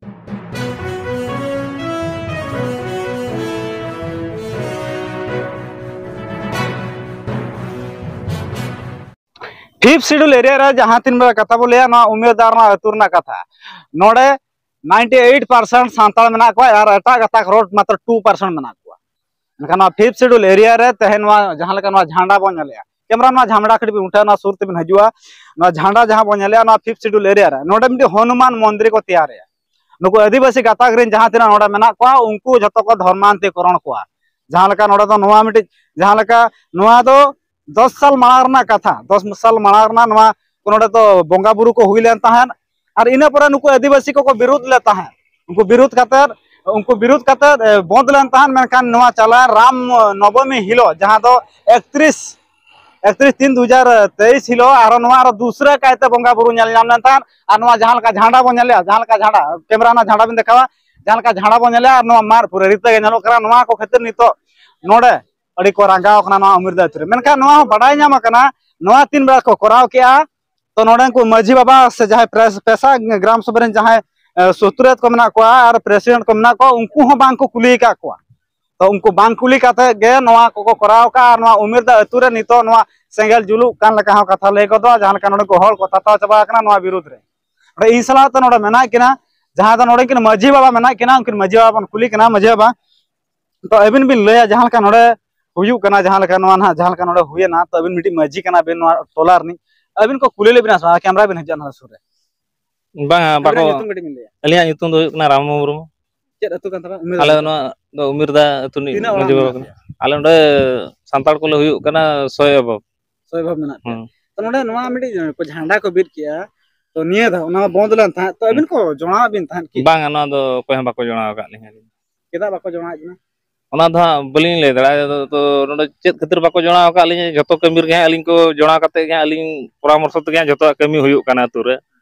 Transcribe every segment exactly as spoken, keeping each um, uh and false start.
Fifth schedule area ᱨᱮ ᱡᱟᱦᱟᱸ ᱛᱤᱱ ᱵᱮᱲᱟ ᱠᱟᱛᱷᱟ ᱵᱚ ᱞᱟᱹᱭᱟ, ᱱᱚᱣᱟ ᱩᱢᱮᱨ ᱫᱟᱨ ᱱᱚᱣᱟ ᱟᱹᱛᱩ ᱨᱮᱱᱟᱜ ᱠᱟᱛᱷᱟ, ᱱᱚᱰᱮ ᱱᱟᱭᱤᱱᱴᱤ ᱮᱭᱤᱴ ᱯᱟᱨᱥᱮᱱᱴ ᱥᱟᱱᱛᱟᱲ ᱢᱮᱱᱟᱜ ᱠᱚᱣᱟ ᱟᱨ ᱮᱴᱟᱜ ᱜᱟᱛᱟᱠ ᱨᱳᱰ ᱢᱟᱛᱨᱚ ᱴᱩ ᱯᱟᱨᱥᱮᱱᱴ ᱢᱮᱱᱟᱜ ᱠᱚᱣᱟ᱾ ᱢᱮᱱᱠᱷᱟᱱ ᱱᱚᱣᱟ ᱯᱷᱤᱯᱛᱷ ᱥᱤᱰᱩᱞ ᱮᱨᱤᱭᱟ ᱨᱮ ᱛᱮᱦᱮᱧ ᱱᱚᱣᱟ ᱡᱟᱦᱟᱸ ᱞᱮᱠᱟ ᱱᱚᱣᱟ ᱡᱷᱟᱱᱰᱟ ᱵᱚᱱ ᱧᱮᱞᱮᱜᱼᱟ, ᱠᱮᱢᱮᱨᱟ ᱱᱚᱣᱟ ᱡᱷᱟᱱᱰᱟ ᱠᱟᱹᱴᱤᱡ ᱵᱤᱱ ᱩᱴᱷᱟᱹᱣᱟ, ᱱᱚᱣᱟ ᱥᱩᱨ ᱛᱮᱵᱤᱱ ᱦᱤᱡᱩᱜᱼᱟ, ᱱᱚᱣᱟ ᱡᱷᱟᱱᱰᱟ ᱡᱟᱦᱟᱸ ᱵᱚᱱ ᱧᱮᱞᱮᱜᱼᱟ, ᱱᱚᱣᱟ ᱯᱷᱤᱯᱛᱷ ᱥᱤᱰᱩᱞ ᱮᱨᱤᱭᱟ ᱨᱮ ᱱᱚᱰᱮ ᱢᱤᱫᱴᱤᱡ ᱦᱚᱱᱩᱢᱟᱱ ᱢᱚᱱᱫᱤᱨ ᱠᱚ ᱛᱮᱭᱟᱨᱮᱜᱼᱟ᱾ ᱱᱩᱠᱩ ᱟᱹᱫᱤᱵᱟᱹᱥᱤ ᱜᱟᱛᱟᱠ ᱨᱮᱱ ᱡᱟᱦᱟᱸ ᱛᱤᱱᱟᱹᱜ ᱱᱚᱰᱮ ᱢᱮᱱᱟᱜ ᱠᱚᱣᱟ, ᱩᱱᱠᱩ ᱡᱷᱚᱛᱚ ᱠᱚ ᱫᱷᱚᱨᱢᱟᱱᱛᱤᱠᱚᱨᱚᱱ ᱠᱚᱣᱟ᱾ ᱡᱟᱦᱟᱸ ᱞᱮᱠᱟ ᱱᱚᱰᱮ ᱫᱚ ᱱᱚᱣᱟ ᱢᱤᱫᱴᱤᱡ, ᱡᱟᱦᱟᱸ ᱞᱮᱠᱟ ᱱᱚᱣᱟ ᱫᱚ ᱫᱚᱥ ᱥᱟᱞ ᱢᱟᱲᱟᱝ ᱨᱮᱱᱟᱜ ᱠᱟᱛᱷᱟ, ᱫᱚᱥ ᱥᱟᱞ ᱢᱟᱲᱟᱝ ᱨᱮᱱᱟᱜ ᱱᱚᱣᱟ ᱱᱚᱰᱮ ᱫᱚ ᱵᱚᱸᱜᱟ ᱵᱩᱨᱩ ᱠᱚ ᱦᱩᱭ ᱞᱮᱱ ᱛᱟᱦᱮᱸᱫ᱾ ᱟᱨ ᱤᱱᱟᱹ ᱯᱚᱨᱮ ᱱᱩᱠᱩ ᱟᱹᱫᱤᱵᱟᱹᱥᱤ ᱠᱚᱠᱚ ᱵᱤᱨᱩᱫ ᱞᱮᱫ ᱛᱟᱦᱮᱸᱫ᱾ ᱩᱱᱠᱩ ᱵᱤᱨᱩᱫ ᱠᱟᱛᱮᱫ, ᱩᱱᱠᱩ ᱵᱤᱨᱩᱫ ᱠᱟᱛᱮᱫ, ᱮ, ᱵᱚᱸᱫ ᱞᱮᱱ ᱛᱟᱦᱮᱸᱫ᱾ ᱢᱮᱱᱠᱷᱟᱱ ᱱᱚᱣᱟ ᱪᱟᱞᱟᱣ ᱨᱟᱢ ᱱᱚᱵᱚᱢᱤ ᱦᱤᱞᱳᱜ, ᱡᱟᱦᱟᱸ ᱫᱚ ᱮᱠᱛᱨᱤᱥ, ᱮᱠᱛᱨᱤᱥ ᱛᱤᱱ ᱫᱩ ᱦᱟᱡᱟᱨ ᱛᱮᱭᱤᱥ ᱦᱤᱞᱳᱜ, ᱟᱨᱦᱚᱸ ᱱᱚᱣᱟ ᱟᱨᱦᱚᱸ ᱫᱩᱥᱨᱟᱹ ᱠᱟᱭᱛᱮ ᱵᱚᱸᱜᱟ ᱵᱩᱨᱩ ᱧᱮᱞ ᱧᱟᱢ ᱞᱮᱱ ᱛᱟᱦᱮᱸᱫ᱾ ᱟᱨ ᱱᱚᱣᱟ ᱡᱟᱦᱟᱸ ᱞᱮᱠᱟ ᱡᱷᱟᱸᱰᱟ ᱵᱚᱱ ᱧᱮᱞᱮᱜᱼᱟ, ᱡᱟᱦᱟᱸ ᱞᱮᱠᱟ ᱡᱷᱟᱸᱰᱟ, ᱠᱮᱢᱮᱨᱟ ᱨᱮᱱᱟᱜ ᱡᱷᱟᱸᱰᱟ ᱵᱤᱱ ᱫᱮᱠᱷᱟᱣᱟ, ᱡᱟᱦᱟᱸ ᱞᱮᱠᱟ ᱡᱷᱟᱸᱰᱟ ᱵᱚᱱ ᱧᱮᱞᱮᱜᱼᱟ, ᱟᱨ ᱱᱚᱣᱟ ᱢᱟᱫ ᱯᱩᱨᱟᱹ ᱨᱤᱛᱟᱹ ᱜᱮ ᱧᱮᱞᱚᱜ ᱠᱟᱱᱟ᱾ ᱱᱚᱣᱟ ᱠᱚ ᱠᱷᱟᱹᱛᱤᱨ ᱱᱤᱛᱚᱜ ᱱᱚᱰᱮ ᱟᱹᱰᱤ ᱠᱚ ᱨᱟᱸᱜᱟᱣ ᱠᱟᱱᱟ ᱱᱚᱣᱟ ᱩᱢᱮᱨ ᱫᱟ ᱟᱹᱛᱩ ᱨᱮ᱾ ᱢᱮᱱᱠᱷᱟᱱ ᱱᱚᱣᱟ ᱦᱚᱸ ᱵᱟᱰᱟᱭ ᱧᱟᱢ ᱟᱠᱟᱱᱟ, ᱱᱚᱣᱟ ᱛᱤᱱ ᱵᱮᱲᱟ ᱠᱚ ᱠᱚᱨᱟᱣ ᱠᱮᱜᱼᱟ, ᱛᱚ ᱱᱚᱰᱮ ᱩᱱᱠᱩ ᱢᱟᱹᱡᱷᱤ ᱵᱟᱵᱟ ᱥᱮ ᱡᱟᱦᱟᱸᱭ ᱯᱨᱮᱥ-, ᱯᱮᱥᱟ ᱜᱨᱟᱢ ᱥᱚᱵᱷᱟ ᱨᱮᱱ ᱡᱟᱦᱟᱸᱭ, ᱮ, ᱥᱩᱛᱨᱮᱛ ᱠᱚ ᱢᱮᱱᱟᱜ ᱠᱚᱣᱟ ᱟᱨ ᱯᱨᱮᱥᱤᱰᱮᱱᱴ ᱠᱚ ᱢᱮᱱᱟᱜ ᱠᱚᱣᱟ, ᱩᱱᱠᱩ ᱦᱚᱸ ᱵᱟᱝ ᱠᱚ ᱠᱩᱞᱤ ᱟᱠᱟᱫ ᱠᱚᱣᱟ᱾ ᱛᱚ ᱩᱱᱠᱩ ᱵᱟᱝ ᱠᱩᱞᱤ ᱠᱟᱛᱮ ᱜᱮ ᱱᱚᱣᱟ ᱠᱚᱠᱚ ᱠᱚᱨᱟᱣ ᱟᱠᱟᱫᱼᱟ᱾ ᱟᱨ ᱱᱚᱣᱟ ᱩᱢᱮᱨ ᱫᱟ ᱟᱹᱛᱩ ᱨᱮ ᱱᱤᱛᱚᱜ ᱱᱚᱣᱟ ᱥᱮᱸᱜᱮᱞ ᱡᱩᱞᱩᱜ ᱠᱟᱱ ᱞᱮᱠᱟ ᱦᱚᱸ ᱠᱟᱛᱷᱟ ᱞᱟᱹᱭ ᱜᱚᱫᱚᱜᱼᱟ, ᱡᱟᱦᱟᱸ ᱞᱮᱠᱟ ᱱᱚᱰᱮ ᱠᱚ ᱦᱚᱲ ᱠᱚ ᱛᱟᱛᱟᱣ ᱪᱟᱵᱟ ᱟᱠᱟᱱᱟ ᱱᱚᱣᱟ ᱵᱤᱨᱩᱫᱽ ᱨᱮ᱾ ᱱᱚᱰᱮ ᱤᱧ ᱥᱟᱞᱟᱜ ᱛᱮ ᱱᱚᱰᱮ ᱢᱮᱱᱟᱜ ᱠᱤᱱᱟ, ᱡᱟᱦᱟᱸ ᱫᱚ ᱱᱚᱰᱮ ᱠᱤᱱ ᱢᱟᱹᱡᱷᱤ ᱵᱟᱵᱟ ᱢᱮᱱᱟᱜ ᱠᱤᱱᱟ, ᱩᱱᱠᱤᱱ ᱢᱟᱹᱡᱷᱤ ᱵᱟᱵᱟ ᱵᱚᱱ ᱠᱩᱞᱤ ᱠᱟᱱᱟ᱾ ᱢᱟᱹᱡᱷᱤ ᱵᱟᱵᱟ, ᱛᱚ ᱟᱹᱵᱤᱱ ᱵᱤᱱ ᱞᱟᱹᱭᱟ ᱡᱟᱦᱟᱸ ᱞᱮᱠᱟ ᱱᱚᱰᱮ ᱦᱩᱭᱩᱜ ᱠᱟᱱᱟ, ᱡᱟᱦᱟᱸ ᱞᱮᱠᱟ ᱱᱚᱣᱟ ᱱᱟᱦᱟᱜ, ᱡᱟᱦᱟᱸ ᱞᱮᱠᱟ ᱱᱚᱰᱮ ᱦᱩᱭᱮᱱᱟ, ᱛᱚ ᱟᱹᱵᱤᱱ ᱢᱤᱫᱴᱤᱡ ᱢᱟᱹᱡᱷᱤ ᱠᱟᱱᱟ ᱵᱤᱱ ᱱᱚᱣᱟ ᱴᱚᱞᱟ ᱨᱤᱱᱤᱡ, ᱟᱹᱵᱤᱱ ᱠᱚ ᱠᱩᱞᱤ ᱞᱮᱫ ᱵᱤᱱᱟ ᱥᱮ ᱵᱟᱝ? ᱠᱮᱢᱨᱟ ᱵᱤᱱ ᱦᱤᱡᱩᱜᱼᱟ ᱱᱚᱣᱟ ᱥᱩᱨ ᱨᱮ᱾ ᱵᱟᱝᱟ, ᱵᱟᱠᱚ᱾ ᱟᱹᱵᱤᱱᱟᱜ ᱧᱩᱛᱩᱢ ᱠᱟᱹᱴᱤᱡ ᱵᱤᱱ ᱞᱟᱹᱭᱟ᱾ ᱟᱹᱞᱤᱧᱟᱜ ᱧᱩᱛᱩᱢ ᱫᱚ ᱦᱩᱭᱩᱜ ᱠᱟᱱᱟ ᱨᱟᱢ ᱢᱩᱨᱢᱩ᱾ ᱪᱮᱫ ᱟᱹᱛᱩ ᱠᱟᱱ ᱛᱟᱵᱮᱱᱟ? ᱩᱢᱮᱨ ᱛᱤᱱᱟᱹᱜ ᱟᱹᱛᱩ? ᱚᱲᱟᱜ ᱢᱮᱱᱟᱜ ᱯᱮᱭᱟ? ᱢᱟᱹᱡᱷᱤ ᱵᱟᱵᱟ ᱠᱟᱱᱟ᱾ ᱟᱞᱮ ᱱᱚᱰᱮ ᱥᱟᱱᱛᱟᱲ ᱠᱚᱞᱮ ᱦᱩᱭᱩᱜ ᱠᱟᱱᱟ ᱥᱚᱭ ᱮᱵᱚᱵ᱾ ᱥᱚᱭ ᱮᱵᱚᱵ ᱢᱮᱱᱟᱜ ᱯᱮᱭᱟ᱾ ᱦᱩᱸ᱾ ᱛᱚ ᱱᱚᱰᱮ ᱱᱚᱣᱟ ᱢᱤᱫᱴᱤᱡ ᱠᱚ ᱡᱷᱟᱱᱰᱟ ᱠᱚ ᱵᱤᱫ ᱠᱮᱜᱼᱟ, ᱛᱚ ᱱᱤᱭᱟᱹ ᱫᱷᱟᱣ ᱚᱱᱟ ᱢᱟ ᱵᱚᱱᱫ ᱞᱮᱱ ᱛᱟᱦᱮᱸᱫ, ᱛᱚ ᱟᱹᱵᱤᱱ ᱠᱚ ᱡᱚᱲᱟᱣᱟᱜ ᱵᱤᱱ ᱛᱟᱦᱮᱸᱫ ᱠᱤ? ᱵᱟᱝᱟ, ᱱᱚᱣᱟ ᱫᱚ ᱚᱠᱚᱭ ᱦᱚᱸ ᱵᱟᱠᱚ ᱡᱚᱲᱟᱣ ᱟᱠᱟᱫ ᱞᱤᱧᱟ᱾ ᱪᱮᱫᱟᱜ ᱵᱟᱠᱚ ᱡᱚᱲᱟᱣᱮᱫ ᱵᱮᱱᱟ? ᱚᱱᱟ ᱫᱚ ᱦᱟᱸᱜ ᱵᱟᱹᱞᱤᱧ ᱞᱟᱹᱭ ᱫᱟᱲᱮᱭᱟᱜᱼᱟ᱾ ᱛᱚ, ᱱᱚᱰᱮ ᱪᱮᱫ ᱠᱷᱟᱹᱛᱤᱨ ᱵᱟᱠᱚ ᱡᱚᱲᱟᱣ ᱟᱠᱟᱫ ᱞᱤᱧᱟ, ᱡᱚᱛᱚ ᱠᱟᱹᱢᱤ ᱨᱮᱜᱮ ᱦᱟᱸᱜ ᱟᱹᱞᱤᱧ ᱠᱚ ᱡᱚᱲᱟᱣ ᱠᱟᱛᱮᱫ ᱜᱮ ᱦᱟᱸᱜ ᱟᱹᱞᱤᱧ ᱯᱚᱨᱟᱢᱚᱨᱥᱚ ᱛᱮᱜᱮ ᱦᱟᱸᱜ ᱡᱚᱛᱚᱣᱟᱜ ᱠᱟᱹᱢᱤ ᱦᱩᱭᱩᱜ ᱠᱟᱱᱟ ᱟᱹᱛᱩ ᱨᱮ,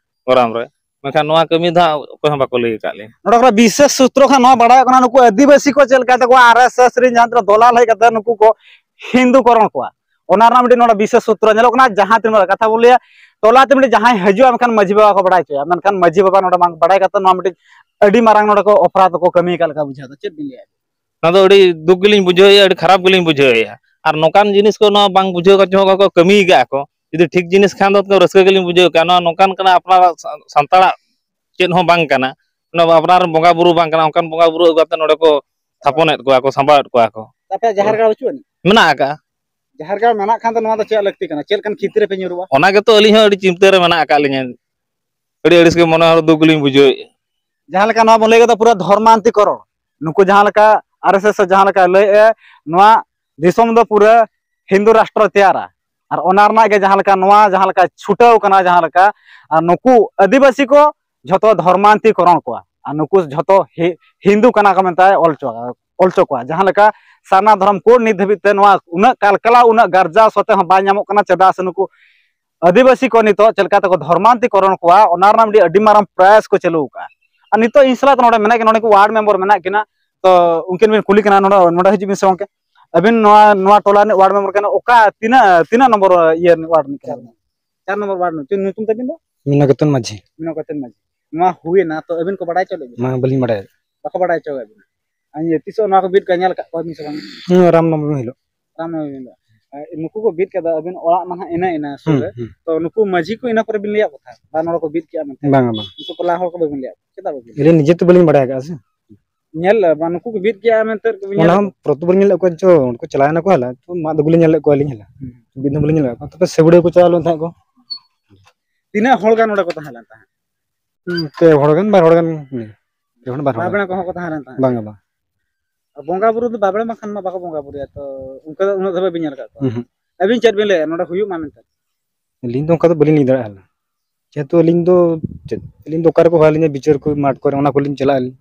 ᱜᱚᱨᱟᱢ ᱨᱮ᱾ ᱢᱮᱱᱠᱷᱟᱱ ᱱᱚᱣᱟ ᱠᱟᱹᱢᱤ ᱫᱚ ᱦᱟᱸᱜ ᱚᱠᱚᱭ ᱦᱚᱸ ᱵᱟᱠᱚ ᱞᱟᱹᱭ ᱟᱠᱟᱫ ᱞᱤᱧᱟ᱾ ᱱᱚᱰᱮ ᱠᱷᱚᱱᱟᱜ ᱵᱤᱥᱮᱥ ᱥᱩᱛᱨᱚ ᱠᱷᱟᱱ ᱱᱚᱣᱟ ᱵᱟᱲᱟᱭᱚᱜ ᱠᱟᱱᱟ, ᱱᱩᱠᱩ ᱟᱹᱫᱤᱵᱟᱹᱥᱤ ᱠᱚ ᱪᱮᱫ ᱞᱮᱠᱟ ᱛᱟᱠᱚ ᱟᱨ ᱮᱥ ᱮᱥ ᱨᱮᱱ ᱡᱟᱦᱟᱸ ᱛᱤᱱᱟᱹᱜ ᱫᱚᱞᱟᱞ ᱦᱮᱡ ᱠᱟᱛᱮ ᱱᱩᱠᱩ ᱠᱚ ᱦᱤᱱᱫᱩ ᱠᱚᱨᱚᱱ ᱠᱚᱣᱟ, ᱚᱱᱟ ᱨᱮᱱᱟᱜ ᱢᱤᱫᱴᱤᱡ ᱱᱚᱰᱮ ᱵᱤᱥᱮᱥ ᱥᱩᱛᱨᱚ ᱧᱮᱞᱚᱜ ᱠᱟᱱᱟ᱾ ᱡᱟᱦᱟᱸ ᱛᱤᱱᱟᱹᱜ ᱠᱟᱛᱷᱟ ᱵᱚᱱ ᱞᱟᱹᱭᱟ, ᱴᱚᱞᱟ ᱛᱮ ᱢᱤᱫᱴᱤᱡ ᱡᱟᱦᱟᱸᱭ ᱦᱤᱡᱩᱜᱼᱟ, ᱢᱮᱱᱠᱷᱟᱱ ᱢᱟᱹᱡᱷᱤ ᱵᱟᱵᱟ ᱠᱚ ᱵᱟᱲᱟᱭ ᱦᱚᱪᱚᱭᱟ, ᱢᱮᱱᱠᱷᱟᱱ ᱢᱟᱹᱡᱷᱤ ᱵᱟᱵᱟ ᱱᱚᱰᱮ ᱵᱟᱝ ᱵᱟᱲᱟᱭ ᱠᱟᱛᱮ ᱱᱚᱣᱟ ᱢᱤᱫᱴᱤᱡ ᱟᱹᱰᱤ ᱢᱟᱨᱟᱝ ᱱᱚᱰᱮ ᱠᱚ ᱚᱯᱨᱟᱫᱷ ᱠᱚ ᱠᱟᱹᱢᱤ ᱟᱠᱟᱫ ᱞᱮᱠᱟ ᱵᱩᱡᱷᱟᱹᱣ ᱮᱫᱟ᱾ ᱪᱮᱫ ᱵᱤᱱ ᱞᱟᱹᱭᱟ? ᱚᱱᱟ ᱫᱚ ᱟᱹᱰᱤ ᱫᱩᱠ ᱜᱮᱞᱤᱧ ᱵᱩᱡᱷᱟᱹᱣᱮᱫᱼᱟ, ᱟᱹᱰᱤ ᱠᱷᱟᱨᱟᱯ ᱜᱮᱞᱤᱧ ᱵᱩᱡᱷᱟᱹᱣᱮᱫᱼᱟ᱾ ᱟᱨ ᱱᱚᱝᱠᱟᱱ ᱡᱤᱱᱤᱥ ᱠᱚ ᱱᱚᱣᱟ ᱵᱟᱝ ᱵᱩᱡᱷᱟᱹᱣ ᱠᱟᱛᱮ ᱦᱚᱸ ᱠᱚ ᱠᱟᱹᱢᱤ ᱟᱠᱟᱫᱼᱟ ᱠᱚ᱾ ᱡᱩᱫᱤ ᱴᱷᱤᱠ ᱡᱤᱱᱤᱥ ᱠᱷᱟᱱ ᱫᱚ ᱨᱟᱹᱥᱠᱟᱹ ᱜᱮᱞᱤᱧ ᱵᱩᱡᱷᱟᱹᱣ ᱠᱮᱫᱼᱟ᱾ ᱱᱚᱣᱟ ᱱᱚᱝᱠᱟᱱ ᱠᱟᱱᱟ, ᱟᱯᱱᱟᱨᱟᱜ ᱥᱟ-, ᱥᱟᱱᱛᱟᱲᱟᱜ ᱪᱮᱫ ᱦᱚᱸ ᱵᱟᱝ ᱠᱟᱱᱟ᱾ ᱱᱚᱣᱟ ᱟᱯᱱᱟᱨ ᱵᱚᱸᱜᱟ ᱵᱩᱨᱩ ᱵᱟᱝ ᱠᱟᱱᱟ, ᱚᱱᱠᱟᱱ ᱵᱚᱸᱜᱟ ᱵᱩᱨᱩ ᱟᱹᱜᱩ ᱠᱟᱛᱮ ᱱᱚᱰᱮ ᱠᱚ ᱛᱷᱟᱯᱚᱱᱮᱫ ᱠᱚᱣᱟ ᱠᱚ, ᱥᱟᱢᱵᱟᱣᱮᱫ ᱠᱚᱣᱟ ᱠᱚ᱾ ᱟᱯᱮᱭᱟᱜ ᱡᱟᱦᱮᱨ ᱜᱟᱲ ᱵᱟᱹᱪᱩᱜ ᱟᱹᱱᱤᱡ? ᱢᱮᱱᱟᱜ ᱟᱠᱟᱫᱼᱟ᱾ ᱡᱟᱦᱮᱨ ᱜᱟᱲ ᱢᱮᱱᱟᱜ ᱠᱷᱟᱱ ᱫᱚ ᱱᱚᱣᱟ ᱫᱚ ᱪᱮᱫ ᱞᱟᱹᱠᱛᱤ ᱠᱟᱱᱟ? ᱪᱮᱫ ᱞᱮᱠᱟᱱ ᱠᱷᱮᱛᱤ ᱨᱮᱯᱮ ᱧᱩᱨᱩᱜᱼᱟ? ᱚᱱᱟ ᱜᱮᱛᱚ ᱟᱹᱞᱤᱧ ᱦᱚᱸ ᱟᱹᱰᱤ ᱪᱤᱱᱛᱟᱹ ᱨᱮ ᱢᱮᱱᱟᱜ ᱟᱠᱟᱫ ᱞᱤᱧᱟᱹ᱾ ᱟᱹᱰᱤ ᱟᱹᱲᱤᱥ ᱜᱮ ᱢᱚᱱᱮ ᱦᱚᱲ ᱫᱩᱠ ᱞᱤᱧ ᱵᱩᱡᱷᱟᱹᱣᱮᱫᱼᱟ᱾ ᱡᱟᱦᱟᱸ ᱞᱮᱠᱟ ᱱᱚᱣᱟ ᱵᱚᱱ ᱞᱟᱹᱭ ᱠᱮᱫᱟ ᱯᱩᱨᱟᱹ ᱫᱷᱚᱨᱢᱟᱱᱛᱤᱠᱚᱨᱚᱱ, ᱱᱩᱠᱩ ᱡᱟᱦᱟᱸ ᱞᱮᱠᱟ ᱟᱨ ᱮᱥ ᱮᱥ ᱡᱟᱦᱟᱸ ᱞᱮᱠᱟ ᱞᱟᱹᱭᱮᱫᱼᱟ, ᱱᱚᱣᱟ ᱫᱤᱥᱚᱢ ᱫᱚ ᱯᱩᱨᱟᱹ ᱦᱤᱱᱫᱩ ᱨᱟᱥᱴᱨᱚ ᱛᱮᱭᱟᱨᱟ, ᱟᱨ ᱚᱱᱟ ᱨᱮᱱᱟᱜ ᱜᱮ ᱡᱟᱦᱟᱸ ᱞᱮᱠᱟ ᱱᱚᱣᱟ ᱡᱟᱦᱟᱸ ᱞᱮᱠᱟ ᱪᱷᱩᱴᱟᱹᱣ ᱠᱟᱱᱟ, ᱡᱟᱦᱟᱸ ᱞᱮᱠᱟ, ᱟᱨ ᱱᱩᱠᱩ ᱟᱹᱫᱤᱵᱟᱹᱥᱤ ᱠᱚ ᱡᱷᱚᱛᱚ ᱫᱷᱚᱨᱢᱟᱱᱛᱤᱠᱚᱨᱚᱱ ᱠᱚᱣᱟ, ᱟᱨ ᱱᱩᱠᱩ ᱡᱷᱚᱛᱚ ᱦᱤ-, ᱦᱤᱱᱫᱩ ᱠᱟᱱᱟ ᱠᱚ ᱢᱮᱱᱛᱮ ᱚᱞ ᱦᱚᱪᱚ, ᱚᱞ ᱦᱚᱪᱚ ᱠᱚᱣᱟ᱾ ᱡᱟᱦᱟᱸ ᱞᱮᱠᱟ ᱥᱟᱨᱱᱟ ᱫᱷᱚᱨᱚᱢ ᱠᱳᱰ ᱱᱤᱛ ᱫᱷᱟᱹᱵᱤᱡ ᱛᱮ ᱱᱚᱣᱟ ᱩᱱᱟᱹᱜ ᱠᱟᱞᱠᱟᱞᱟ, ᱩᱱᱟᱹᱜ ᱜᱟᱨᱡᱟ ᱥᱚᱛᱮ ᱦᱚᱸ ᱵᱟᱭ ᱧᱟᱢᱚᱜ ᱠᱟᱱᱟ, ᱪᱮᱫᱟᱜ ᱥᱮ ᱱᱩᱠᱩ ᱟᱹᱫᱤᱵᱟᱹᱥᱤ ᱠᱚ ᱱᱤᱛᱚᱜ ᱪᱮᱫ ᱞᱮᱠᱟ ᱛᱮᱠᱚ ᱫᱷᱚᱨᱢᱟᱱᱛᱤᱠᱚᱨᱚᱱ ᱠᱚᱣᱟ, ᱚᱱᱟ ᱨᱮᱱᱟᱜ ᱢᱤᱫᱴᱤᱡ ᱟᱹᱰᱤ ᱢᱟᱨᱟᱝ ᱯᱨᱚᱭᱟᱥ ᱠᱚ ᱪᱟᱹᱞᱩ ᱟᱠᱟᱫᱼᱟ᱾ ᱟᱨ ᱱᱤᱛᱚᱜ ᱤᱧ ᱥᱟᱞᱟᱜ ᱱᱚᱰᱮ ᱢᱮᱱᱟᱜ ᱠᱤᱱᱟ, ᱱᱚᱰᱮ ᱠᱚ ᱣᱟᱨᱰ ᱢᱮᱢᱵᱟᱨ ᱢᱮᱱᱟᱜ ᱠᱤᱱᱟ, ᱛᱚ ᱩᱱᱠᱤᱱ ᱵᱤᱱ ᱠᱩᱞᱤ ᱠᱤᱱᱟ, ᱱᱚᱰᱮ, ᱱᱚᱰᱮ ᱦᱤᱡᱩᱜ ᱵᱤᱱ ᱥᱮ ᱜᱚᱢᱠᱮ᱾ ᱟᱹᱵᱤᱱ ᱱᱚᱣᱟ, ᱱᱚᱣᱟ ᱴᱚᱞᱟ ᱨᱤᱱᱤᱡ ᱣᱟᱨᱰ ᱢᱮᱢᱵᱟᱨ ᱠᱟᱱᱟ, ᱚᱠᱟ ᱛᱤᱱᱟᱹᱜ, ᱛᱤᱱᱟᱹᱜ ᱱᱚᱢᱵᱚᱨ ᱤᱭᱟᱹ ᱨᱤᱱᱤᱡ ᱣᱟᱨᱰ ᱨᱤᱱᱤᱡ ᱠᱟᱱᱟ ᱵᱤᱱ? ᱪᱟᱨ ᱱᱚᱢᱵᱚᱨ ᱣᱟᱨᱰ ᱨᱤᱱᱤᱡ᱾ ᱪᱮᱫ ᱧᱩᱛᱩᱢ ᱛᱟᱵᱤᱱ ᱫᱚ? ᱢᱤᱱᱟᱠᱚᱛᱚᱱ ᱢᱟᱹᱡᱷᱤ᱾ ᱢᱤᱱᱟᱠᱚᱛᱚᱱ ᱢᱟᱹᱡᱷᱤ᱾ ᱱᱚᱣᱟ ᱦᱩᱭᱮᱱᱟ, ᱛᱚ ᱟᱹᱵᱤᱱ ᱠᱚ ᱵᱟᱰᱟᱭ ᱦᱚᱪᱚ ᱞᱮᱫ ᱵᱤᱱᱟ? ᱵᱟᱝ, ᱵᱟᱹᱞᱤᱧ ᱵᱟᱰᱟᱭᱟ᱾ ᱵᱟᱠᱚ ᱵᱟᱰᱟᱭ ᱦᱚᱪᱚ ᱟᱠᱟᱫ ᱵᱤᱱᱟ? ᱟᱨ ᱤᱭᱟᱹ, ᱛᱤᱥᱚᱜ ᱱᱚᱣᱟ ᱠᱚ ᱵᱤᱫ ᱠᱟᱜᱼᱟ, ᱧᱮᱞ ᱟᱠᱟᱫ ᱠᱚᱣᱟ ᱵᱤᱱ ᱥᱮ ᱵᱟᱝ? ᱦᱩᱸ, ᱨᱟᱢ ᱱᱚᱵᱚᱢᱤ ᱦᱤᱞᱳᱜ᱾ ᱨᱟᱢ ᱱᱚᱵᱚᱢᱤ ᱦᱤᱞᱳᱜ᱾ ᱟᱨ ᱱᱩᱠᱩ ᱠᱚ ᱵᱤᱫ ᱠᱟᱫᱟ, ᱟᱹᱵᱤᱱ ᱚᱲᱟᱜ ᱢᱟ ᱱᱟᱦᱟᱜ ᱮᱱᱟ ᱮᱱᱟ ᱥᱩᱨ ᱦᱩᱸ, ᱨᱮ᱾ ᱦᱩᱸ᱾ ᱛᱚ ᱱᱩᱠᱩ ᱢᱟᱹᱡᱷᱤ ᱠᱚ ᱤᱱᱟᱹ ᱯᱚᱨᱮ ᱵᱤᱱ ᱞᱟᱹᱭᱟᱫ ᱠᱚ ᱛᱟᱦᱮᱸᱫ? ᱵᱟ, ᱱᱚᱰᱮ ᱠᱚ ᱵᱤᱫ ᱠᱮᱜᱼᱟ ᱢᱮᱱᱛᱮ? ᱵᱟᱝᱟ, ᱵᱟᱝ᱾ ᱱᱩᱠᱩ ᱴᱚᱞᱟ ᱦᱚᱲ ᱠᱚ ᱵᱟᱹᱵᱤᱱ ᱞᱟᱹᱭᱟᱫ ᱠᱚᱣᱟ? ᱪᱮᱫᱟᱜ ᱵᱟᱹᱵᱤᱱ ᱞᱟᱹᱭᱟᱫ ᱟᱹᱞᱤᱧ ᱱᱤᱡᱮ ᱛᱮ ᱵᱟᱹᱞᱤᱧ ᱵᱟᱲᱟᱭ ᱟᱠᱟᱫᱼᱟ ᱥᱮ᱾ ᱠᱚᱣᱟ? ᱧᱮᱞ ᱞᱮᱫ ᱵᱟ, ᱱᱩᱠᱩ ᱠᱚ ᱵᱤᱫ ᱠᱮᱜᱼᱟ ᱢᱮᱱᱛᱮ ᱠᱚ ᱵᱤᱱ ᱚᱱᱟ ᱧᱮᱞ ᱦᱚᱸ ᱞᱮᱫ ᱠᱚᱣᱟ? ᱯᱨᱚᱛᱚ ᱵᱟᱹᱞᱤᱧ ᱧᱮᱞ ᱞᱮᱫ ᱠᱚᱣᱟ, ᱪᱚ, ᱩᱱᱠᱩ ᱪᱟᱞᱟᱣ ᱮᱱᱟ ᱠᱚ ᱦᱟᱞᱟ, ᱛᱚ ᱢᱟᱫ ᱟᱹᱜᱩ ᱞᱤᱧ ᱧᱮᱞ ᱞᱮᱫ ᱠᱚᱣᱟ ᱟᱹᱞᱤᱧ ᱦᱟᱞᱟ᱾ ᱦᱩᱸ᱾ ᱵᱤᱫ ᱦᱚᱸ ᱵᱟᱹᱞᱤᱧ ᱧᱮᱞ ᱞᱮᱫ ᱠᱚᱣᱟ, ᱛᱚᱵᱮ ᱥᱮᱵᱲᱤᱭᱟᱹ ᱠᱚ ᱪᱟᱞᱟᱣ ᱞᱮᱱ ᱛᱟᱦᱮᱸᱫ ᱠᱚ᱾ ᱛᱤᱱᱟᱹᱜ ᱦᱚᱲ ᱜᱟᱱ ᱱᱚᱰᱮ ᱠᱚ ᱛᱟᱦᱮᱸ ᱞᱮᱱ ᱛᱟᱦᱮᱸᱫ? ᱦᱩᱸ, ᱯᱮ ᱦᱚᱲ ᱜᱟᱱ, ᱵᱟᱨ ᱦᱚᱲ ᱜᱟᱱ, ᱦᱩᱸ, ᱯᱮ ᱦᱚᱲ, ᱵᱟᱨ ᱦᱚᱲ ᱜᱟᱱ᱾ ᱵᱟᱵᱲᱟ ᱠᱚᱦᱚᱸ ᱠᱚ ᱛᱟᱦᱮᱸ ᱞᱮᱱ ᱛᱟᱦᱮᱸᱫ? ᱵᱟᱝᱟ, ᱵᱟᱝ᱾ ᱵᱚᱸᱜᱟ ᱵᱩᱨᱩ ᱫᱚ ᱵᱟᱵᱲᱮ ᱵᱟᱝᱠᱷᱟᱱ ᱢᱟ ᱵᱟᱠᱚ ᱵᱚᱸᱜᱟ ᱵᱩᱨᱩᱭᱟ, ᱛᱚ ᱚᱱᱠᱟ ᱫᱚ ᱩᱱᱟᱹᱜ ᱫᱷᱟᱹᱵᱤᱡ ᱵᱤᱱ ᱧᱮᱞ ᱟᱠᱟᱫ ᱠᱚᱣᱟ? ᱩᱸᱦᱩᱸ᱾ ᱟᱹᱵᱤᱱ ᱪᱮᱫ ᱵᱤᱱ ᱞᱟᱹᱭᱟ ᱱᱚᱰᱮ ᱦᱩᱭᱩᱜ ᱢᱟ ᱢᱮᱱᱛᱮ? ᱟᱹᱞᱤᱧ ᱫᱚ ᱚᱱᱠᱟ ᱫᱚ ᱵᱟᱹᱞᱤᱧ ᱞᱟᱹᱭ ᱫᱟᱲᱮᱭᱟᱜᱼᱟ᱾ ᱡᱮᱦᱮᱛᱩ ᱟᱹᱞᱤᱧ ᱫᱚ ᱪᱮᱫ, ᱟᱹᱞᱤᱧ ᱫᱚ ᱚᱠᱟ ᱨᱮᱠᱚ ᱦᱚᱦᱚ ᱟᱹᱞᱤᱧᱟ ᱵᱤᱪᱟᱹᱨ ᱠᱚ ᱢᱟᱴᱷ ᱠᱚᱨᱮ, ᱚᱱᱟ ᱠᱚᱞᱤᱧ ᱪᱟᱞᱟᱜ ᱟᱹᱞᱤᱧ᱾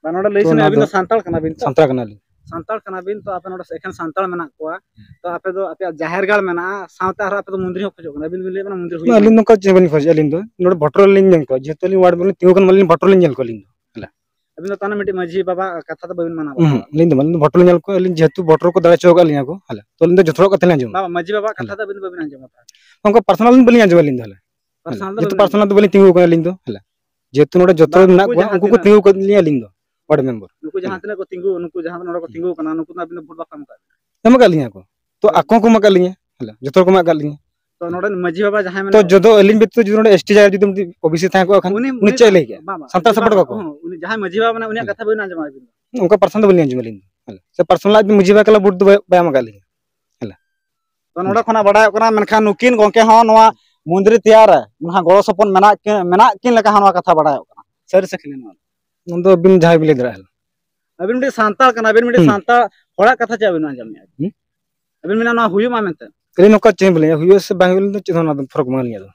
ᱵᱟ, ᱱᱚᱰᱮ ᱞᱟᱹᱭ ᱛᱚ ᱥᱟᱱᱟᱭᱮᱫ ᱚᱱᱟ ᱵᱤᱱ ᱫᱚ ᱫᱚ ᱥᱟᱱᱛᱟᱲ ᱠᱟᱱᱟ ᱵᱤᱱ ᱛᱚ? ᱥᱟᱱᱛᱟᱲ ᱠᱟᱱᱟᱞᱤᱧ᱾ ᱥᱟᱱᱛᱟᱲ ᱠᱟᱱᱟ ᱵᱤᱱ ᱛᱚ, ᱟᱯᱮ ᱱᱚᱰᱮ ᱮᱠᱷᱮᱱ ᱥᱟᱱᱛᱟᱲ ᱢᱮᱱᱟᱜ ᱠᱚᱣᱟ, ᱛᱚ ᱟᱯᱮ ᱫᱚ ᱟᱯᱮᱭᱟᱜ ᱡᱟᱦᱮᱨ ᱜᱟᱲ ᱢᱮᱱᱟᱜᱼᱟ, ᱥᱟᱶᱛᱮ ᱟᱨᱦᱚᱸ ᱟᱯᱮ ᱫᱚ ᱢᱚᱱᱫᱤᱨ ᱦᱚᱸ ᱠᱷᱚᱡᱚᱜ ᱠᱟᱱᱟ, ᱟᱹᱵᱤᱱ ᱵᱤᱱ ᱞᱟᱹᱭ ᱠᱟᱱᱟ ᱢᱚᱱᱫᱤᱨ ᱦᱩᱭᱩᱜ ᱵᱟᱝ, ᱢᱟ᱾ ᱟᱹᱞᱤᱧ ᱫᱚ ᱚᱱᱠᱟ ᱪᱮᱫ ᱦᱚᱸ ᱵᱟᱹᱞᱤᱧ ᱠᱷᱚᱡᱟ, ᱟᱹᱞᱤᱧ ᱫᱚ ᱱᱚᱰᱮ ᱵᱷᱚᱴ ᱨᱮᱞᱤᱧ ᱧᱮᱞ ᱠᱚᱣᱟ, ᱡᱮᱦᱮᱛᱩ ᱟᱹᱞᱤᱧ ᱣᱟᱨᱰ ᱢᱮᱢᱵᱟᱨ ᱞᱤᱧ ᱛᱤᱸᱜᱩ ᱠᱟᱱᱟ, ᱟᱹᱞᱤᱧ ᱵᱷᱚᱴ ᱨᱮᱞᱤᱧ ᱧᱮᱞ ᱠᱚᱣᱟ ᱟᱹᱞᱤᱧ ᱫᱚ᱾ ᱦᱮᱸ᱾ ᱟᱹᱵᱤᱱ ᱫᱚ ᱛᱟᱦᱚᱞᱮ ᱢᱤᱫᱴᱤᱡ ᱢᱟᱹᱡᱷᱤ ᱵᱟᱵᱟ ᱠᱟᱛᱷᱟ ᱫᱚ ᱵᱟᱹᱵᱤᱱ ᱢᱟᱱᱟᱣ ᱦᱩᱸ, ᱵᱟᱛᱟᱣᱟ? ᱟᱹᱞᱤᱧ ᱫᱚ ᱵᱟᱹᱞᱤᱧ, ᱵᱷᱳᱴ ᱞᱤᱧ ᱧᱮᱞ ᱠᱚᱣᱟ, ᱟᱹᱞᱤᱧ ᱡᱮᱦᱮᱛᱩ ᱵᱷᱳᱴ ᱨᱮᱠᱚ ᱫᱟᱲᱮ ᱦᱚᱪᱚ ᱟᱠᱟᱫ ᱞᱤᱧᱟ ᱠᱚ, ᱦᱮᱸ, ᱛᱚ ᱟᱹᱞᱤᱧ ᱫᱚ ᱡᱚᱛᱚ ᱦᱚᱲᱟᱜ ᱠᱟᱛᱷᱟ ᱞᱤᱧ ᱟᱸᱡᱚᱢᱟ᱾ ᱵᱟᱵᱟ, ᱢᱟᱹᱡᱷᱤ ᱵᱟᱵᱟ ᱠᱟᱛᱷᱟ ᱦᱮᱸ᱾ ᱫᱚ ᱟᱹᱵᱤᱱ ᱫᱚ ᱵᱟᱹᱵᱤᱱ ᱟᱸᱡᱚᱢᱟ ᱛᱟᱦᱚᱞᱮ? ᱚᱱᱠᱟ ᱯᱟᱨᱥᱚᱱᱟᱞ ᱵᱟᱹᱞᱤᱧ ᱟᱸᱡᱚᱢᱟ ᱟᱹᱞᱤᱧ ᱫᱚ ᱦᱮᱸ᱾ ᱯᱟᱨᱥᱚᱱᱟᱞ ᱫᱚ ᱡᱮᱦᱮᱛᱩ ᱵᱟᱹᱵᱤᱱ ᱯᱟᱨᱥᱚᱱᱟᱞ ᱫᱚ ᱵᱟᱹᱞᱤᱧ ᱛᱤᱸᱜᱩ ᱟᱠᱟᱱᱟ ᱟᱹᱞᱤᱧ ᱫᱚ, ᱦᱮᱸ᱾ ᱡᱮᱦᱮᱛᱩ ᱱᱚᱰᱮ ᱡᱚᱛᱚ ᱵᱟᱝ, ᱢᱮᱱᱟᱜ ᱱᱩᱠᱩ ᱠᱚᱣᱟ, ᱡᱟᱦᱟᱸ ᱩᱱᱠᱩ ᱠᱚ ᱛᱤᱱᱟᱹᱜ ᱛᱤᱸᱜᱩ ᱟᱠᱟᱫ ᱞᱤᱧᱟ ᱟᱹᱞᱤᱧ ᱫᱚ ᱣᱟᱨᱰ ᱢᱮᱢᱵᱟᱨ᱾ ᱱᱩᱠᱩ ᱡᱟᱦᱟᱸ ᱦᱮᱸ᱾ ᱛᱤᱱᱟᱹᱜ ᱠᱚ ᱛᱤᱸᱜᱩ, ᱱᱩᱠᱩ ᱡᱟᱦᱟᱸ ᱛᱤᱱᱟᱹᱜ ᱱᱚᱰᱮ ᱠᱚ ᱛᱤᱸᱜᱩ ᱟᱠᱟᱱᱟ, ᱱᱩᱠᱩ ᱫᱚ ᱟᱹᱵᱤᱱ ᱫᱚ ᱵᱷᱳᱴ ᱵᱟᱠᱚ ᱮᱢ ᱟᱠᱟᱫ ᱵᱤᱱᱟ? ᱮᱢ ᱟᱠᱟᱫ ᱞᱤᱧᱟ ᱠᱚ᱾ ᱛᱚ ᱦᱮᱸ᱾ ᱟᱠᱚ ᱦᱚᱸᱠᱚ ᱮᱢ ᱟᱠᱟᱫ ᱞᱤᱧᱟ, ᱦᱮᱸ, ᱡᱚᱛᱚ ᱦᱚᱲ ᱠᱚ ᱮᱢ ᱟᱠᱟᱫ ᱞᱤᱧᱟ᱾ ᱛᱚ ᱱᱚᱰᱮ ᱢᱟᱹᱡᱷᱤ ᱵᱟᱵᱟ ᱡᱟᱦᱟᱸᱭ ᱛᱚ ᱢᱮᱱᱟᱭᱟ, ᱡᱚᱛᱚ ᱟᱹᱞᱤᱧ ᱵᱮᱛᱤᱛ ᱡᱩᱫᱤ ᱱᱚᱰᱮ ᱮᱥ ᱴᱤ ᱡᱟᱭᱜᱟ ᱨᱮ ᱡᱩᱫᱤ ᱢᱤᱫᱴᱤᱡ ᱳ ᱵᱤ ᱥᱤ ᱛᱟᱦᱮᱸ ᱠᱚᱜ ᱠᱷᱟᱱ, ᱩᱱᱤ, ᱩᱱᱤ ᱩᱱᱤ ᱪᱮᱫ ᱞᱟᱹᱭ ᱠᱮᱭᱟ? ᱵᱟᱝ, ᱵᱟᱝ, ᱥᱟᱱᱛᱟᱲ ᱩᱱᱤ ᱥᱟᱯᱳᱨᱴ ᱵᱟᱝ, ᱠᱚᱣᱟ ᱠᱚ? ᱦᱚᱸ, ᱩᱱᱤ ᱡᱟᱦᱟᱸᱭ ᱢᱟᱹᱡᱷᱤ ᱵᱟᱵᱟ ᱢᱮᱱᱟᱭᱟ, ᱩᱱᱤᱭᱟᱜ ᱦᱮᱸ᱾ ᱠᱟᱛᱷᱟ ᱵᱟᱹᱵᱤᱱ ᱟᱸᱡᱚᱢᱟ ᱟᱹᱵᱤᱱ ᱫᱚ? ᱚᱱᱠᱟ ᱯᱟᱨᱥᱚᱱᱟᱞ ᱫᱚ ᱵᱟᱹᱞᱤᱧ ᱟᱸᱡᱚᱢ ᱟᱹᱞᱤᱧ ᱫᱚ᱾ ᱦᱮᱸ᱾ ᱥᱮ ᱯᱟᱨᱥᱚᱱᱟᱞ ᱟᱡ ᱢᱟᱹᱡᱷᱤ ᱵᱟᱵᱟ ᱮᱠᱞᱟ ᱵᱷᱳᱴ ᱫᱚ ᱵᱟᱭ, ᱵᱟᱭ ᱮᱢ ᱟᱠᱟᱫ ᱞᱤᱧᱟ᱾ ᱦᱮᱸ᱾ ᱛᱚ ᱱᱚᱰᱮ ᱠᱷᱚᱱᱟᱜ ᱵᱟᱰᱟᱭᱚᱜ ᱠᱟᱱᱟ, ᱢᱮᱱᱠᱷᱟᱱ ᱱᱩᱠᱤᱱ ᱜᱚᱝᱠᱮ ᱦᱚᱸ ᱱᱚᱣᱟ ᱢᱚᱱᱫᱤᱨ ᱛᱮᱭᱟᱨ ᱨᱮ ᱢᱮᱱᱠᱷᱟᱱ ᱜᱚᱲᱚ ᱥᱚᱯᱚᱦᱚᱫ ᱢᱮᱱᱟᱜ ᱠᱤᱱ, ᱢᱮᱱᱟᱜ ᱠᱤᱱ ᱞᱮᱠᱟ ᱦᱚᱸ ᱱᱚᱣᱟ ᱠᱟᱛᱷᱟ ᱵᱟᱰᱟᱭᱚᱜ ᱠᱟᱱᱟ᱾ ᱥᱟᱹᱨᱤ ᱥᱮ ᱠᱷᱟᱹᱞᱤ ᱱᱚᱣᱟ? ᱚᱱᱟ ᱫᱚ ᱟᱹᱵᱤᱱ ᱡᱟᱦᱟᱸᱭ ᱵᱤᱱ ᱞᱟᱹᱭ ᱫᱟᱲᱮᱭᱟᱜᱼᱟ᱾ ᱟᱹᱵᱤᱱ ᱢᱤᱫᱴᱤᱡ ᱥᱟᱱᱛᱟᱲ ᱠᱟᱱᱟ ᱵᱤᱱ, ᱢᱤᱫᱴᱤᱡ ᱦᱩᱸ᱾ ᱥᱟᱱᱛᱟᱲ ᱦᱚᱲᱟᱜ ᱠᱟᱛᱷᱟ ᱪᱮᱫᱟᱜ ᱵᱤᱱ ᱟᱸᱡᱚᱢᱮᱫᱼᱟ? ᱦᱩᱸ? ᱟᱹᱵᱤᱱ ᱢᱮᱱᱟ ᱱᱚᱣᱟ ᱦᱩᱭᱩᱜ ᱢᱟ ᱢᱮᱱᱛᱮ? ᱟᱹᱞᱤᱧ ᱱᱚᱝᱠᱟ ᱪᱮᱫ ᱦᱚᱸ ᱵᱟᱹᱞᱤᱧ, ᱦᱩᱭᱩᱜᱼᱟ ᱥᱮ ᱵᱟᱝ ᱦᱩᱭᱩᱜᱼᱟ, ᱟᱹᱞᱤᱧ ᱫᱚ ᱪᱮᱫ ᱦᱚᱸ ᱚᱱᱟ ᱫᱚ ᱯᱷᱚᱨᱚᱠ ᱵᱟᱝ ᱞᱤᱧ ᱧᱮᱞᱟ᱾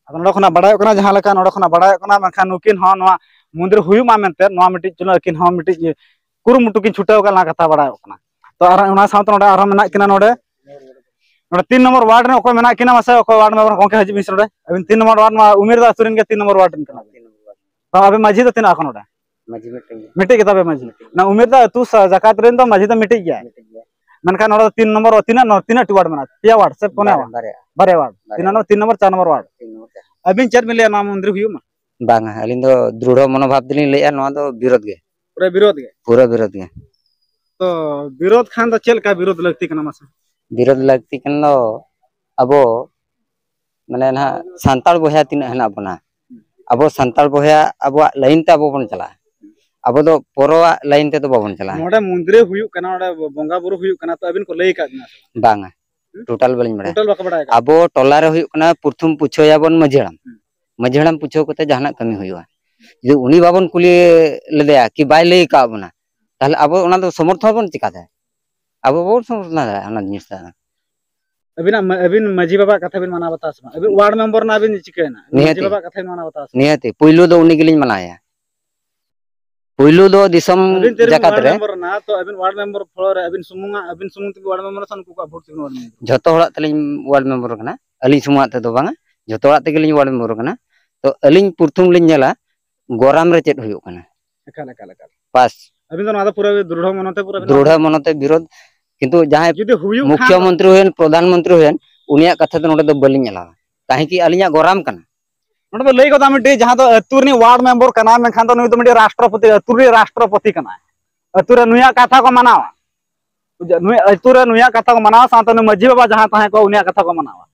ᱟᱫᱚ ᱱᱚᱰᱮ ᱠᱷᱚᱱᱟᱜ ᱵᱟᱲᱟᱭᱚᱜ ᱠᱟᱱᱟ, ᱡᱟᱦᱟᱸ ᱞᱮᱠᱟ ᱱᱚᱰᱮ ᱠᱷᱚᱱᱟᱜ ᱵᱟᱲᱟᱭᱚᱜ ᱠᱟᱱᱟ, ᱢᱮᱱᱠᱷᱟᱱ ᱱᱩᱠᱤᱱ ᱦᱚᱸ ᱱᱚᱣᱟ ᱢᱚᱱᱫᱤᱨ ᱦᱩᱭᱩᱜ ᱢᱟ ᱢᱮᱱᱛᱮ ᱱᱚᱣᱟ ᱢᱤᱫᱴᱤᱡ ᱪᱩᱱᱟᱹ ᱟᱹᱠᱤᱱ ᱦᱚᱸ ᱢᱤᱫᱴᱤᱡ ᱠᱩᱨᱩᱢᱩᱴᱩ ᱠᱤᱱ ᱪᱷᱩᱴᱟᱹᱣ ᱠᱟᱱᱟ, ᱠᱟᱛᱷᱟ ᱵᱟᱲᱟᱭᱚᱜ ᱠᱟᱱᱟ᱾ ᱛᱚ ᱟᱨ ᱚᱱᱟ ᱥᱟᱶᱛᱮ ᱱᱚᱰᱮ ᱟᱨᱦᱚᱸ ᱢᱮᱱᱟᱜ ᱠᱤᱱᱟ ᱱᱚᱰᱮ, ᱱᱚᱰᱮ ᱛᱤᱱ ᱱᱚᱢᱵᱚᱨ ᱣᱟᱨᱰ ᱨᱮ ᱚᱠᱚᱭ ᱢᱮᱱᱟᱜ ᱠᱤᱱᱟ ᱢᱟᱥᱮ, ᱚᱠᱚᱭ ᱣᱟᱨᱰ ᱢᱮᱢᱵᱟᱨ ᱜᱚᱝᱠᱮ ᱦᱤᱡᱩᱜ ᱵᱤᱱ ᱥᱮ ᱱᱚᱰᱮ, ᱟᱹᱵᱤᱱ ᱛᱤᱱ ᱱᱚᱢᱵᱚᱨ ᱣᱟᱨᱰ, ᱱᱚᱣᱟ ᱩᱢᱮᱨ ᱫᱚ ᱟᱹᱛᱩ ᱨᱮᱱ ᱜᱮ ᱛᱤᱱ ᱱᱚᱢᱵᱚᱨ ᱣᱟᱨᱰ ᱨᱮᱱ ᱠᱟᱱᱟ ᱵᱤᱱ᱾ ᱛᱚ ᱟᱯᱮ ᱢᱟᱹᱡᱷᱤ ᱫᱚ ᱛᱤᱱᱟᱹᱜ ᱟᱠᱚ ᱱᱚᱰᱮ? ᱢᱟᱹᱡᱷᱤ ᱢᱤᱫᱴᱮᱱ ᱜᱮ᱾ ᱢᱤᱫᱴᱮᱡ ᱜᱮ ᱛᱟᱯᱮ ᱢᱟᱹᱡᱷᱤ? ᱢᱤᱫᱴᱮᱡ᱾ ᱚᱱᱟ ᱩᱢᱮᱨ ᱫᱚ ᱟᱹᱛᱩ ᱥᱟ-, ᱡᱟᱠᱟᱛ ᱨᱮᱱ ᱫᱚ ᱢᱟᱹᱡᱷᱤ ᱫᱚ ᱢᱤᱫᱴᱮᱡ ᱜᱮᱭᱟ᱾ ᱢᱤᱫᱴᱮᱡ ᱜᱮᱭᱟ᱾ ᱢᱮᱱᱠᱷᱟᱱ ᱱᱚᱰᱮ ᱫᱚ ᱛᱤᱱ ᱱᱚᱢᱵᱚᱨ, ᱛᱤᱱᱟᱹᱜ ᱱᱚ-, ᱛᱤᱱᱟᱹᱜ ᱴᱤ ᱣᱟᱨᱰ ᱢᱮᱱᱟᱜᱼᱟ? ᱯᱮᱭᱟ ᱣᱟᱨᱰ ᱥᱮ ᱯᱩᱱᱭᱟ ᱵᱟᱨᱭᱟ, ᱣᱟᱨᱰ? ᱵᱟᱨᱭᱟ᱾ ᱵᱟᱨᱭᱟ ᱣᱟᱨᱰ᱾ ᱵᱟᱨᱭᱟ ᱛᱤᱱᱟᱹᱜ ᱣᱟᱨᱰ᱾ ᱱᱚ-, ᱛᱤᱱ ᱱᱚᱢᱵᱚᱨ, ᱪᱟᱨ ᱱᱚᱢᱵᱚᱨ ᱣᱟᱨᱰ? ᱛᱤᱱ ᱱᱚᱢᱵᱚᱨ, ᱪᱟᱨ ᱱᱚᱢᱵᱚᱨ᱾ ᱟᱹᱵᱤᱱ ᱪᱮᱫ ᱵᱤᱱ ᱞᱟᱹᱭᱟ ᱱᱚᱣᱟ ᱢᱚᱱᱫᱤᱨ ᱦᱩᱭᱩᱜ ᱢᱟ? ᱵᱟᱝᱟ, ᱟᱹᱞᱤᱧ ᱫᱚ ᱫᱨᱩᱲᱦᱚ ᱢᱚᱱᱳᱵᱷᱟᱵ ᱛᱮᱞᱤᱧ ᱞᱟᱹᱭᱮᱫᱼᱟ, ᱱᱚᱣᱟ ᱫᱚ ᱵᱤᱨᱳᱫᱷ ᱜᱮ᱾ ᱯᱩᱨᱟᱹ ᱵᱤᱨᱳᱫᱷ ᱜᱮ? ᱯᱩᱨᱟᱹ ᱵᱤᱨᱳᱫᱷ ᱜᱮ᱾ ᱛᱚ ᱵᱤᱨᱳᱫᱷ ᱠᱷᱟᱱ ᱫᱚ ᱪᱮᱫ ᱞᱮᱠᱟ ᱵᱤᱨᱳᱫᱷ ᱞᱟᱹᱠᱛᱤ ᱠᱟᱱᱟ ᱢᱟᱥᱮ? ᱵᱤᱨᱳᱫᱷ ᱞᱟᱹᱠᱛᱤ ᱠᱷᱟᱱ ᱫᱚ ᱟᱵᱚ ᱢᱟᱱᱮ ᱱᱟᱦᱟᱜ ᱥᱟᱱᱛᱟᱲ ᱵᱚᱭᱦᱟ ᱛᱤᱱᱟᱹᱜ ᱦᱮᱱᱟᱜ ᱵᱚᱱᱟ, ᱟᱵᱚ ᱥᱟᱱᱛᱟᱲ ᱵᱚᱭᱦᱟ ᱟᱵᱚᱣᱟᱜ ᱞᱟᱭᱤᱱ ᱛᱮ ᱟᱵᱚ ᱵᱚᱱ ᱪᱟᱞᱟᱜᱼᱟ, ᱟᱵᱚ ᱫᱚ ᱯᱚᱨᱚᱣᱟᱜ ᱞᱟᱭᱤᱱ ᱛᱮᱫᱚ ᱵᱟᱵᱚᱱ ᱪᱟᱞᱟᱜᱼᱟ᱾ ᱱᱚᱰᱮ ᱢᱚᱱᱫᱤᱨ ᱦᱩᱭᱩᱜ ᱠᱟᱱᱟ, ᱱᱚᱰᱮ ᱵᱚᱸᱜᱟ ᱵᱩᱨᱩ ᱦᱩᱭᱩᱜ ᱠᱟᱱᱟ, ᱛᱚ ᱟᱹᱵᱤᱱ ᱠᱚ ᱞᱟᱹᱭ ᱟᱠᱟᱫ ᱵᱤᱱᱟ ᱥᱮ ᱵᱟᱝ? ᱵᱟᱝᱟ, ᱦᱩᱸ? ᱴᱳᱴᱟᱞ ᱵᱟᱹᱞᱤᱧ ᱵᱟᱲᱟᱭᱟ᱾ ᱴᱳᱴᱟᱞ ᱵᱟᱠᱚ ᱵᱟᱲᱟᱭ ᱟᱠᱟᱫ? ᱟᱵᱚ ᱴᱚᱞᱟ ᱨᱮ ᱦᱩᱭᱩᱜ ᱠᱟᱱᱟ, ᱯᱨᱚᱛᱷᱚᱢ ᱯᱩᱪᱷᱟᱹᱭᱟᱵᱚᱱ ᱢᱟᱹᱡᱷᱤ ᱦᱟᱲᱟᱢ, ᱦᱩᱸ᱾ ᱢᱟᱹᱡᱷᱤ ᱦᱟᱲᱟᱢ ᱯᱩᱪᱷᱟᱹᱣ ᱠᱟᱛᱮ ᱡᱟᱦᱟᱱᱟᱜ ᱠᱟᱹᱢᱤ ᱦᱩᱭᱩᱜᱼᱟ᱾ ᱡᱩᱫᱤ ᱩᱱᱤ ᱵᱟᱵᱚᱱ ᱠᱩᱞᱤ ᱞᱮᱫᱮᱭᱟ ᱠᱤ ᱵᱟᱭ ᱞᱟᱹᱭ ᱟᱠᱟᱫ ᱵᱚᱱᱟ, ᱛᱟᱦᱚᱞᱮ ᱟᱵᱚ ᱚᱱᱟ ᱫᱚ ᱥᱚᱢᱚᱨᱛᱷᱚᱱ ᱵᱚᱱ ᱪᱤᱠᱟᱛᱮ? ᱟᱵᱚ ᱵᱟᱵᱚᱱ ᱥᱚᱢᱚᱨᱛᱷᱚᱱ ᱫᱟᱲᱮᱭᱟᱜᱼᱟ ᱚᱱᱟ ᱡᱤᱱᱤᱥ ᱫᱚ᱾ ᱟᱹᱵᱤᱱᱟᱜ ᱢᱟ-, ᱟᱹᱵᱤᱱ ᱢᱟᱹᱡᱷᱤ ᱵᱟᱵᱟᱣᱟᱜ ᱠᱟᱛᱷᱟ ᱵᱤᱱ ᱢᱟᱱᱟᱣ ᱵᱟᱛᱟᱣᱟ ᱥᱮ ᱵᱟᱝ? ᱟᱹᱵᱤᱱ ᱣᱟᱨᱰ ᱢᱮᱢᱵᱚᱨ ᱨᱮᱱᱟᱜ ᱟᱹᱵᱤᱱ ᱪᱤᱠᱟᱹᱭᱮᱱᱟ? ᱟᱹᱵᱤᱱ ᱢᱟᱹᱡᱷᱤ ᱱᱤᱦᱟᱹᱛᱤ᱾ ᱵᱟᱵᱟᱣᱟᱜ ᱠᱟᱛᱷᱟ ᱵᱤᱱ ᱢᱟᱱᱟᱣ ᱵᱟᱛᱟᱣᱟ ᱥᱮ ᱵᱟᱝ? ᱱᱤᱦᱟᱹᱛᱤ᱾ ᱯᱩᱭᱞᱩ ᱫᱚ ᱩᱱᱤ ᱜᱮᱞᱤᱧ ᱢᱟᱱᱟᱣᱮᱭᱟ᱾ ᱯᱩᱭᱞᱩ ᱫᱚ ᱫᱤᱥᱚᱢ ᱟᱹᱵᱤᱱ ᱛᱤᱨᱤᱵᱤᱱ ᱡᱟᱠᱟᱛ ᱣᱟᱨᱰ ᱨᱮ᱾ ᱢᱮᱢᱵᱚᱨ ᱨᱮᱱᱟᱜ, ᱛᱚ ᱟᱹᱵᱤᱱ ᱣᱟᱨᱰ ᱢᱮᱢᱵᱚᱨ ᱯᱷᱞᱳᱨ ᱨᱮ ᱟᱹᱵᱤᱱ ᱥᱩᱢᱩᱝᱟᱜ, ᱟᱹᱵᱤᱱ ᱥᱩᱢᱩᱝ ᱛᱮᱜᱮ ᱣᱟᱨᱰ ᱢᱮᱢᱵᱚᱨ ᱥᱮ ᱱᱩᱠᱩ ᱠᱚᱣᱟᱜ ᱵᱷᱳᱴ ᱛᱮᱵᱤᱱ ᱣᱟᱨᱰ ᱢᱮᱢᱵᱚᱨ? ᱡᱷᱚᱛᱚ ᱦᱚᱲᱟᱜ ᱛᱮᱞᱤᱧ ᱣᱟᱨᱰ ᱢᱮᱢᱵᱚᱨ ᱠᱟᱱᱟ᱾ ᱟᱹᱞᱤᱧ ᱥᱩᱢᱩᱝᱟᱜ ᱛᱮᱫᱚ ᱵᱟᱝᱟ, ᱡᱷᱚᱛᱚ ᱦᱚᱲᱟᱜ ᱛᱮᱜᱮᱞᱤᱧ ᱣᱟᱨᱰ ᱢᱮᱢᱵᱚᱨ ᱠᱟᱱᱟ᱾ ᱛᱚ ᱟᱹᱞᱤᱧ ᱯᱨᱚᱛᱷᱚᱢ ᱞᱤᱧ ᱧᱮᱞᱟ ᱜᱚᱨᱟᱢ ᱨᱮ ᱪᱮᱫ ᱦᱩᱭᱩᱜ ᱠᱟᱱᱟ᱾ ᱮᱠᱟᱞ, ᱮᱠᱟᱞ, ᱮᱠᱟᱞ᱾ ᱯᱟᱥ᱾ ᱟᱹᱵᱤᱱ ᱫᱚ ᱱᱚᱣᱟ ᱫᱚ ᱯᱩᱨᱟᱹ ᱫᱨᱩᱲᱦᱚ ᱢᱚᱱᱚᱛᱮ ᱯᱩᱨᱟᱹ ᱵᱤᱱ ᱫᱨᱩᱲᱦᱚ ᱢᱚᱱᱚᱛᱮ ᱵᱤᱨᱳᱫᱷ᱾ ᱠᱤᱱᱛᱩ ᱡᱟᱦᱟᱸᱭ ᱡᱩᱫᱤ ᱦᱩᱭᱩᱜ ᱠᱷᱟᱱ ᱫᱚ ᱢᱩᱠᱷᱭᱚᱢᱚᱱᱛᱨᱤ ᱦᱩᱭᱮᱱ, ᱯᱨᱚᱫᱷᱟᱱ ᱢᱚᱱᱛᱨᱤ ᱦᱩᱭᱮᱱ, ᱩᱱᱤᱭᱟᱜ ᱠᱟᱛᱷᱟ ᱫᱚ ᱱᱚᱰᱮ ᱫᱚ ᱵᱟᱹᱞᱤᱧ ᱮᱞᱟᱣᱟ᱾ ᱛᱟᱦᱮᱸ ᱠᱤ ᱟᱹᱞᱤᱧᱟᱜ ᱜᱚᱨᱟᱢ ᱠᱟᱱᱟ? ᱱᱚᱰᱮ ᱫᱚ ᱞᱟᱹᱭ ᱜᱚᱫᱟ ᱢᱤᱫᱴᱤᱡ, ᱡᱟᱦᱟᱸ ᱫᱚ ᱟᱹᱛᱩ ᱨᱤᱱᱤᱡ ᱣᱟᱨᱰ ᱢᱮᱢᱵᱚᱨ ᱠᱟᱱᱟᱭ, ᱢᱮᱱᱠᱷᱟᱱ ᱫᱚ ᱱᱩᱭ ᱫᱚ ᱢᱤᱫᱴᱤᱡ ᱨᱟᱥᱴᱨᱚᱯᱚᱛᱤ, ᱟᱹᱛᱩ ᱨᱤᱱᱤᱡ ᱨᱟᱥᱴᱨᱚᱯᱚᱛᱤ ᱠᱟᱱᱟᱭ᱾ ᱟᱹᱛᱩ ᱨᱮ ᱱᱩᱭᱟᱜ ᱠᱟᱛᱷᱟ ᱠᱚ ᱢᱟᱱᱟᱣᱟ᱾ ᱱᱩᱭ ᱟᱹᱛᱩ ᱨᱮ ᱱᱩᱭᱟᱜ ᱠᱟᱛᱷᱟ ᱠᱚ ᱢᱟᱱᱟᱣᱟ, ᱥᱟᱶᱛᱮ ᱱᱩᱭ ᱢᱟᱹᱡᱷᱤ ᱵᱟᱵᱟ ᱡᱟᱦᱟᱸᱭ ᱛᱟᱦᱮᱸ ᱠᱚᱜ, ᱩᱱᱤᱭᱟᱜ ᱠᱟᱛᱷᱟ ᱠᱚ ᱢᱟᱱᱟᱣᱟ᱾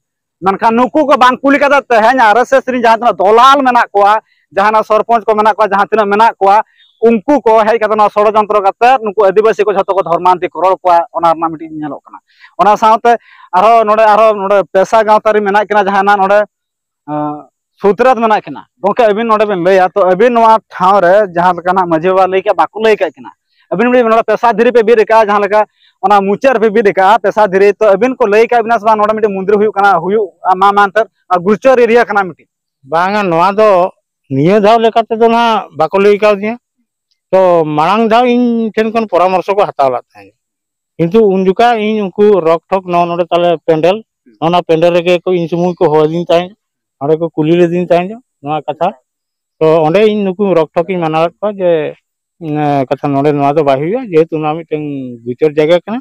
ᱢᱮᱱᱠᱷᱟᱱ ᱱᱩᱠᱩ ᱠᱚ ᱵᱟᱝ ᱠᱩᱞᱤ ᱠᱟᱛᱮ ᱛᱮᱦᱮᱧ ᱟᱨ ᱮᱥ ᱮᱥ ᱨᱤᱱ ᱡᱟᱦᱟᱸ ᱛᱤᱱᱟᱹᱜ ᱫᱚᱞᱟᱞ ᱢᱮᱱᱟᱜ ᱠᱚᱣᱟ, ᱡᱟᱦᱟᱱᱟᱜ ᱥᱚᱨᱯᱚᱧᱪ ᱠᱚ ᱢᱮᱱᱟᱜ ᱠᱚᱣᱟ, ᱡᱟᱦᱟᱸ ᱛᱤᱱᱟᱹᱜ ᱢᱮᱱᱟᱜ ᱠᱚᱣᱟ, ᱩᱱᱠᱩ ᱠᱚ ᱦᱮᱡ ᱠᱟᱛᱮ ᱱᱚᱣᱟ ᱥᱚᱲᱚᱡᱚᱱᱛᱨᱚ ᱠᱟᱛᱮ ᱱᱩᱠᱩ ᱟᱹᱫᱤᱵᱟᱹᱥᱤ ᱠᱚ ᱡᱷᱚᱛᱚ ᱠᱚ ᱫᱷᱚᱨᱢᱟᱱᱛᱤ ᱠᱚ ᱨᱚᱲ ᱠᱚᱣᱟ, ᱚᱱᱟ ᱨᱮᱱᱟᱜ ᱢᱤᱫᱴᱤᱡ ᱧᱮᱞᱚᱜ ᱠᱟᱱᱟ᱾ ᱚᱱᱟ ᱥᱟᱶᱛᱮ ᱟᱨᱦᱚᱸ ᱱᱚᱰᱮ, ᱟᱨᱦᱚᱸ ᱱᱚᱰᱮ ᱯᱮᱥᱟ ᱜᱟᱶᱛᱟ ᱨᱮ ᱢᱮᱱᱟᱜ ᱠᱤᱱᱟ, ᱡᱟᱦᱟᱱᱟᱜ ᱱᱚᱰᱮ, ᱟᱸ, ᱥᱩᱛᱨᱮᱛ ᱢᱮᱱᱟᱜ ᱠᱤᱱᱟ᱾ ᱜᱚᱢᱠᱮ, ᱟᱹᱵᱤᱱ ᱱᱚᱰᱮ ᱵᱤᱱ ᱞᱟᱹᱭᱟ, ᱛᱚ ᱟᱹᱵᱤᱱ ᱱᱚᱣᱟ ᱴᱷᱟᱶ ᱨᱮ ᱡᱟᱦᱟᱸ ᱞᱮᱠᱟᱱᱟᱜ ᱢᱟᱹᱡᱷᱤ ᱵᱟᱵᱟ ᱞᱟᱹᱭ ᱠᱮᱫ, ᱵᱟᱠᱚ ᱞᱟᱹᱭ ᱠᱟᱜ ᱠᱤᱱᱟ, ᱟᱹᱵᱤᱱ ᱵᱤᱱ ᱱᱚᱰᱮ ᱯᱮᱥᱟ ᱫᱷᱤᱨᱤ ᱯᱮ ᱵᱤᱫ ᱟᱠᱟᱫᱼᱟ, ᱡᱟᱦᱟᱸ ᱞᱮᱠᱟ ᱚᱱᱟ ᱢᱩᱪᱟᱹᱫ ᱨᱮᱯᱮ ᱵᱤᱫ ᱟᱠᱟᱫᱼᱟ ᱯᱮᱥᱟ ᱫᱷᱤᱨᱤ, ᱛᱚ ᱟᱹᱵᱤᱱ ᱠᱚ ᱞᱟᱹᱭ ᱠᱟᱜ ᱵᱤᱱᱟ ᱥᱮ ᱵᱟᱝ ᱱᱚᱰᱮ ᱢᱤᱫᱴᱮᱱ ᱢᱚᱱᱫᱤᱨ ᱦᱩᱭᱩᱜ ᱠᱟᱱᱟ, ᱦᱩᱭᱩᱜ ᱢᱟ ᱢᱮᱱᱛᱮ, ᱚᱱᱟ ᱜᱩᱨᱪᱚᱨ ᱮᱨᱤᱭᱟ ᱠᱟᱱᱟ ᱢᱤᱫᱴᱤᱡ? ᱵᱟᱝᱟ, ᱱᱚᱣᱟ ᱫᱚ ᱱᱤᱭᱟᱹ ᱫᱷᱟᱣ ᱞᱮᱠᱟ ᱛᱮᱫᱚ ᱱᱟᱦᱟᱜ ᱵᱟᱠᱚ ᱞᱟᱹᱭ ᱠᱟᱣᱫᱤᱧᱟ᱾ ᱛᱚ ᱢᱟᱲᱟᱝ ᱫᱷᱟᱣ ᱤᱧ ᱴᱷᱮᱱ ᱠᱷᱚᱱ ᱯᱚᱨᱟᱢᱚᱨᱥᱚ ᱠᱚ ᱦᱟᱛᱟᱣ ᱞᱮᱫ ᱛᱟᱦᱮᱸᱫ, ᱠᱤᱱᱛᱩ ᱩᱱ ᱡᱚᱠᱷᱟ ᱤᱧ ᱩᱱᱠᱩ ᱨᱚᱠ ᱴᱷᱚᱠ ᱱᱚᱜᱼᱚ ᱱᱚᱰᱮ ᱛᱟᱞᱮ ᱯᱮᱱᱰᱮᱞ, ᱚᱱᱟ ᱯᱮᱱᱰᱮᱞ ᱨᱮᱜᱮ ᱠᱚ ᱤᱧ ᱥᱩᱢᱩᱝ ᱠᱚ ᱦᱚᱦᱚ ᱟᱹᱫᱤᱧ ᱛᱟᱦᱮᱸᱫ, ᱚᱸᱰᱮ ᱠᱚ ᱠᱩᱞᱤ ᱞᱤᱫᱤᱧ ᱛᱟᱦᱮᱸᱫ ᱱᱚᱣᱟ ᱠᱟᱛᱷᱟ᱾ ᱛᱚ ᱚᱸᱰᱮ ᱤᱧ ᱱᱩᱠᱩ ᱨᱚᱠ ᱴᱷᱚᱠ ᱤᱧ ᱢᱟᱱᱟᱣᱮᱫ ᱠᱚᱣᱟ ᱡᱮ, ᱩᱸ, ᱠᱟᱛᱷᱟ ᱱᱚᱰᱮ ᱱᱚᱣᱟ ᱫᱚ ᱵᱟᱭ ᱦᱩᱭᱩᱜᱼᱟ, ᱡᱮᱦᱮᱛᱩ ᱱᱚᱣᱟ ᱢᱤᱫᱴᱟᱝ ᱵᱤᱪᱟᱹᱨ ᱡᱟᱭᱜᱟ ᱠᱟᱱᱟ᱾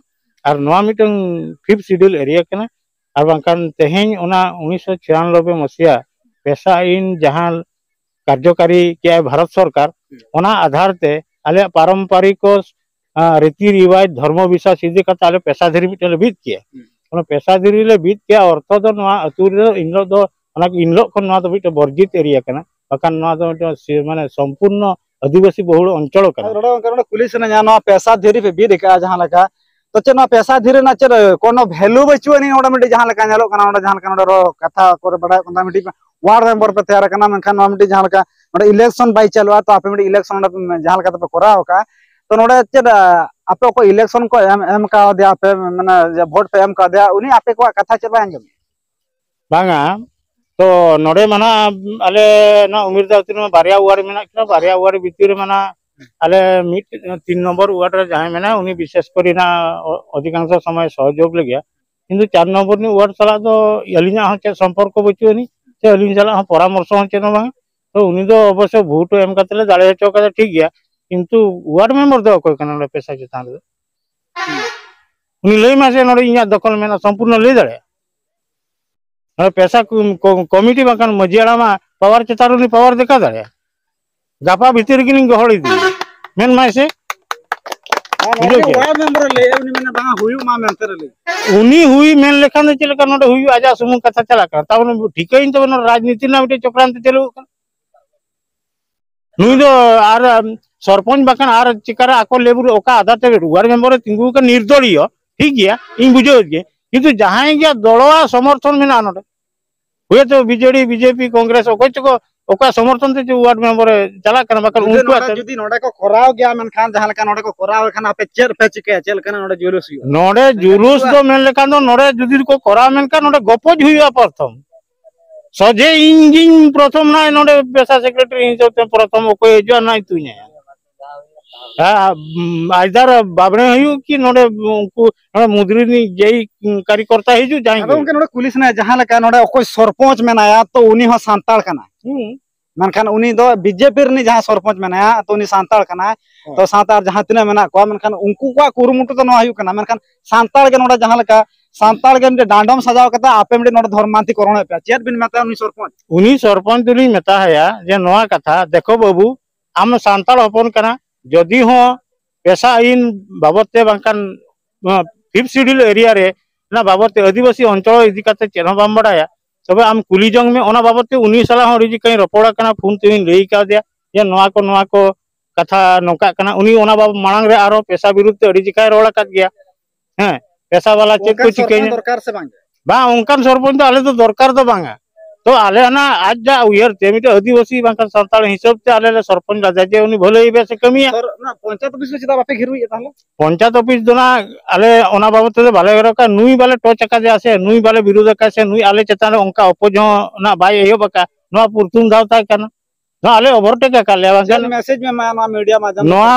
ᱟᱨ ᱱᱚᱣᱟ ᱢᱤᱫᱴᱟᱝ ᱯᱷᱤᱯᱛᱷ ᱥᱤᱰᱩᱞ ᱮᱨᱤᱭᱟ ᱠᱟᱱᱟ᱾ ᱟᱨ ᱵᱟᱝᱠᱷᱟᱱ ᱛᱮᱦᱮᱧ ᱚᱱᱟ ᱩᱱᱤᱥᱥᱚ ᱪᱷᱤᱭᱟᱱᱚᱵᱵᱳᱭ ᱢᱟᱥᱤᱭᱟ ᱯᱮᱥᱟ ᱟᱹᱭᱤᱱ ᱡᱟᱦᱟᱸ ᱠᱟᱨᱡᱚᱠᱟᱨᱤ ᱠᱮᱜᱼᱟᱭ ᱵᱷᱟᱨᱚᱛ ᱥᱚᱨᱠᱟᱨ, ᱚᱱᱟ ᱟᱫᱷᱟᱨ ᱛᱮ ᱟᱞᱮᱭᱟᱜ ᱯᱟᱨᱚᱢᱯᱟᱨᱤᱠ ᱠᱚ, ᱟᱸ, ᱨᱤᱛᱤ ᱨᱤᱣᱟᱡᱽ, ᱫᱷᱚᱨᱢᱚ ᱵᱤᱥᱣᱟᱥ ᱤᱫᱤ ᱠᱟᱛᱮ ᱟᱞᱮ ᱯᱮᱥᱟ ᱫᱷᱤᱨᱤ ᱢᱤᱫᱴᱮᱱ ᱞᱮ ᱵᱤᱫ ᱠᱮᱜᱼᱟ᱾ ᱚᱱᱟ ᱯᱮᱥᱟ ᱫᱷᱤᱨᱤ ᱞᱮ ᱵᱤᱫ ᱠᱮᱜᱼᱟ, ᱚᱨᱛᱷᱚ ᱫᱚ ᱱᱚᱣᱟ ᱟᱹᱛᱩ ᱨᱮᱫᱚ ᱤᱱ ᱦᱤᱞᱳᱜ ᱫᱚ, ᱚᱱᱟ ᱤᱱ ᱦᱤᱞᱳᱜ ᱠᱷᱚᱱ ᱱᱚᱣᱟ ᱫᱚ ᱢᱤᱫᱴᱮᱱ ᱵᱚᱨᱡᱤᱛ ᱮᱨᱤᱭᱟ ᱠᱟᱱᱟ, ᱵᱟᱠᱷᱟᱱ ᱱᱚᱣᱟ ᱫᱚ ᱢᱤᱫᱴᱮᱱ ᱥᱤ-, ᱢᱟᱱᱮ ᱥᱚᱢᱯᱩᱨᱱᱚ ᱟᱹᱫᱤᱵᱟᱹᱥᱤ ᱵᱚᱦᱩᱞ ᱚᱧᱪᱚᱞ ᱠᱟᱱᱟ᱾ ᱟᱫᱚ ᱱᱚᱰᱮ ᱜᱚᱝᱠᱮ, ᱱᱚᱰᱮ ᱠᱩᱞᱤ ᱥᱟᱱᱟᱧᱟ, ᱱᱚᱣᱟ ᱯᱮᱥᱟ ᱫᱷᱤᱨᱤ ᱯᱮ ᱵᱤᱫ ᱟᱠᱟᱫᱼᱟ ᱡᱟᱦᱟᱸ ᱞᱮᱠᱟ, ᱛᱚ ᱪᱮᱫ ᱱᱚᱣᱟ ᱯᱮᱥᱟ ᱫᱷᱤᱨᱤ ᱨᱮᱱᱟᱜ ᱪᱮᱫ ᱠᱳᱱᱳ ᱵᱷᱮᱞᱩ ᱵᱟᱹᱪᱩᱜ ᱟᱹᱱᱤᱡ? ᱱᱚᱰᱮ ᱢᱤᱫᱴᱤᱡ ᱡᱟᱦᱟᱸ ᱞᱮᱠᱟ ᱧᱮᱞᱚᱜ ᱠᱟᱱᱟ, ᱱᱚᱰᱮ ᱡᱟᱦᱟᱸ ᱞᱮᱠᱟ ᱱᱚᱰᱮ ᱨᱚ-, ᱠᱟᱛᱷᱟ ᱠᱚᱨᱮ ᱵᱟᱲᱟᱭᱚᱜ ᱠᱟᱱ ᱛᱟᱦᱮᱸᱫ, ᱢᱤᱫᱴᱤᱡ ᱣᱟᱨᱰ ᱢᱮᱢᱵᱟᱨ ᱯᱮ ᱛᱮᱭᱟᱨ ᱟᱠᱟᱱᱟ, ᱢᱮᱱᱠᱷᱟᱱ ᱱᱚᱣᱟ ᱢᱤᱫᱴᱤᱡ ᱡᱟᱦᱟᱸ ᱞᱮᱠᱟ ᱱᱚᱰᱮ ᱤᱞᱮᱠᱥᱚᱱ ᱵᱟᱭ ᱪᱟᱹᱞᱩᱜᱼᱟ, ᱛᱚ ᱟᱯᱮ ᱢᱤᱫᱴᱤᱡ ᱤᱞᱮᱠᱥᱚᱱ ᱱᱚᱰᱮ ᱡᱟᱦᱟᱸ ᱞᱮᱠᱟ ᱛᱮᱯᱮ ᱠᱚᱨᱟᱣ ᱟᱠᱟᱫᱼᱟ, ᱛᱚ ᱱᱚᱰᱮ ᱪᱮᱫ, ᱟ, ᱟᱯᱮ ᱚᱠᱚᱭ ᱤᱞᱮᱠᱥᱚᱱ ᱠᱚ ᱮᱢ, ᱮᱢ ᱠᱟᱣᱫᱮᱭᱟ ᱯᱮ, ᱢᱟᱱᱮ ᱡᱮ ᱵᱷᱳᱴ ᱯᱮ ᱮᱢ ᱠᱟᱣᱫᱮᱭᱟ, ᱩᱱᱤ ᱟᱯᱮ ᱠᱚᱣᱟᱜ ᱠᱟᱛᱷᱟ ᱪᱮᱫ ᱵᱟᱭ ᱟᱸᱡᱚᱢᱮᱫᱼᱟ? ᱵᱟᱝᱟ, ᱛᱚ ᱱᱚᱰᱮ ᱢᱟ ᱱᱟᱦᱟᱜ ᱟᱞᱮ ᱱᱚᱣᱟ ᱩᱢᱤᱨ ᱫᱟ ᱟᱹᱛᱩ ᱨᱮᱢᱟ ᱵᱟᱨᱭᱟ ᱣᱟᱨᱰ ᱢᱮᱱᱟᱜ ᱠᱤᱱᱟ, ᱵᱟᱨᱭᱟ ᱣᱟᱨᱰ ᱵᱷᱤᱛᱤᱨ ᱨᱮᱢᱟ ᱱᱟᱦᱟᱜ ᱟᱞᱮ ᱢᱤᱫ ᱛᱤᱱ ᱱᱚᱢᱵᱚᱨ ᱣᱟᱨᱰ ᱨᱮ ᱡᱟᱦᱟᱸᱭ ᱢᱮᱱᱟᱭᱟ, ᱩᱱᱤ ᱵᱤᱥᱮᱥ ᱠᱚᱨᱮ ᱱᱟᱦᱟᱜ ᱚ-, ᱚᱫᱷᱤᱠᱟᱝᱥᱚ ᱥᱚᱢᱚᱭ ᱥᱚᱦᱚᱡᱳᱜᱽ ᱞᱟᱹᱜᱤᱫ᱾ ᱠᱤᱱᱛᱩ ᱪᱟᱨ ᱱᱚᱢᱵᱚᱨ ᱨᱤᱱᱤᱡ ᱣᱟᱨᱰ ᱥᱟᱞᱟᱜ ᱫᱚ ᱟᱹᱞᱤᱧᱟᱜ ᱦᱚᱸ ᱪᱮᱫ ᱥᱚᱢᱯᱚᱨᱠᱚ ᱵᱟᱹᱪᱩᱜ ᱟᱹᱱᱤᱡ, ᱥᱮ ᱟᱹᱞᱤᱧ ᱥᱟᱞᱟᱜ ᱦᱚᱸ ᱯᱚᱨᱟᱢᱚᱨᱥᱚ ᱦᱚᱸ ᱪᱮᱫ ᱦᱚᱸ ᱵᱟᱝ᱾ ᱛᱚ ᱩᱱᱤ ᱫᱚ ᱚᱵᱚᱥᱥᱚ ᱵᱷᱳᱴ ᱮᱢ ᱠᱟᱛᱮ ᱞᱮ ᱫᱟᱲᱮ ᱦᱚᱪᱚ ᱠᱟᱫᱟ, ᱴᱷᱤᱠ ᱜᱮᱭᱟ, ᱠᱤᱱᱛᱩ ᱣᱟᱨᱰ ᱢᱮᱢᱵᱟᱨ ᱫᱚ ᱚᱠᱚᱭ ᱠᱟᱱᱟ ᱱᱚᱰᱮ ᱯᱮᱥᱟ ᱪᱮᱛᱟᱱ ᱨᱮᱫᱚ? ᱩᱱᱤ ᱞᱟᱹᱭ ᱢᱟᱥᱮ, ᱱᱚᱰᱮ ᱤᱧᱟᱹᱜ ᱫᱚᱠᱷᱚᱞ ᱢᱮᱱᱟᱜᱼᱟ, ᱥᱚᱢᱯᱩᱨᱱᱚ ᱞᱟᱹᱭ ᱫᱟᱲᱮᱭᱟᱜᱼᱟ? ᱱᱚᱰᱮ ᱯᱮᱥᱟ ᱠᱚ-, ᱠᱚ-, ᱠᱚᱢᱤᱴᱤ ᱵᱟᱝᱠᱷᱟᱱ ᱢᱟᱹᱡᱷᱤ ᱦᱟᱲᱟᱢᱟᱜ ᱯᱟᱣᱟᱨ ᱪᱮᱛᱟᱱ ᱨᱮ ᱩᱱᱤ ᱯᱟᱣᱟᱨ ᱫᱮᱠᱷᱟᱣ ᱫᱟᱲᱮᱭᱟᱜᱼᱟ᱾ ᱜᱟᱯᱟ ᱵᱷᱤᱛᱤᱨ ᱨᱮᱜᱮ ᱞᱤᱧ ᱜᱚᱦᱚᱲ ᱤᱫᱤᱭᱟ, ᱢᱮᱱ ᱢᱟᱭ ᱥᱮ᱾ ᱟᱨ ᱵᱩᱡᱷᱟᱹᱣ ᱱᱚᱰᱮ ᱠᱮᱫᱟ? ᱣᱟᱨᱰ ᱢᱮᱢᱵᱟᱨ ᱮ ᱞᱟᱹᱭᱮᱫᱼᱟ, ᱩᱱᱤ ᱢᱮᱱᱟ ᱵᱟᱝ ᱦᱩᱭᱩᱜ ᱢᱟ ᱢᱮᱱᱛᱮ ᱨᱮ ᱞᱟᱹᱭ᱾ ᱩᱱᱤ ᱦᱩᱭ ᱢᱮᱱ ᱞᱮᱠᱷᱟᱱ ᱫᱚ ᱪᱮᱫ ᱞᱮᱠᱟ ᱱᱚᱰᱮ ᱦᱩᱭᱩᱜᱼᱟ? ᱟᱡᱟᱜ ᱥᱩᱢᱩᱝ ᱠᱟᱛᱷᱟ ᱪᱟᱞᱟᱜ ᱠᱟᱱᱟ, ᱛᱟᱵᱚᱱ ᱴᱷᱤᱠᱟᱹᱭᱤᱧ ᱛᱚᱵᱮ ᱱᱚᱰᱮ ᱨᱟᱡᱽᱱᱤᱛᱤ ᱨᱮᱱᱟᱜ ᱢᱤᱫᱴᱮᱱ ᱪᱚᱠᱨᱟᱱᱛ ᱪᱟᱹᱞᱩᱜ ᱠᱟᱱᱟ᱾ ᱱᱩᱭ ᱫᱚ ᱟᱨ, ᱟᱢ, ᱥᱚᱨᱯᱚᱧᱪ ᱵᱟᱠᱷᱟᱱ ᱟᱨ ᱪᱮᱠᱟᱨᱮ ᱟᱠᱚ ᱞᱮᱵᱩᱞ ᱚᱠᱟ ᱟᱫᱷᱟᱨ ᱛᱮ ᱣᱟᱨᱰ ᱢᱮᱢᱵᱟᱨ ᱮ ᱛᱤᱸᱜᱩ ᱟᱠᱟᱱ ᱱᱤᱨᱫᱚᱞᱤᱭᱚ, ᱴᱷᱤᱠ ᱜᱮᱭᱟ, ᱤᱧ ᱵᱩᱡᱷᱟᱹᱣ ᱜᱮ, ᱠᱤᱱᱛᱩ ᱡᱟᱦᱟᱸᱭ ᱜᱮ ᱫᱚᱞᱣᱟᱜ ᱥᱚᱢᱚᱨᱛᱷᱚᱱ ᱢᱮᱱᱟᱜᱼᱟ ᱱᱚᱰᱮ, ᱦᱩᱭᱛᱳ ᱵᱤᱡᱮᱰᱤ, ᱵᱤᱡᱮᱯᱤ, ᱠᱚᱝᱜᱨᱮᱥ, ᱚᱠᱚᱭ ᱪᱚᱠᱚ ᱚᱠᱟ ᱥᱚᱢᱚᱨᱛᱷᱚᱱ ᱛᱮ ᱪᱚ ᱣᱟᱨᱰ ᱢᱮᱢᱵᱟᱨ ᱮ ᱪᱟᱞᱟᱜ ᱠᱟᱱᱟ, ᱵᱟᱠᱷᱟᱱ ᱡᱩᱫᱤ ᱩᱱᱠᱩᱣᱟᱜ ᱱᱚᱰᱮ ᱛᱮ ᱡᱩᱫᱤ ᱱᱚᱰᱮ ᱠᱚ ᱠᱚᱨᱟᱣ ᱜᱮᱭᱟ, ᱢᱮᱱᱠᱷᱟᱱ ᱡᱟᱦᱟᱸ ᱞᱮᱠᱟ ᱱᱚᱰᱮ ᱠᱚ ᱠᱚᱨᱟᱣ ᱞᱮᱠᱷᱟᱱ ᱟᱯᱮ ᱪᱮᱫ ᱯᱮ ᱪᱤᱠᱟᱹᱭᱟ? ᱪᱮᱫ ᱞᱮᱠᱟᱱᱟᱜ ᱱᱚᱰᱮ ᱡᱩᱞᱩᱥ ᱦᱩᱭᱩᱜᱼᱟ? ᱱᱚᱰᱮ ᱡᱩᱞᱩᱥ ᱫᱚ ᱢᱮᱱ ᱞᱮᱠᱷᱟᱱ ᱫᱚ ᱱᱚᱰᱮ ᱡᱩᱫᱤ ᱠᱚ ᱠᱚᱨᱟᱣ ᱢᱮᱱᱠᱷᱟᱱ ᱱᱚᱰᱮ ᱜᱚᱯᱚᱡ ᱦᱩᱭᱩᱜᱼᱟ ᱯᱨᱚᱛᱷᱚᱢ᱾ ᱥᱚᱡᱷᱮ ᱤᱧ ᱜᱤᱧ ᱯᱨᱚᱛᱷᱚᱢ ᱱᱟᱭ ᱱᱚᱰᱮ ᱯᱮᱥᱟ ᱥᱮᱠᱨᱮᱴᱟᱨᱤ ᱦᱤᱥᱟᱹᱵ ᱛᱮ ᱯᱨᱚᱛᱷᱚᱢ ᱚᱠᱚᱭ ᱦᱤᱡᱩᱜᱼᱟ ᱱᱟᱭ ᱛᱩᱧᱟᱭᱟ᱾ ᱦᱮᱸ, ᱟᱭᱫᱟᱨ ᱵᱟᱵᱲᱮ ᱦᱩᱭᱩᱜ ᱠᱤ ᱱᱚᱰᱮ ᱩᱱᱠᱩ ᱱᱚᱰᱮ ᱢᱩᱫᱽᱨᱤ ᱨᱤᱱᱤᱡ ᱡᱮᱭ ᱠᱟᱨᱤᱠᱚᱨᱛᱟ ᱦᱤᱡᱩᱜ ᱡᱟᱦᱟᱸᱭ ᱟᱫᱚ ᱜᱮ᱾ ᱜᱚᱢᱠᱮ, ᱱᱚᱰᱮ ᱠᱩᱞᱤ ᱥᱟᱱᱟᱭᱟ, ᱡᱟᱦᱟᱸ ᱞᱮᱠᱟ ᱱᱚᱰᱮ ᱚᱠᱚᱭ ᱥᱚᱨᱯᱚᱧᱪ ᱢᱮᱱᱟᱭᱟ, ᱛᱚ ᱩᱱᱤ ᱦᱚᱸ ᱥᱟᱱᱛᱟᱲ ᱠᱟᱱᱟᱭ᱾ ᱦᱩᱸ᱾ ᱢᱮᱱᱠᱷᱟᱱ ᱩᱱᱤ ᱫᱚ ᱵᱤᱡᱮᱯᱤ ᱨᱤᱱᱤᱡ ᱡᱟᱦᱟᱸᱭ ᱥᱚᱨᱯᱚᱧᱪ ᱢᱮᱱᱟᱭᱟ, ᱛᱚ ᱩᱱᱤ ᱥᱟᱱᱛᱟᱲ ᱠᱟᱱᱟᱭ᱾ ᱦᱮᱸ᱾ ᱛᱚ ᱥᱟᱶᱛᱮ ᱟᱨ ᱡᱟᱦᱟᱸ ᱛᱤᱱᱟᱹᱜ ᱢᱮᱱᱟᱜ ᱠᱚᱣᱟ, ᱢᱮᱱᱠᱷᱟᱱ ᱩᱱᱠᱩ ᱠᱚᱣᱟᱜ ᱠᱩᱨᱩᱢᱩᱴᱩ ᱫᱚ ᱱᱚᱣᱟ ᱦᱩᱭᱩᱜ ᱠᱟᱱᱟ, ᱢᱮᱱᱠᱷᱟᱱ ᱥᱟᱱᱛᱟᱲ ᱜᱮ ᱱᱚᱰᱮ ᱡᱟᱦᱟᱸ ᱞᱮᱠᱟ ᱥᱟᱱᱛᱟᱲ ᱜᱮ ᱢᱤᱫᱴᱮᱱ ᱰᱟᱸᱰᱚᱢ ᱥᱟᱡᱟᱣ ᱠᱟᱛᱮ ᱟᱯᱮ ᱢᱤᱫᱴᱮᱱ ᱱᱚᱰᱮ ᱫᱷᱚᱨᱢᱟᱱᱛᱤ ᱠᱚᱨᱚᱱᱮᱫ ᱯᱮᱭᱟ, ᱪᱮᱫ ᱵᱤᱱ ᱢᱮᱛᱟᱭᱟ ᱩᱱᱤ ᱥᱚᱨᱯᱚᱧᱪ? ᱩᱱᱤ ᱥᱚᱨᱯᱚᱧᱪ ᱫᱚᱞᱤᱧ ᱢᱮᱛᱟ ᱦᱟᱭᱟ ᱡᱮ ᱱᱚᱣᱟ ᱠᱟᱛᱷᱟ, ᱫᱮᱠᱷᱚ ᱵᱟᱹᱵᱩ, ᱟᱢ ᱥᱟᱱᱛᱟᱲ ᱦᱚᱯᱚᱱ ᱠᱟᱱᱟ, ᱡᱚᱫᱤ ᱦᱚᱸ ᱯᱮᱥᱟ ᱟᱹᱭᱤᱱ ᱵᱟᱵᱚᱫ ᱛᱮ ᱵᱟᱝᱠᱷᱟᱱ ᱱᱚᱣᱟ ᱯᱷᱤᱯᱛᱷ ᱥᱤᱰᱩᱞ ᱮᱨᱤᱭᱟ ᱨᱮ ᱚᱱᱟ ᱵᱟᱵᱚᱫ ᱛᱮ ᱟᱹᱫᱤᱵᱟᱹᱥᱤ ᱚᱧᱪᱚᱞ ᱤᱫᱤ ᱠᱟᱛᱮ ᱪᱮᱫ ᱦᱚᱸ ᱵᱟᱢ ᱵᱟᱰᱟᱭᱟ, ᱛᱚᱵᱮ ᱟᱢ ᱠᱩᱞᱤ ᱡᱚᱝ ᱢᱮ᱾ ᱚᱱᱟ ᱵᱟᱵᱚᱫ ᱛᱮ ᱩᱱᱤ ᱥᱟᱞᱟᱜ ᱦᱚᱸ ᱟᱹᱰᱤ ᱡᱚᱠᱷᱟᱧ ᱨᱚᱯᱚᱲ ᱟᱠᱟᱱᱟ, ᱯᱷᱳᱱ ᱛᱮᱦᱚᱧ ᱞᱟᱹᱭ ᱠᱟᱣᱫᱮᱭᱟ ᱡᱮ ᱱᱚᱣᱟ ᱠᱚ, ᱱᱚᱣᱟ ᱠᱚ ᱠᱟᱛᱷᱟ ᱱᱚᱝᱠᱟᱜ ᱠᱟᱱᱟ᱾ ᱩᱱᱤ ᱚᱱᱟ ᱵᱟᱵᱚᱫ ᱢᱟᱲᱟᱝ ᱨᱮ ᱟᱨᱚ ᱯᱮᱥᱟ ᱵᱤᱨᱩᱫᱷ ᱛᱮ ᱟᱹᱰᱤ ᱡᱚᱠᱷᱟᱭ ᱨᱚᱲ ᱟᱠᱟᱫ ᱜᱮᱭᱟ᱾ ᱦᱮᱸ, ᱯᱮᱥᱟ ᱵᱟᱞᱟ ᱪᱮᱫ ᱠᱚ ᱚᱱᱠᱟᱱ ᱥᱚᱨᱯᱚᱧᱪ ᱪᱤᱠᱟᱹᱭᱟ? ᱫᱚᱨᱠᱟᱨ ᱥᱮ ᱵᱟᱝ? ᱵᱟᱝ, ᱚᱱᱠᱟᱱ ᱥᱚᱨᱯᱚᱧᱪ ᱫᱚ ᱟᱞᱮ ᱫᱚ ᱫᱚᱨᱠᱟᱨ ᱫᱚ ᱵᱟᱝᱟ᱾ ᱛᱚ ᱟᱞᱮ ᱦᱟᱱᱟ ᱟᱡ ᱡᱟ ᱩᱭᱦᱟᱹᱨ ᱛᱮ ᱢᱤᱫᱴᱮᱱ ᱟᱹᱫᱤᱵᱟᱹᱥᱤ ᱵᱟᱝᱠᱷᱟᱱ ᱥᱟᱱᱛᱟᱲ ᱦᱤᱥᱟᱹᱵ ᱛᱮ ᱟᱞᱮ ᱞᱮ ᱥᱚᱨᱯᱚᱧᱪ ᱞᱟᱫᱮᱭᱟ ᱡᱮ ᱩᱱᱤ ᱵᱷᱟᱹᱞᱟᱹᱭ ᱵᱮᱥ ᱮ ᱠᱟᱹᱢᱤᱭᱟ᱾ ᱥᱚᱨ-, ᱚᱱᱟ ᱯᱚᱧᱪᱟᱭᱮᱛ ᱚᱯᱷᱤᱥ ᱨᱮ ᱪᱮᱫᱟᱜ ᱵᱟᱯᱮ ᱜᱷᱮᱨᱩᱭᱮᱫ ᱛᱟᱦᱞᱮ? ᱯᱚᱧᱪᱟᱭᱮᱛ ᱚᱯᱷᱤᱥ ᱫᱚ ᱱᱟᱜ ᱟᱞᱮ ᱚᱱᱟ ᱵᱟᱵᱚᱫ ᱛᱮᱫᱚ ᱵᱟᱞᱮ ᱜᱷᱮᱨᱚᱜ ᱠᱟᱱᱟ᱾ ᱱᱩᱭ ᱵᱟᱞᱮ ᱴᱚᱪ ᱟᱠᱟᱫᱮᱭᱟ ᱥᱮ, ᱱᱩᱭ ᱵᱟᱞᱮ ᱵᱤᱨᱳᱫ ᱟᱠᱟᱫ ᱥᱮ, ᱱᱩᱭ ᱟᱞᱮ ᱪᱮᱛᱟᱱ ᱨᱮ ᱚᱱᱠᱟ ᱚᱯᱚᱡ ᱦᱚᱸ ᱱᱟᱜ ᱵᱟᱭ ᱮᱦᱚᱵ ᱟᱠᱟᱫ, ᱱᱚᱣᱟ ᱯᱨᱚᱛᱷᱚᱢ ᱫᱷᱟᱣ ᱛᱟᱭ ᱠᱟᱱᱟ᱾ ᱱᱚᱣᱟ ᱟᱞᱮ ᱳᱵᱷᱟᱨᱴᱮᱠ ᱟᱠᱟᱫ ᱞᱮᱭᱟ ᱪᱮᱫ ᱵᱟᱝᱠᱷᱟᱱ ᱢᱮᱥᱮᱡᱽ ᱢᱮ ᱮᱢᱟ ᱱᱚᱣᱟ ᱢᱤᱰᱤᱭᱟ ᱢᱟᱫᱽᱫᱷᱚᱢ ᱛᱮ? ᱱᱚᱣᱟ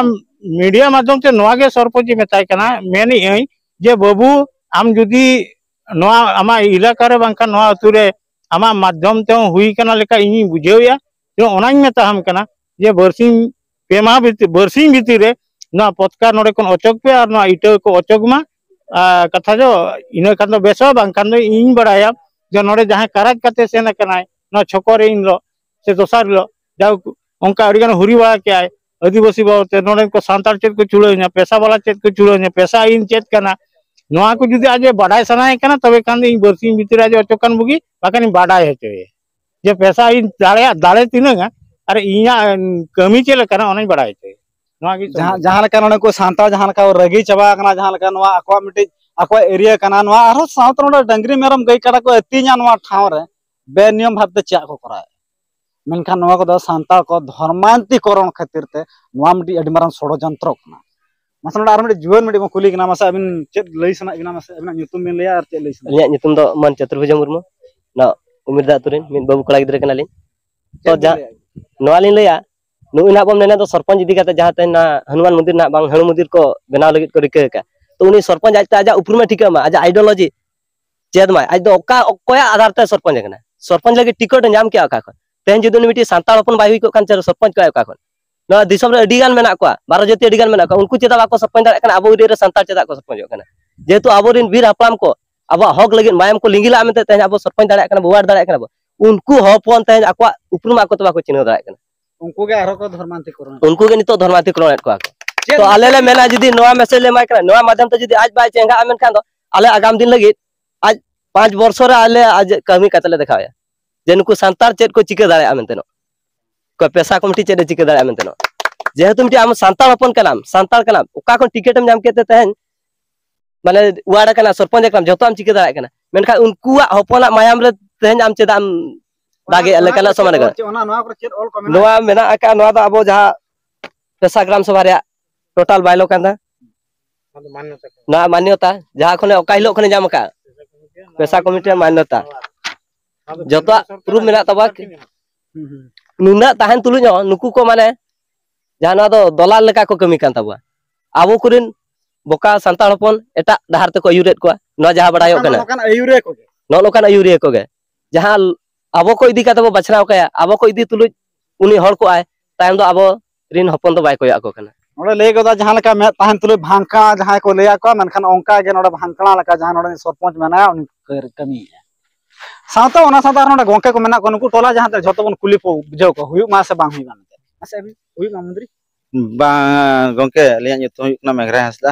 ᱢᱤᱰᱤᱭᱟ ᱢᱟᱫᱽᱫᱷᱚᱢ ᱛᱮ ᱱᱚᱣᱟ ᱜᱮ ᱥᱚᱨᱯᱚᱧᱪ ᱤᱧ ᱢᱮᱛᱟᱭ ᱠᱟᱱᱟ, ᱢᱮᱱᱮᱫ ᱟᱹᱧ ᱡᱮ ᱵᱟᱹᱵᱩ, ᱟᱢ ᱡᱩᱫᱤ ᱱᱚᱣᱟ ᱟᱢᱟᱜ ᱮᱞᱟᱠᱟ ᱨᱮ ᱵᱟᱝᱠᱷᱟᱱ ᱱᱚᱣᱟ ᱟᱹᱛᱩ ᱨᱮ ᱟᱢᱟᱜ ᱢᱟᱫᱽᱫᱷᱚᱢ ᱛᱮᱦᱚᱸ ᱦᱩᱭ ᱠᱟᱱᱟ ᱞᱮᱠᱟ ᱤᱧᱤᱧ ᱵᱩᱡᱷᱟᱹᱣᱮᱫᱼᱟ, ᱡᱮ ᱚᱱᱟᱧ ᱢᱮᱛᱟᱦᱟᱢ ᱠᱟᱱᱟ ᱡᱮ ᱵᱟᱨᱥᱤᱧ ᱯᱮ ᱢᱟᱦᱟ ᱵᱷᱤᱛᱤᱨ, ᱵᱟᱨᱥᱤᱧ ᱵᱷᱤᱛᱤᱨ ᱨᱮ ᱱᱚᱣᱟ ᱯᱚᱛᱠᱟ ᱱᱚᱰᱮ ᱠᱷᱚᱱ ᱚᱪᱚᱜ ᱯᱮ ᱟᱨ ᱱᱚᱣᱟ ᱤᱴᱟᱹ ᱠᱚ ᱚᱪᱚᱜ ᱢᱟ᱾ ᱟᱨ ᱠᱟᱛᱷᱟ ᱫᱚ ᱤᱱᱟᱹ ᱠᱷᱟᱱ ᱫᱚ ᱵᱮᱥᱚᱜᱼᱟ, ᱵᱟᱝᱠᱷᱟᱱ ᱫᱚ ᱤᱧ ᱵᱟᱲᱟᱭᱟ ᱡᱮ ᱱᱚᱰᱮ ᱡᱟᱦᱟᱸᱭ ᱠᱟᱨᱟᱡᱽ ᱠᱟᱛᱮ ᱥᱮᱱ ᱟᱠᱟᱱᱟᱭ ᱱᱚᱣᱟ ᱪᱷᱚᱠᱚ ᱨᱮ ᱤᱱ ᱦᱤᱞᱳᱜ ᱥᱮ ᱫᱚᱥᱟᱨ ᱦᱤᱞᱳᱜ, ᱡᱟᱭᱦᱳᱠ, ᱚᱱᱠᱟ ᱟᱹᱰᱤ ᱜᱟᱱ ᱦᱩᱨᱤ ᱵᱟᱲᱟ ᱠᱮᱜᱼᱟᱭ ᱟᱹᱫᱤᱵᱟᱹᱥᱤ ᱵᱟᱵᱚᱫ ᱛᱮ, ᱱᱚᱰᱮᱱ ᱠᱚ ᱥᱟᱱᱛᱟᱲ ᱪᱮᱫ ᱠᱚ ᱪᱩᱲᱟᱹᱣ ᱤᱧᱟ, ᱯᱮᱥᱟ ᱵᱟᱞᱟ ᱪᱮᱫ ᱠᱚ ᱪᱩᱲᱟᱹᱣ ᱤᱧᱟ, ᱯᱮᱥᱟ ᱤᱧ ᱪᱮᱫ ᱠᱟᱱᱟ, ᱱᱚᱣᱟ ᱠᱚ ᱡᱩᱫᱤ ᱟᱡ ᱮ ᱵᱟᱰᱟᱭ ᱥᱟᱱᱟᱭᱮ ᱠᱟᱱᱟ, ᱛᱚᱵᱮ ᱠᱷᱟᱱ ᱫᱚ ᱤᱧ ᱵᱟᱨᱥᱤᱧ ᱵᱷᱤᱛᱤᱨ ᱨᱮ ᱟᱡ ᱮ ᱚᱪᱚᱜ ᱠᱟᱱ ᱵᱩᱜᱤ, ᱵᱟᱠᱷᱟᱱ ᱤᱧ ᱵᱟᱰᱟᱭ ᱦᱚᱪᱚᱭᱮᱭᱟ ᱡᱮ ᱯᱮᱥᱟ ᱤᱧ ᱫᱟᱲᱮᱭᱟᱜ, ᱫᱟᱲᱮ ᱛᱤᱱᱟᱹᱜᱟ ᱟᱨ ᱤᱧᱟᱹᱜ ᱠᱟᱹᱢᱤ ᱪᱮᱫ ᱞᱮᱠᱟᱱᱟ, ᱚᱱᱟᱧ ᱵᱟᱰᱟᱭ ᱦᱚᱪᱚᱭᱮᱭᱟ᱾ ᱱᱚᱣᱟ ᱜᱮ ᱡᱟᱦᱟᱸ, ᱡᱟᱦᱟᱸ ᱞᱮᱠᱟ ᱱᱚᱰᱮ ᱠᱚ ᱥᱟᱱᱛᱟᱲ ᱡᱟᱦᱟᱸ ᱞᱮᱠᱟ ᱨᱟᱹᱜᱤ ᱪᱟᱵᱟ ᱟᱠᱟᱱᱟ, ᱡᱟᱦᱟᱸ ᱞᱮᱠᱟ ᱱᱚᱣᱟ ᱟᱠᱚᱣᱟᱜ ᱢᱤᱫᱴᱤᱡ ᱟᱠᱚᱣᱟᱜ ᱮᱨᱤᱭᱟ ᱠᱟᱱᱟ, ᱱᱚᱣᱟ ᱟᱨᱦᱚᱸ ᱥᱟᱶᱛᱮ ᱱᱚᱰᱮ ᱰᱟᱹᱝᱨᱤ ᱢᱮᱨᱚᱢ ᱜᱟᱹᱭ ᱠᱟᱰᱟ ᱠᱚ ᱟᱹᱛᱤᱧᱟ ᱱᱚᱣᱟ ᱴᱷᱟᱶ ᱨᱮ, ᱵᱮᱱᱤᱭᱚᱢ ᱵᱷᱟᱵᱛᱮ ᱪᱮᱫ ᱠᱚ ᱠᱚᱨᱟᱣᱮᱫ? ᱢᱮᱱᱠᱷᱟᱱ ᱱᱚᱣᱟ ᱠᱚᱫᱚ ᱥᱟᱱᱛᱟᱲ ᱠᱚ ᱫᱷᱚᱨᱢᱟᱱᱛᱤᱠᱚᱨᱚᱱ ᱠᱷᱟᱹᱛᱤᱨ ᱛᱮ ᱱᱚᱣᱟ ᱢᱤᱫᱴᱤᱡ ᱟᱹᱰᱤ ᱢᱟᱨᱟᱝ ᱥᱚᱲᱚᱡᱚᱱᱛᱨᱚ ᱠᱟᱱᱟ᱾ ᱢᱟᱥᱮ ᱱᱚᱰᱮ ᱟᱨ ᱢᱤᱫᱴᱤᱡ ᱡᱩᱣᱟᱹᱱ ᱢᱤᱫᱴᱤᱡ ᱵᱚᱱ ᱠᱩᱞᱤ ᱠᱟᱱᱟ, ᱢᱟᱥᱮ ᱟᱹᱵᱤᱱ ᱪᱮᱫ ᱞᱟᱹᱭ ᱥᱟᱱᱟᱭᱮᱫ ᱵᱮᱱᱟ? ᱢᱟᱥᱮ ᱟᱹᱵᱤᱱᱟᱜ ᱧᱩᱛᱩᱢ ᱵᱤᱱ ᱞᱟᱹᱭᱟ ᱟᱨ ᱪᱮᱫ ᱞᱟᱹᱭ ᱥᱟᱱᱟᱭᱮᱫ ᱟᱹᱞᱤᱧᱟᱜ ᱧᱩᱛᱩᱢ ᱫᱚ ᱢᱟᱹᱱ ᱪᱚᱛᱩᱨᱵᱷᱩᱡ ᱢᱩᱨᱢᱩ, ᱱᱚᱣᱟ ᱩᱢᱤᱨᱫᱟ ᱟᱹᱛᱩ ᱨᱮᱱ ᱢᱤᱫ ᱵᱟᱹᱵᱩ ᱠᱚᱲᱟ ᱜᱤᱫᱽᱨᱟᱹ ᱠᱟᱱᱟᱞᱤᱧ᱾ ᱛᱚ ᱪᱮᱫ ᱵᱤᱱ ᱡᱟ-, ᱞᱟᱹᱭᱟ? ᱱᱚᱣᱟ ᱞᱤᱧ ᱞᱟᱹᱭᱟ, ᱱᱩᱭ ᱱᱟᱦᱟᱜ ᱵᱚᱱ ᱢᱮᱱᱮᱫ ᱫᱚ ᱥᱚᱨᱯᱚᱧᱪ ᱤᱫᱤ ᱠᱟᱛᱮ, ᱡᱟᱦᱟᱸ ᱛᱮᱦᱮᱧ ᱱᱚᱣᱟ ᱦᱚᱱᱩᱢᱟᱱ ᱢᱚᱱᱫᱤᱨ ᱱᱟᱦᱟᱜ ᱵᱟᱝ ᱦᱟᱹᱬᱩ ᱢᱚᱱᱫᱤᱨ ᱠᱚ ᱵᱮᱱᱟᱣ ᱞᱟᱹᱜᱤᱫ ᱠᱚ ᱨᱤᱠᱟᱹ ᱟᱠᱟᱫ, ᱛᱚ ᱩᱱᱤ ᱥᱚᱨᱯᱚᱧᱪ ᱟᱡᱛᱮ ᱟᱡᱟᱜ ᱩᱯᱨᱩᱢᱮ ᱴᱷᱤᱠᱟᱹ ᱢᱟ, ᱟᱡᱟᱜ ᱟᱭᱰᱤᱭᱳᱞᱚᱡᱤ ᱪᱮᱫ ᱢᱟᱭ, ᱟᱡ ᱫᱚ ᱚᱠᱟ, ᱚᱠᱚᱭᱟᱜ ᱟᱫᱷᱟᱨ ᱛᱮ ᱥᱚᱨᱯᱚᱧᱪ ᱟᱠᱟᱱᱟ, ᱥᱚᱨᱯᱚᱧᱪ ᱞᱟᱹᱜᱤᱫ ᱴᱤᱠᱤᱴ ᱮ ᱧᱟᱢ ᱠᱮᱜᱼᱟ ᱚᱠᱟ ᱠᱷᱚᱱ? ᱛᱮᱦᱮᱧ ᱡᱩᱫᱤ ᱩᱱᱤ ᱢᱤᱫᱴᱤᱡ ᱥᱟᱱᱛᱟᱲ ᱦᱚᱯᱚᱱ ᱵᱟᱭ ᱦᱩᱭ ᱠᱚᱜ ᱠᱷᱟᱱ, ᱪᱮᱫ ᱥᱚᱨᱯᱚᱧᱪ ᱠᱚᱜᱼᱟᱭ ᱚᱠᱟ ᱠᱷᱚᱱ? ᱱᱚᱣᱟ ᱫᱤᱥᱚᱢ ᱨᱮ ᱟᱹᱰᱤ ᱜᱟᱱ ᱢᱮᱱᱟᱜ ᱠᱚᱣᱟ, ᱵᱟᱨᱚ ᱡᱟᱹᱛᱤ ᱟᱹᱰᱤ ᱜᱟᱱ ᱢᱮᱱᱟᱜ ᱠᱚᱣᱟ, ᱩᱱᱠᱩ ᱪᱮᱫᱟᱜ ᱵᱟᱠᱚ ᱥᱚᱨᱯᱚᱧᱪ ᱫᱟᱲᱮᱭᱟᱜ ᱠᱟᱱᱟ? ᱟᱵᱚ ᱮᱨᱤᱭᱟ ᱨᱮ ᱥᱟᱱᱛᱟᱲ ᱪᱮᱫᱟᱜ ᱠᱚ ᱥᱚᱨᱯᱚᱧᱪᱚᱜ ᱠᱟᱱᱟ? ᱡᱮᱦᱮᱛᱩ ᱟᱵᱚᱨᱮᱱ ᱵᱤᱨ ᱦᱟᱯᱲᱟᱢ ᱠᱚ ᱟᱵᱚᱣᱟᱜ ᱦᱚᱠ ᱞᱟᱹᱜᱤᱫ ᱢᱟᱭᱟᱢ ᱠᱚ ᱞᱤᱸᱜᱤ ᱞᱟᱜᱼᱟ ᱢᱮᱱᱛᱮ ᱛᱮᱦᱮᱧ ᱟᱵᱚ ᱥᱚᱨᱯᱚᱧᱪ ᱫᱟᱲᱮᱭᱟᱜ ᱠᱟᱱᱟ ᱵᱚᱱ, ᱣᱟᱨᱰ ᱫᱟᱲᱮᱭᱟᱜ ᱠᱟᱱᱟ ᱵᱚᱱ᱾ ᱩᱱᱠᱩ ᱦᱚᱯᱚᱱ ᱛᱮᱦᱮᱧ ᱟᱠᱚᱣᱟᱜ ᱩᱯᱨᱩᱢ ᱟᱠᱚ ᱛᱮ ᱵᱟᱠᱚ ᱪᱤᱱᱦᱟᱹᱣ ᱫᱟᱲᱮᱭᱟᱜ ᱠᱟᱱᱟ᱾ ᱩᱱᱠᱩ ᱜᱮ ᱟᱨᱦᱚᱸ ᱠᱚ ᱫᱷᱚᱨᱢᱟᱱᱛᱤᱠᱚᱨᱚᱱ᱾ ᱩᱱᱠᱩ ᱜᱮ ᱱᱤᱛᱚᱜ ᱫᱷᱚᱨᱢᱟᱱᱛᱤᱠᱚᱨᱚᱱ ᱮᱫ ᱠᱚᱣᱟ ᱠᱚ᱾ ᱪᱮᱫ ᱛᱚ ᱟᱞᱮ ᱞᱮ ᱢᱮᱱᱟ, ᱡᱩᱫᱤ ᱱᱚᱣᱟ ᱢᱮᱥᱮᱡᱽ ᱞᱮ ᱮᱢᱟᱭ ᱠᱟᱱᱟ, ᱱᱚᱣᱟ ᱢᱟᱫᱽᱫᱷᱚᱢ ᱛᱮ ᱡᱩᱫᱤ ᱟᱡ ᱵᱟᱭ ᱪᱮᱸᱜᱷᱟᱜᱼᱟ, ᱢᱮᱱᱠᱷᱟᱱ ᱫᱚ ᱟᱞᱮ ᱟᱜᱟᱢ ᱫᱤᱱ ᱞᱟᱹᱜᱤᱫ ᱟᱡ ᱯᱟᱸᱪ ᱵᱚᱨᱥᱚ ᱨᱮ ᱟᱞᱮ ᱟᱡ ᱠᱟᱹᱢᱤ ᱠᱟᱛᱮ ᱞᱮ ᱫᱮᱠᱷᱟᱣᱮᱭᱟ ᱡᱮ ᱱᱩᱠᱩ ᱥᱟᱱᱛᱟᱲ ᱪᱮᱫ ᱠᱚ ᱪᱤᱠᱟᱹ ᱫᱟᱲᱮᱭᱟᱜᱼᱟ ᱢᱮᱱᱛᱮ ᱱᱚᱜ᱾ ᱚᱠᱚᱭ ᱯᱮᱥᱟ ᱠᱚᱢᱤᱴᱤ ᱪᱮᱫ ᱮ ᱪᱤᱠᱟᱹ ᱫᱟᱲᱮᱭᱟᱜᱼᱟ ᱢᱮᱱᱛᱮ ᱱᱚᱜ᱾ ᱡᱮᱦᱮᱛᱩ ᱢᱤᱫᱴᱤᱡ ᱟᱢ ᱥᱟᱱᱛᱟᱲ ᱦᱚᱯᱚᱱ ᱠᱟᱱᱟᱢ, ᱥᱟᱱᱛᱟᱲ ᱠᱟᱱᱟᱢ, ᱚᱠᱟ ᱠᱷᱚᱱ ᱴᱤᱠᱤᱴ ᱮᱢ ᱧᱟᱢ ᱠᱮᱫ ᱛᱮ ᱛᱮᱦᱮᱧ ᱢᱟᱱᱮ ᱣᱟᱨᱰ ᱟᱠᱟᱱᱟ, ᱥᱚᱨᱯᱚᱧᱪ ᱟᱠᱟᱱᱟᱢ, ᱡᱚᱛᱚ ᱟᱢ ᱪᱤᱠᱟᱹ ᱫᱟᱲᱮᱭᱟᱜ ᱠᱟᱱᱟ, ᱢᱮᱱᱠᱷᱟᱱ ᱩᱱᱠᱩᱣᱟᱜ ᱦᱚᱯᱚᱱᱟᱜ ᱢᱟᱭᱟᱢ ᱨᱮ ᱛᱮᱦᱮᱧ ᱟᱢ ᱪᱮᱫᱟᱜ ᱮᱢ ᱚᱱᱟ, ᱫᱟᱜᱮᱜᱼᱟ ᱚᱱᱟ ᱞᱮᱠᱟᱱᱟᱜ ᱠᱚᱨᱮ ᱥᱚᱢᱟᱱ ᱪᱮᱫ ᱠᱟᱱᱟ? ᱚᱞ ᱪᱮ-, ᱚᱱᱟ, ᱱᱚᱣᱟ ᱠᱚᱨᱮ ᱪᱮᱫ ᱚᱞ ᱠᱚ ᱢᱮᱱᱟᱜᱼᱟ? ᱱᱚᱣᱟ ᱢᱮᱱᱟᱜ ᱟᱠᱟᱫ, ᱱᱚᱣᱟ ᱫᱚ ᱟᱵᱚ ᱡᱟᱦᱟᱸ ᱯᱮᱥᱟ ᱜᱨᱟᱢ ᱥᱚᱵᱷᱟ ᱨᱮᱭᱟᱜ ᱴᱳᱴᱟᱞ ᱵᱟᱭᱞᱚ ᱠᱟᱱ ᱛᱟᱦᱮᱸ᱾ ᱚᱱᱟ ᱫᱚ ᱢᱟᱱᱱᱚᱛᱟ ᱠᱟᱱᱟ᱾ ᱱᱚᱣᱟ ᱢᱟᱱᱱᱚᱛᱟ, ᱡᱟᱦᱟᱸ ᱠᱷᱚᱱᱮ ᱚᱠᱟ ᱦᱤᱞᱳᱜ ᱠᱷᱚᱱᱮ ᱧᱟᱢ ᱟᱠᱟᱫ, ᱯᱮᱥᱟ ᱠᱚᱢᱤᱴᱤ ᱨᱮᱭᱟᱜ ᱢᱟᱱᱱᱚᱛᱟ᱾ ᱟᱫᱚ ᱡᱚᱛᱚᱣᱟᱜ ᱠᱮᱱᱫᱨᱚ ᱥᱚᱨᱠᱟᱨᱟᱜ ᱯᱨᱩᱯᱷ ᱢᱮᱱᱟᱜ ᱛᱟᱵᱚᱣᱟ᱾ ᱦᱩᱸ, ᱦᱩᱸ᱾ ᱱᱩᱱᱟᱹᱜ ᱛᱟᱦᱮᱱ ᱛᱩᱞᱩᱡ ᱦᱚᱸ ᱱᱩᱠᱩ ᱠᱚ ᱢᱟᱱᱮ ᱡᱟᱦᱟᱸ ᱱᱚᱣᱟ ᱫᱚ ᱫᱚᱞᱟᱞ ᱞᱮᱠᱟ ᱠᱚ ᱠᱟᱹᱢᱤ ᱠᱟᱱ ᱛᱟᱵᱚᱣᱟ᱾ ᱟᱵᱚ ᱠᱚᱨᱮᱱ ᱵᱚᱠᱟ ᱥᱟᱱᱛᱟᱲ ᱦᱚᱯᱚᱱ ᱮᱴᱟᱜ ᱰᱟᱦᱟᱨ ᱛᱮᱠᱚ ᱟᱹᱭᱩᱨᱮᱫ ᱠᱚᱣᱟ, ᱱᱚᱣᱟ ᱡᱟᱦᱟᱸ ᱵᱟᱲᱟᱭᱚᱜ ᱱᱚᱝᱠᱟᱱ, ᱠᱟᱱᱟ᱾ ᱱᱚᱝᱠᱟᱱ ᱟᱹᱭᱩᱨᱤᱭᱟᱹ ᱠᱚᱜᱮ᱾ ᱱᱚᱜᱼᱚ ᱱᱚᱝᱠᱟᱱ ᱟᱹᱭᱩᱨᱤᱭᱟᱹ ᱠᱚᱜᱮ᱾ ᱡᱟᱦᱟᱸ ᱟᱵᱚ ᱠᱚ ᱤᱫᱤ ᱠᱟᱛᱮ ᱵᱚ ᱵᱟᱪᱷᱱᱟᱣ ᱠᱟᱭᱟ, ᱟᱵᱚ ᱠᱚ ᱤᱫᱤ ᱛᱩᱞᱩᱡ ᱩᱱᱤ ᱦᱚᱲ ᱠᱚᱜᱼᱟᱭ, ᱛᱟᱭᱚᱢ ᱫᱚ ᱟᱵᱚ ᱨᱤᱱ ᱦᱚᱯᱚᱱ ᱫᱚ ᱵᱟᱭ ᱠᱚᱭᱚᱜ ᱟᱠᱚ ᱠᱟᱱᱟ᱾ ᱱᱚᱰᱮ ᱞᱟᱹᱭ ᱜᱚᱫᱟ ᱡᱟᱦᱟᱸ ᱞᱮᱠᱟ ᱢᱮᱫ ᱛᱟᱦᱮᱱ ᱛᱩᱞᱩᱡ ᱵᱷᱟᱝᱠᱟ ᱡᱟᱦᱟᱸᱭ ᱠᱚ ᱞᱟᱹᱭ ᱟᱠᱚᱣᱟ, ᱢᱮᱱᱠᱷᱟᱱ ᱚᱱᱠᱟ ᱜᱮ ᱱᱚᱰᱮ ᱵᱷᱟᱝᱠᱲᱟ ᱞᱮᱠᱟ ᱡᱟᱦᱟᱸ ᱱᱚᱰᱮ ᱥᱚᱨᱯᱚᱧᱪ ᱢᱮᱱᱟᱭᱟ ᱩᱱᱤ ᱠᱟᱹᱨ-, ᱠᱟᱹᱢᱤᱭᱮᱫᱼᱟ᱾ ᱥᱟᱶᱛᱮ ᱚᱱᱟ ᱥᱟᱶᱛᱮ ᱟᱨᱚ ᱱᱚᱰᱮ ᱜᱚᱝᱠᱮ ᱠᱚ ᱢᱮᱱᱟᱜ ᱠᱚᱣᱟ, ᱱᱩᱠᱩ ᱴᱚᱞᱟ ᱡᱟᱦᱟᱸ ᱛᱮ ᱡᱷᱚᱛᱚ ᱵᱚᱱ ᱠᱩᱞᱤ ᱠᱚ ᱵᱩᱡᱷᱟᱹᱣ ᱠᱚᱣᱟ, ᱦᱩᱭᱩᱜ ᱢᱟ ᱥᱮ ᱵᱟᱝ ᱦᱩᱭᱩᱜ ᱢᱟ ᱢᱮᱱᱛᱮ᱾ ᱟᱪᱪᱷᱟ, ᱟᱹᱵᱤᱱ ᱦᱩᱭᱩᱜ ᱢᱟ ᱢᱚᱱᱛᱨᱤ? ᱵᱟᱝ ᱜᱚᱝᱠᱮ, ᱟᱹᱞᱤᱧᱟᱜ ᱧᱩᱛᱩᱢ ᱦᱩᱭᱩᱜ ᱠᱟᱱᱟ ᱢᱮᱜᱷᱨᱟᱭ ᱦᱟᱸᱥᱫᱟ᱾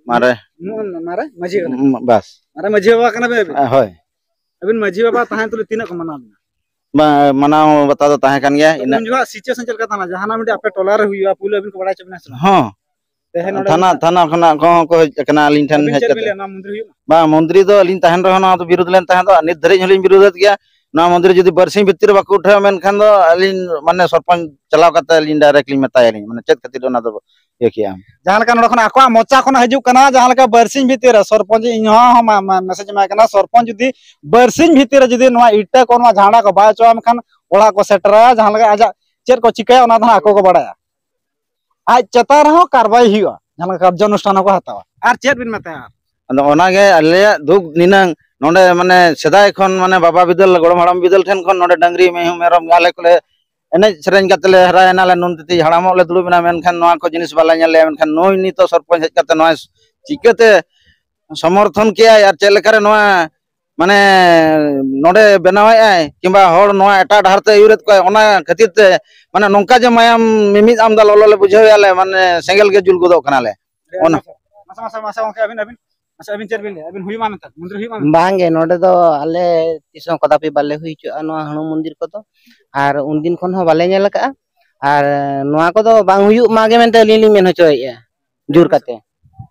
ᱢᱟᱨᱮ ᱢᱟᱨᱮ ᱢᱟᱹᱡᱷᱤ ᱠᱟᱱᱟ᱾ ᱵᱟᱥ᱾ ᱢᱟᱨᱮ ᱢᱟᱹᱡᱷᱤ ᱵᱟᱵᱟ ᱠᱟᱱᱟ ᱵᱮᱱ ᱟᱹᱵᱤᱱ? ᱦᱳᱭ᱾ ᱟᱹᱵᱤᱱ ᱢᱟᱹᱡᱷᱤ ᱵᱟᱵᱟ ᱛᱟᱦᱮᱸ ᱛᱩᱞᱩᱡ ᱛᱤᱱᱟᱹᱜ ᱠᱚ ᱢᱟᱱᱟᱣ ᱵᱤᱱᱟ? ᱵᱟᱝ, ᱢᱟᱱᱟᱣ ᱵᱟᱛᱟᱣ ᱫᱚ ᱛᱟᱦᱮᱸ ᱠᱟᱱ ᱜᱮᱭᱟ᱾ ᱩᱱ ᱤᱱᱟᱹᱜ ᱡᱚᱠᱷᱚᱱ situation ᱪᱮᱫ ᱞᱮᱠᱟ ᱛᱟᱦᱮᱸ ᱞᱮᱱᱟ? ᱡᱟᱦᱟᱱᱟᱜ ᱢᱤᱫᱴᱤᱡ ᱟᱯᱮ ᱴᱚᱞᱟ ᱨᱮ ᱦᱩᱭᱩᱜᱼᱟ, ᱯᱩᱭᱞᱩ ᱟᱹᱵᱤᱱ ᱠᱚ ᱵᱟᱲᱟᱭ ᱦᱚᱪᱚ ᱵᱤᱱᱟ ᱥᱮ ᱵᱟᱝ? ᱦᱚᱸ᱾ ᱛᱮᱦᱮᱧ ᱱᱚᱰᱮ ᱛᱷᱟᱱᱟ, ᱵᱤᱱ ᱛᱷᱟᱱᱟ ᱠᱷᱚᱱᱟᱜ ᱠᱚᱦᱚᱸ ᱠᱚ ᱦᱮᱡ ᱟᱠᱟᱱᱟ ᱟᱹᱞᱤᱧ ᱴᱷᱮᱱ ᱟᱹᱵᱤᱱ ᱦᱮᱡ ᱪᱮᱫ ᱵᱤᱱ ᱠᱟᱛᱮ᱾ ᱞᱟᱹᱭᱟ ᱱᱚᱣᱟ ᱢᱚᱱᱫᱤᱨ ᱦᱩᱭᱩᱜ ᱢᱟ? ᱵᱟᱝ, ᱢᱚᱱᱫᱤᱨ ᱫᱚ ᱟᱹᱞᱤᱧ ᱛᱟᱦᱮᱱ ᱨᱮᱦᱚᱸ ᱱᱚᱣᱟ ᱫᱚ ᱵᱤᱨᱳᱫᱷ ᱞᱮᱱ ᱛᱟᱦᱮᱸ ᱫᱚ, ᱟᱨ ᱱᱤᱛ ᱫᱷᱟᱹᱨᱤᱡ ᱦᱚᱸᱞᱤᱧ ᱵᱤᱨᱳᱫᱷᱮᱫ ᱜᱮᱭᱟ᱾ ᱱᱚᱣᱟ ᱢᱚᱱᱫᱤᱨ ᱡᱩᱫᱤ ᱵᱟᱨᱥᱤᱧ ᱵᱷᱤᱛᱤᱨ ᱨᱮ ᱵᱟᱠᱚ ᱩᱴᱷᱟᱹᱣᱟ ᱢᱮᱱᱠᱷᱟᱱ ᱫᱚ ᱟᱹᱞᱤᱧ ᱢᱟᱱᱮ ᱥᱚᱨᱯᱚᱧᱪ ᱪᱟᱞᱟᱣ ᱠᱟᱛᱮ ᱟᱹᱞᱤᱧ direct ᱞᱤᱧ ᱢᱮᱛᱟᱭᱟᱞᱤᱧ, ᱢᱟᱱᱮ ᱪᱮᱫ ᱠᱷᱟᱹᱛᱤᱨ ᱚᱱᱟ ᱫᱚ ᱤᱭᱟᱹ ᱠᱮᱜᱼᱟ᱾ ᱡᱟᱦᱟᱸ ᱞᱮᱠᱟ ᱱᱚᱰᱮ ᱠᱷᱚᱱ ᱟᱠᱚᱣᱟᱜ ᱢᱚᱪᱟ ᱠᱷᱚᱱ ᱦᱤᱡᱩᱜ ᱠᱟᱱᱟ, ᱡᱟᱦᱟᱸ ᱞᱮᱠᱟ ᱵᱟᱨᱥᱤᱧ ᱵᱷᱤᱛᱤᱨ ᱨᱮ ᱥᱚᱨᱯᱚᱧᱪ, ᱤᱧ ᱦᱚᱸ ᱢᱟ-, ᱢᱟ-, message ᱮᱢᱟᱭ ᱠᱟᱱᱟ, ᱥᱚᱨᱯᱚᱧᱪ ᱡᱩᱫᱤ ᱵᱟᱨᱥᱤᱧ ᱵᱷᱤᱛᱤᱨ ᱨᱮ ᱡᱩᱫᱤ ᱱᱚᱣᱟ ᱤᱴᱟᱹ ᱠᱚ, ᱱᱚᱣᱟ ᱡᱷᱟᱱᱰᱟ ᱠᱚ ᱵᱟᱭ ᱦᱚᱪᱚᱣᱟᱢ ᱠᱷᱟᱱ ᱚᱲᱟᱜ ᱠᱚ ᱥᱮᱴᱮᱨᱟ, ᱡᱟᱦᱟᱸ ᱞᱮᱠᱟ ᱟᱡᱟᱜ ᱪᱮᱫ ᱠᱚ ᱪᱤᱠᱟᱹᱭᱟ ᱚᱱᱟ ᱫᱚ ᱦᱟᱸᱜ ᱟᱠᱚ ᱠᱚ ᱵᱟᱲᱟᱭᱟ᱾ ᱟᱡ ᱪᱮᱛᱟᱱ ᱨᱮᱦᱚᱸ ᱠᱟᱨᱵᱟᱭ ᱦᱩᱭᱩᱜᱼᱟ, ᱡᱟᱦᱟᱸ ᱞᱮᱠᱟ ᱠᱟᱨᱡᱟᱱᱩᱥᱴᱷᱟᱱ ᱦᱚᱸᱠᱚ ᱦᱟᱛᱟᱣᱟ᱾ ᱟᱨ ᱪᱮᱫ ᱵᱤᱱ ᱢᱮᱛᱟᱭᱟ? ᱟᱫᱚ ᱚᱱᱟᱜᱮ ᱟᱞᱮᱭᱟᱜ ᱫᱩᱠ ᱱᱤᱱᱟᱹᱝ, ᱱᱚᱰᱮ ᱢᱟᱱᱮ ᱥᱮᱫᱟᱭ ᱠᱷᱚᱱ ᱢᱟᱱᱮ ᱵᱟᱵᱟ ᱵᱤᱫᱟᱹᱞ, ᱜᱚᱲᱚᱢ ᱦᱟᱲᱟᱢ ᱵᱤᱫᱟᱹᱞ ᱴᱷᱮᱱ ᱠᱷᱚᱱ ᱱᱚᱰᱮ ᱰᱟᱹᱝᱨᱤ, ᱢᱤᱦᱩ, ᱢᱮᱨᱚᱢ ᱟᱞᱮ ᱠᱚᱞᱮ ᱮᱱᱮᱡ ᱥᱮᱨᱮᱧ ᱠᱟᱛᱮ ᱞᱮ ᱦᱟᱨᱟᱭᱮᱱᱟ, ᱞᱮ ᱱᱩᱱ ᱛᱤᱛᱤ ᱦᱟᱲᱟᱢᱚᱜ ᱞᱮ ᱫᱩᱲᱩᱵ ᱮᱱᱟ, ᱢᱮᱱᱠᱷᱟᱱ ᱱᱚᱣᱟ ᱠᱚ ᱡᱤᱱᱤᱥ ᱵᱟᱞᱮ ᱧᱮᱞ ᱞᱮᱜᱼᱟ᱾ ᱢᱮᱱᱠᱷᱟᱱ ᱱᱩᱭ ᱱᱤᱛᱚᱜ ᱥᱚᱨᱯᱚᱧᱪ ᱦᱮᱡ ᱠᱟᱛᱮ ᱱᱚᱣᱟ ᱪᱤᱠᱟᱹᱛᱮ ᱥᱚᱢᱚᱨᱛᱷᱚᱱ ᱠᱮᱜᱼᱟᱭ ᱟᱨ ᱪᱮᱫ ᱞᱮᱠᱟᱨᱮ ᱱᱚᱣᱟ ᱢᱟᱱᱮ ᱱᱚᱰᱮ ᱵᱮᱱᱟᱣᱮᱫ ᱟᱭ ᱠᱤᱝᱵᱟ ᱦᱚᱲ ᱱᱚᱣᱟ ᱮᱴᱟᱜ ᱰᱟᱦᱟᱨ ᱛᱮ ᱟᱹᱭᱩᱨᱮᱫ ᱠᱚᱣᱟᱭ, ᱚᱱᱟ ᱠᱷᱟᱹᱛᱤᱨ ᱛᱮ ᱢᱟᱱᱮ ᱱᱚᱝᱠᱟ ᱡᱮ ᱢᱟᱭᱟᱢ ᱢᱤᱢᱤᱫ ᱟᱢᱫᱟ ᱞᱚᱞᱚ ᱞᱮ ᱵᱩᱡᱷᱟᱹᱣᱮᱫᱼᱟ ᱞᱮ, ᱢᱟᱱᱮ ᱥᱮᱸᱜᱮᱞ ᱜᱮ ᱡᱩᱞ ᱜᱚᱫᱚᱜ ᱠᱟᱱᱟᱞᱮ᱾ ᱚᱱᱟ ᱢᱟᱥᱮ, ᱢᱟᱥᱮ, ᱢᱟᱥᱮ ᱜᱚᱝᱠᱮ ᱟᱹᱵᱤᱱ, ᱟᱹᱵᱤᱱ, ᱟᱪᱪᱷᱟ, ᱟᱹᱵᱤᱱ ᱪᱮᱫ ᱵᱤᱱ ᱞᱟᱹᱭᱟ? ᱟᱹᱵᱤᱱ ᱦᱩᱭᱩᱜ ᱢᱟ ᱢᱮᱱᱛᱮ, ᱢᱚᱱᱫᱤᱨ ᱦᱩᱭᱩᱜ ᱢᱟ ᱢᱮᱱᱛᱮ᱾ ᱵᱟᱝᱜᱮ, ᱱᱚᱰᱮ ᱫᱚ ᱟᱞᱮ ᱛᱤᱥ ᱦᱚᱸ ᱠᱚᱫᱟᱯᱤ ᱵᱟᱞᱮ ᱦᱩᱭ ᱦᱚᱪᱚᱜᱼᱟ ᱱᱚᱣᱟ ᱦᱩᱲᱩ ᱢᱚᱱᱫᱤᱨ ᱠᱚᱫᱚ, ᱟᱨ ᱩᱱᱫᱤᱱ ᱠᱷᱚᱱ ᱦᱚᱸ ᱵᱟᱞᱮ ᱧᱮᱞ ᱟᱠᱟᱫᱼᱟ᱾ ᱟᱨ ᱱᱚᱣᱟ ᱠᱚᱫᱚ ᱵᱟᱝ ᱦᱩᱭᱩᱜ ᱢᱟ ᱜᱮ ᱢᱮᱱᱛᱮ ᱟᱹᱞᱤᱧ ᱞᱤᱧ ᱢᱮᱱ ᱦᱚᱪᱚᱭᱮᱫᱼᱟ ᱡᱳᱨ ᱠᱟᱛᱮ᱾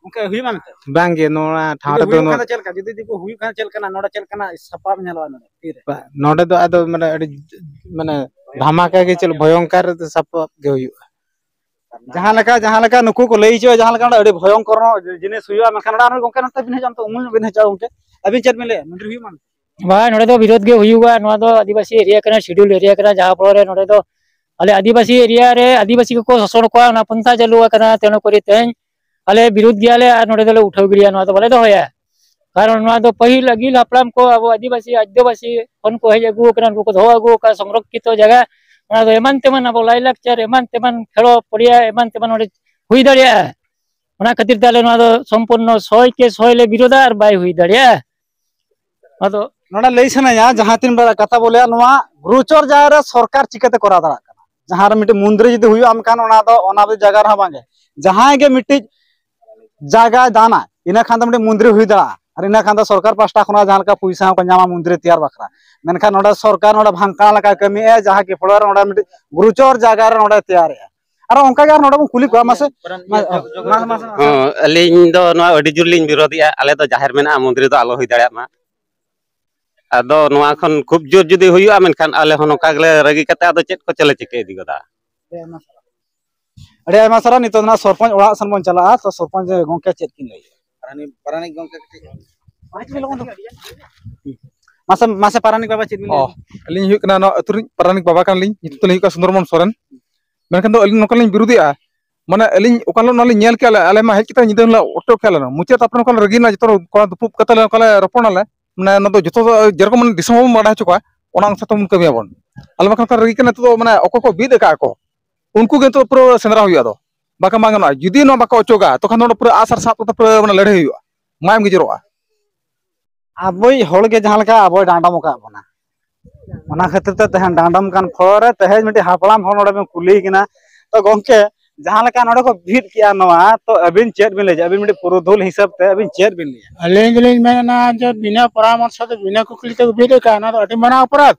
ᱜᱚᱝᱠᱮ, ᱦᱩᱭᱩᱜ ᱢᱟ ᱢᱮᱱᱛᱮ᱾ ᱵᱟᱝᱜᱮ, ᱱᱚᱣᱟ ᱴᱷᱟᱶ ᱡᱩᱫᱤ ᱨᱮᱫᱚ ᱦᱩᱭᱩᱜ ᱱᱚᱣᱟ ᱠᱷᱟᱱ ᱫᱚ ᱪᱮᱫ ᱞᱮᱠᱟ? ᱡᱩᱫᱤ ᱫᱤᱠᱩ ᱦᱩᱭᱩᱜ ᱠᱷᱟᱱ ᱪᱮᱫ ᱞᱮᱠᱟᱱᱟᱜ ᱱᱚᱰᱮ, ᱪᱮᱫ ᱞᱮᱠᱟᱱᱟᱜ ᱥᱟᱯᱟᱵ ᱧᱮᱞᱚᱜᱼᱟ ᱱᱚᱰᱮ ᱛᱤᱨᱮ? ᱵᱟ-, ᱱᱚᱰᱮ ᱫᱚ ᱟᱫᱚ ᱢᱟᱱᱮ ᱟᱹᱰᱤ, ᱢᱟᱱᱮ ᱫᱷᱟᱢᱟᱠᱟ ᱜᱮ, ᱪᱮᱫ ᱵᱷᱚᱭᱚᱝᱠᱟᱨ ᱥᱟᱯᱟᱵ ᱜᱮ ᱦᱩᱭᱩᱜᱼᱟ᱾ ᱡᱟᱦᱟᱸ ᱞᱮᱠᱟ, ᱡᱟᱦᱟᱸ ᱞᱮᱠᱟ ᱱᱩᱠᱩ ᱠᱚ ᱞᱟᱹᱭ ᱦᱚᱪᱚᱭᱟ, ᱡᱟᱦᱟᱸ ᱞᱮᱠᱟ ᱱᱚᱰᱮ ᱟᱹᱰᱤ ᱵᱷᱚᱭᱚᱝᱠᱚᱨ ᱡᱤᱱᱤᱥ ᱦᱩᱭᱩᱜᱼᱟ, ᱢᱮᱱᱠᱷᱟᱱ ᱱᱚᱰᱮ ᱟᱨᱦᱚᱸ ᱜᱚᱝᱠᱮ ᱱᱚᱛᱮ ᱵᱤᱱ ᱦᱤᱡᱩᱜᱼᱟ, ᱱᱚᱛᱮ ᱩᱢᱩᱞ ᱧᱚᱜ ᱵᱤᱱ ᱦᱤᱡᱩᱜᱼᱟ ᱜᱚᱝᱠᱮ᱾ ᱟᱹᱵᱤᱱ ᱪᱮᱫ ᱵᱤᱱ ᱞᱟᱹᱭᱟ? ᱢᱚᱱᱫᱤᱨ ᱦᱩᱭᱩᱜ ᱢᱟ? ᱵᱟᱝ, ᱱᱚᱰᱮ ᱫᱚ ᱵᱤᱨᱳᱫᱷ ᱜᱮ ᱦᱩᱭᱩᱜᱼᱟ᱾ ᱱᱚᱣᱟ ᱫᱚ ᱟᱹᱫᱤᱵᱟᱹᱥᱤ area ᱠᱟᱱᱟ, schedule area ᱠᱟᱱᱟ, ᱡᱟᱦᱟᱸ ᱯᱚᱨᱮ ᱱᱚᱰᱮ ᱫᱚ ᱟᱞᱮ ᱟᱹᱫᱤᱵᱟᱹᱥᱤ area ᱨᱮ ᱟᱹᱫᱤᱵᱟᱹᱥᱤ ᱠᱚᱠᱚ ᱥᱟᱥᱚᱱ ᱠᱚᱣᱟ, ᱚᱱᱟ ᱯᱚᱱᱛᱷᱟ ᱪᱟᱹᱞᱩ ᱟᱠᱟᱱᱟ᱾ ᱛᱮᱱᱚ ᱠᱚᱨᱮ ᱛᱮᱦᱮᱧ ᱟᱞᱮ ᱵᱤᱨᱳᱫᱷ ᱜᱮᱭᱟᱞᱮ ᱟᱨ ᱱᱚᱰᱮ ᱫᱚᱞᱮ ᱩᱴᱷᱟᱹᱣ ᱜᱤᱰᱤᱭᱟ, ᱱᱚᱣᱟ ᱫᱚ ᱵᱟᱞᱮ ᱫᱚᱦᱚᱭᱟ᱾ ᱠᱟᱨᱚᱱ ᱱᱚᱣᱟ ᱫᱚ ᱯᱟᱹᱦᱤᱞ ᱟᱹᱜᱤᱞ ᱦᱟᱯᱲᱟᱢ ᱠᱚ ᱟᱵᱚ ᱟᱹᱫᱤᱵᱟᱹᱥᱤ, ᱟᱹᱫᱤᱵᱟᱹᱥᱤ ᱠᱷᱚᱱ ᱠᱚ ᱦᱮᱡ ᱟᱹᱜᱩ ᱟᱠᱟᱱᱟ, ᱩᱱᱠᱩ ᱠᱚ ᱫᱚᱦᱚ ᱟᱹᱜᱩ ᱟᱠᱟᱫ ᱥᱚᱝᱨᱚᱠᱠᱷᱤᱛᱚ ᱡᱟᱭᱜᱟ᱾ ᱚᱱᱟ ᱫᱚ ᱮᱢᱟᱱ ᱛᱮᱢᱟᱱ ᱟᱵᱚ ᱞᱟᱭᱼᱞᱟᱠᱪᱟᱨ, ᱮᱢᱟᱱ ᱛᱮᱢᱟᱱ ᱠᱷᱮᱞᱳ ᱯᱚᱲᱤᱭᱟ ᱮᱢᱟᱱ ᱛᱮᱢᱟᱱ ᱚᱸᱰᱮ ᱦᱩᱭ ᱫᱟᱲᱮᱭᱟᱜᱼᱟ᱾ ᱚᱱᱟ ᱠᱷᱟᱹᱛᱤᱨ ᱛᱮ ᱟᱞᱮ ᱱᱚᱣᱟ ᱫᱚ ᱥᱚᱢᱯᱩᱨᱱᱚ ᱥᱚᱭ ᱠᱮ ᱥᱚᱭ ᱞᱮ ᱵᱤᱨᱳᱫᱷᱟ ᱟᱨ ᱵᱟᱭ ᱦᱩᱭ ᱫᱟᱲᱮᱭᱟᱜᱼᱟ᱾ ᱟᱫᱚ ᱱᱚᱰᱮ ᱞᱟᱹᱭ ᱥᱟᱱᱟᱧᱟ, ᱡᱟᱦᱟᱸ ᱛᱤᱱ ᱵᱮᱲᱟ ᱠᱟᱛᱷᱟ ᱵᱚᱞᱮ, ᱱᱚᱣᱟ ᱜᱩᱨᱩᱪᱚᱨ ᱡᱟᱭᱜᱟ ᱨᱮ ᱥᱚᱨᱠᱟᱨ ᱪᱤᱠᱟᱹᱛᱮ ᱠᱚᱨᱟᱣ ᱫᱟᱲᱮᱭᱟᱜ ᱠᱟᱱᱟ? ᱡᱟᱦᱟᱸ ᱨᱮ ᱢᱤᱫᱴᱤᱡ ᱢᱚᱱᱫᱤᱨ ᱡᱩᱫᱤ ᱦᱩᱭᱩᱜᱼᱟ, ᱢᱮᱱᱠᱷᱟᱱ ᱚᱱᱟ ᱫᱚ, ᱚᱱᱟ ᱫᱚ ᱡᱟᱭᱜᱟ ᱨᱮᱦᱚᱸ ᱵᱟᱝᱜᱮ᱾ ᱡᱟᱦᱟᱸᱭ ᱜᱮ ᱢᱤᱫᱴᱤᱡ ᱡᱟᱭᱜᱟᱭ ᱫᱟᱱᱟ, ᱤᱱᱟᱹ ᱠᱷᱟᱱ ᱫᱚ ᱢᱤᱫᱴᱤᱡ ᱢᱚᱱᱫᱤᱨ ᱦᱩᱭ ᱫᱟᱲᱮᱭᱟᱜᱼᱟ, ᱟᱨ ᱤᱱᱟᱹ ᱠᱷᱟᱱ ᱫᱚ ᱥᱚᱨᱠᱟᱨ ᱯᱟᱦᱴᱟ ᱠᱷᱚᱱᱟᱜ ᱡᱟᱦᱟᱸ ᱞᱮᱠᱟ ᱯᱚᱭᱥᱟ ᱦᱚᱸᱠᱚ ᱧᱟᱢᱟ ᱢᱚᱱᱫᱤᱨ ᱛᱮᱭᱟᱨ ᱵᱟᱠᱷᱨᱟ᱾ ᱢᱮᱱᱠᱷᱟᱱ ᱱᱚᱰᱮ ᱥᱚᱨᱠᱟᱨ ᱱᱚᱰᱮ ᱵᱷᱟᱝᱠᱟ ᱞᱮᱠᱟᱭ ᱠᱟᱹᱢᱤᱭᱮᱫᱼᱟ, ᱡᱟᱦᱟᱸ ᱠᱤ ᱯᱷᱚᱞᱚ ᱨᱮ ᱱᱚᱰᱮ ᱢᱤᱫᱴᱤᱡ ᱜᱩᱨᱩᱪᱚᱨ ᱡᱟᱭᱜᱟ ᱨᱮ ᱱᱚᱰᱮ ᱛᱮᱭᱟᱨᱮᱫᱼᱟ᱾ ᱟᱨᱚ ᱚᱱᱠᱟ ᱜᱮ ᱟᱨ ᱱᱚᱰᱮ ᱵᱚᱱ ᱠᱩᱞᱤ ᱠᱚᱣᱟ, ᱢᱟᱥᱮ᱾ ᱢᱟ-, ᱢᱟ-, ᱢᱟᱥᱮ᱾ ᱦᱚᱸ, ᱟᱹᱞᱤᱧ ᱫᱚ ᱱᱚᱣᱟ ᱟᱹᱰᱤ ᱡᱳᱨ ᱞᱤᱧ ᱵᱤᱨᱳᱫᱮᱜᱼᱟ᱾ ᱟᱞᱮ ᱫᱚ ᱡᱟᱦᱮᱨ ᱢᱮᱱᱟᱜᱼᱟ, ᱢᱚᱱᱫᱤᱨ ᱫᱚ ᱟᱞᱚ ᱦᱩᱭ ᱫᱟᱲᱮᱭᱟᱜ ᱢᱟ᱾ ᱟᱫᱚ ᱱᱚᱣᱟ ᱠᱷᱚᱱ ᱠᱷᱩᱵ ᱡᱳᱨ ᱡᱩᱫᱤ ᱦᱩᱭᱩᱜᱼᱟ, ᱢᱮᱱᱠᱷᱟᱱ ᱟᱞᱮ ᱦᱚᱸ ᱱᱚᱝᱠᱟ ᱜᱮᱞᱮ ᱨᱟᱹᱜᱤ ᱠᱟᱛᱮ ᱟᱫᱚ ᱪᱮᱫ ᱠᱚ ᱪᱚᱞᱮ ᱪᱤᱠᱟᱹ ᱤᱫᱤ ᱜᱚᱫᱟ᱾ ᱟᱹᱰᱤ ᱟᱭᱢᱟ ᱥᱟᱨᱦᱟᱣ᱾ ᱱᱤᱛᱚᱜ ᱫᱚ ᱱᱟᱜ ᱥᱚᱨᱯᱚᱧᱪ ᱚᱲᱟᱜ ᱥᱮᱱ ᱵᱚᱱ ᱪᱟᱞᱟᱜᱼᱟ, ᱛᱚ ᱥᱚᱨᱯᱚᱧᱪ ᱜᱚᱝᱠᱮ ᱪᱮᱫ ᱠᱤᱱ ᱞᱟᱹᱭᱟ? ᱯᱟᱨᱟᱱᱤᱠ, ᱯᱟᱨᱟᱱᱤᱠ ᱜᱚᱝᱠᱮ ᱠᱟᱹᱴᱤᱡ᱾ ᱢᱟᱥᱮ, ᱢᱟᱥᱮ ᱯᱟᱨᱟᱱᱤᱠ ᱵᱟᱵᱟ ᱪᱮᱫ ᱵᱤᱱ ᱚ, ᱞᱟᱹᱭᱟ? ᱟᱹᱞᱤᱧ ᱦᱩᱭᱩᱜ ᱠᱟᱱᱟ ᱱᱚᱣᱟ ᱟᱹᱛᱩ ᱨᱤᱱ ᱯᱟᱨᱟᱱᱤᱠ ᱵᱟᱵᱟ ᱠᱟᱱᱟᱞᱤᱧ, ᱧᱩᱛᱩᱢ ᱛᱟᱹᱞᱤᱧ ᱦᱩᱭᱩᱜ ᱠᱟᱱᱟ ᱥᱩᱱᱫᱚᱨᱢᱳᱦᱚᱱ ᱥᱚᱨᱮᱱ᱾ ᱢᱮᱱᱠᱷᱟᱱ ᱫᱚ ᱟᱹᱞᱤᱧ ᱱᱚᱝᱠᱟ ᱞᱤᱧ ᱵᱤᱨᱳᱫᱮᱜᱼᱟ, ᱢᱟᱱᱮ ᱟᱹᱞᱤᱧ ᱚᱠᱟ ᱦᱤᱞᱳᱜ ᱱᱚᱣᱟ ᱞᱤᱧ ᱧᱮᱞ ᱠᱮᱜᱼᱟ, ᱟᱞᱮ, ᱟᱞᱮ ᱢᱟ ᱦᱮᱡ ᱠᱟᱛᱮ ᱧᱤᱫᱟᱹ ᱦᱤᱞᱳᱜ ᱚᱴᱚ ᱠᱮᱜᱼᱟ ᱞᱮ, ᱢᱩᱪᱟᱹᱫ ᱛᱟᱨᱯᱚᱨᱮ ᱱᱚᱝᱠᱟ ᱞᱮ ᱨᱟᱹᱜᱤ ᱞᱮᱱᱟ, ᱡᱚᱛᱚ ᱦᱚᱲ ᱠᱚᱲᱟ ᱫᱩᱯᱩᱵ ᱠᱟᱛᱮ ᱞᱮ ᱱᱚᱝᱠᱟ ᱞᱮ ᱨᱚᱯᱚᱲ ᱱᱟᱞᱮ, ᱢᱟᱱᱮ ᱚᱱᱟ ᱫᱚ ᱡᱚᱛᱚ ᱫᱚ ᱡᱮᱨᱚᱠᱚᱢ ᱢᱟᱱᱮ ᱫᱤᱥᱚᱢ ᱦᱚᱲ ᱵᱚᱱ ᱵᱟᱰᱟᱭ ᱦᱚᱪᱚ ᱠᱚᱣᱟ, ᱚᱱᱟ ᱚᱱᱩᱥᱟᱨ ᱛᱮᱵᱚᱱ ᱠᱟᱹᱢᱤᱭᱟᱵᱚᱱ᱾ ᱟᱞᱮ ᱵᱟᱠᱷᱟᱱ ᱠᱚ ᱨᱟᱹᱜᱤ ᱠᱟᱱᱟ, ᱱᱤᱛᱚᱜ ᱫᱚ ᱢᱟᱱᱮ ᱚᱠᱚᱭ ᱠᱚ ᱵᱤᱫ ᱟᱠᱟᱫ ᱠᱚ, ᱩᱱᱠᱩ ᱜᱮ ᱱᱤᱛᱚᱜ ᱯᱩᱨᱟᱹ ᱥᱮᱸᱫᱽᱨᱟ ᱦᱩᱭᱩᱜᱼᱟ᱾ ᱟᱫᱚ ᱵᱟᱠᱷᱟᱱ ᱵᱟᱝ ᱜᱟᱱᱚᱜᱼᱟ, ᱡᱩᱫᱤ ᱱᱚᱣᱟ ᱵᱟᱠᱚ ᱚᱪᱚᱜᱟ, ᱛᱚᱠᱷᱚᱱ ᱫᱚ ᱚᱸᱰᱮ ᱯᱩᱨᱟᱹ ᱟᱜᱼᱥᱟᱨ ᱥᱟᱵ ᱠᱟᱛᱮ ᱯᱩᱨᱟᱹ ᱢᱟᱱᱮ ᱞᱟᱹᱲᱦᱟᱹᱭ ᱦᱩᱭᱩᱜᱼᱟ, ᱢᱟᱭᱟᱢ ᱜᱮ ᱡᱚᱨᱚᱜᱼᱟ᱾ ᱟᱵᱚᱭᱤᱡ ᱦᱚᱲ ᱜᱮ ᱡᱟᱦᱟᱸ ᱞᱮᱠᱟ ᱟᱵᱚᱭ ᱰᱟᱸᱰᱚᱢ ᱟᱠᱟᱫ ᱵᱚᱱᱟ, ᱚᱱᱟ ᱠᱷᱟᱹᱛᱤᱨ ᱛᱮ ᱛᱮᱦᱮᱧ ᱰᱟᱸᱰᱚᱢ ᱠᱟᱱ ᱯᱷᱚᱨ ᱨᱮ ᱛᱮᱦᱮᱧ ᱢᱤᱫᱴᱤᱡ ᱦᱟᱯᱲᱟᱢ ᱦᱚᱲ ᱱᱚᱰᱮ ᱵᱚᱱ ᱠᱩᱞᱤᱭᱮ ᱠᱟᱱᱟ᱾ ᱛᱚ ᱜᱚᱢᱠᱮ, ᱡᱟᱦᱟᱸ ᱞᱮᱠᱟ ᱱᱚᱰᱮ ᱠᱚ ᱵᱷᱤᱲ ᱠᱮᱜᱼᱟ ᱱᱚᱣᱟ, ᱛᱚ ᱟᱹᱵᱤᱱ ᱪᱮᱫ ᱵᱤᱱ ᱞᱟᱹᱭᱟ? ᱟᱹᱵᱤᱱ ᱢᱤᱫᱴᱤᱡ ᱯᱩᱨᱩᱫᱷᱩᱞ ᱦᱤᱥᱟᱹᱵ ᱛᱮ ᱟᱹᱵᱤᱱ ᱪᱮᱫ ᱵᱤᱱ ᱞᱟᱹᱭᱟ? ᱟᱹᱞᱤᱧ ᱫᱚᱞᱤᱧ ᱢᱮᱱᱟ ᱡᱮ ᱵᱤᱱᱟᱹ ᱯᱚᱨᱟᱢᱚᱨᱥᱚ ᱛᱮ ᱵᱤᱱᱟᱹ ᱠᱩᱠᱞᱤ ᱛᱮ ᱵᱷᱤᱲ ᱟᱠᱟᱱ, ᱚᱱᱟ ᱫᱚ ᱟᱹᱰᱤ ᱢᱟᱨᱟᱝ ᱚᱯᱚᱨᱟᱫᱷ᱾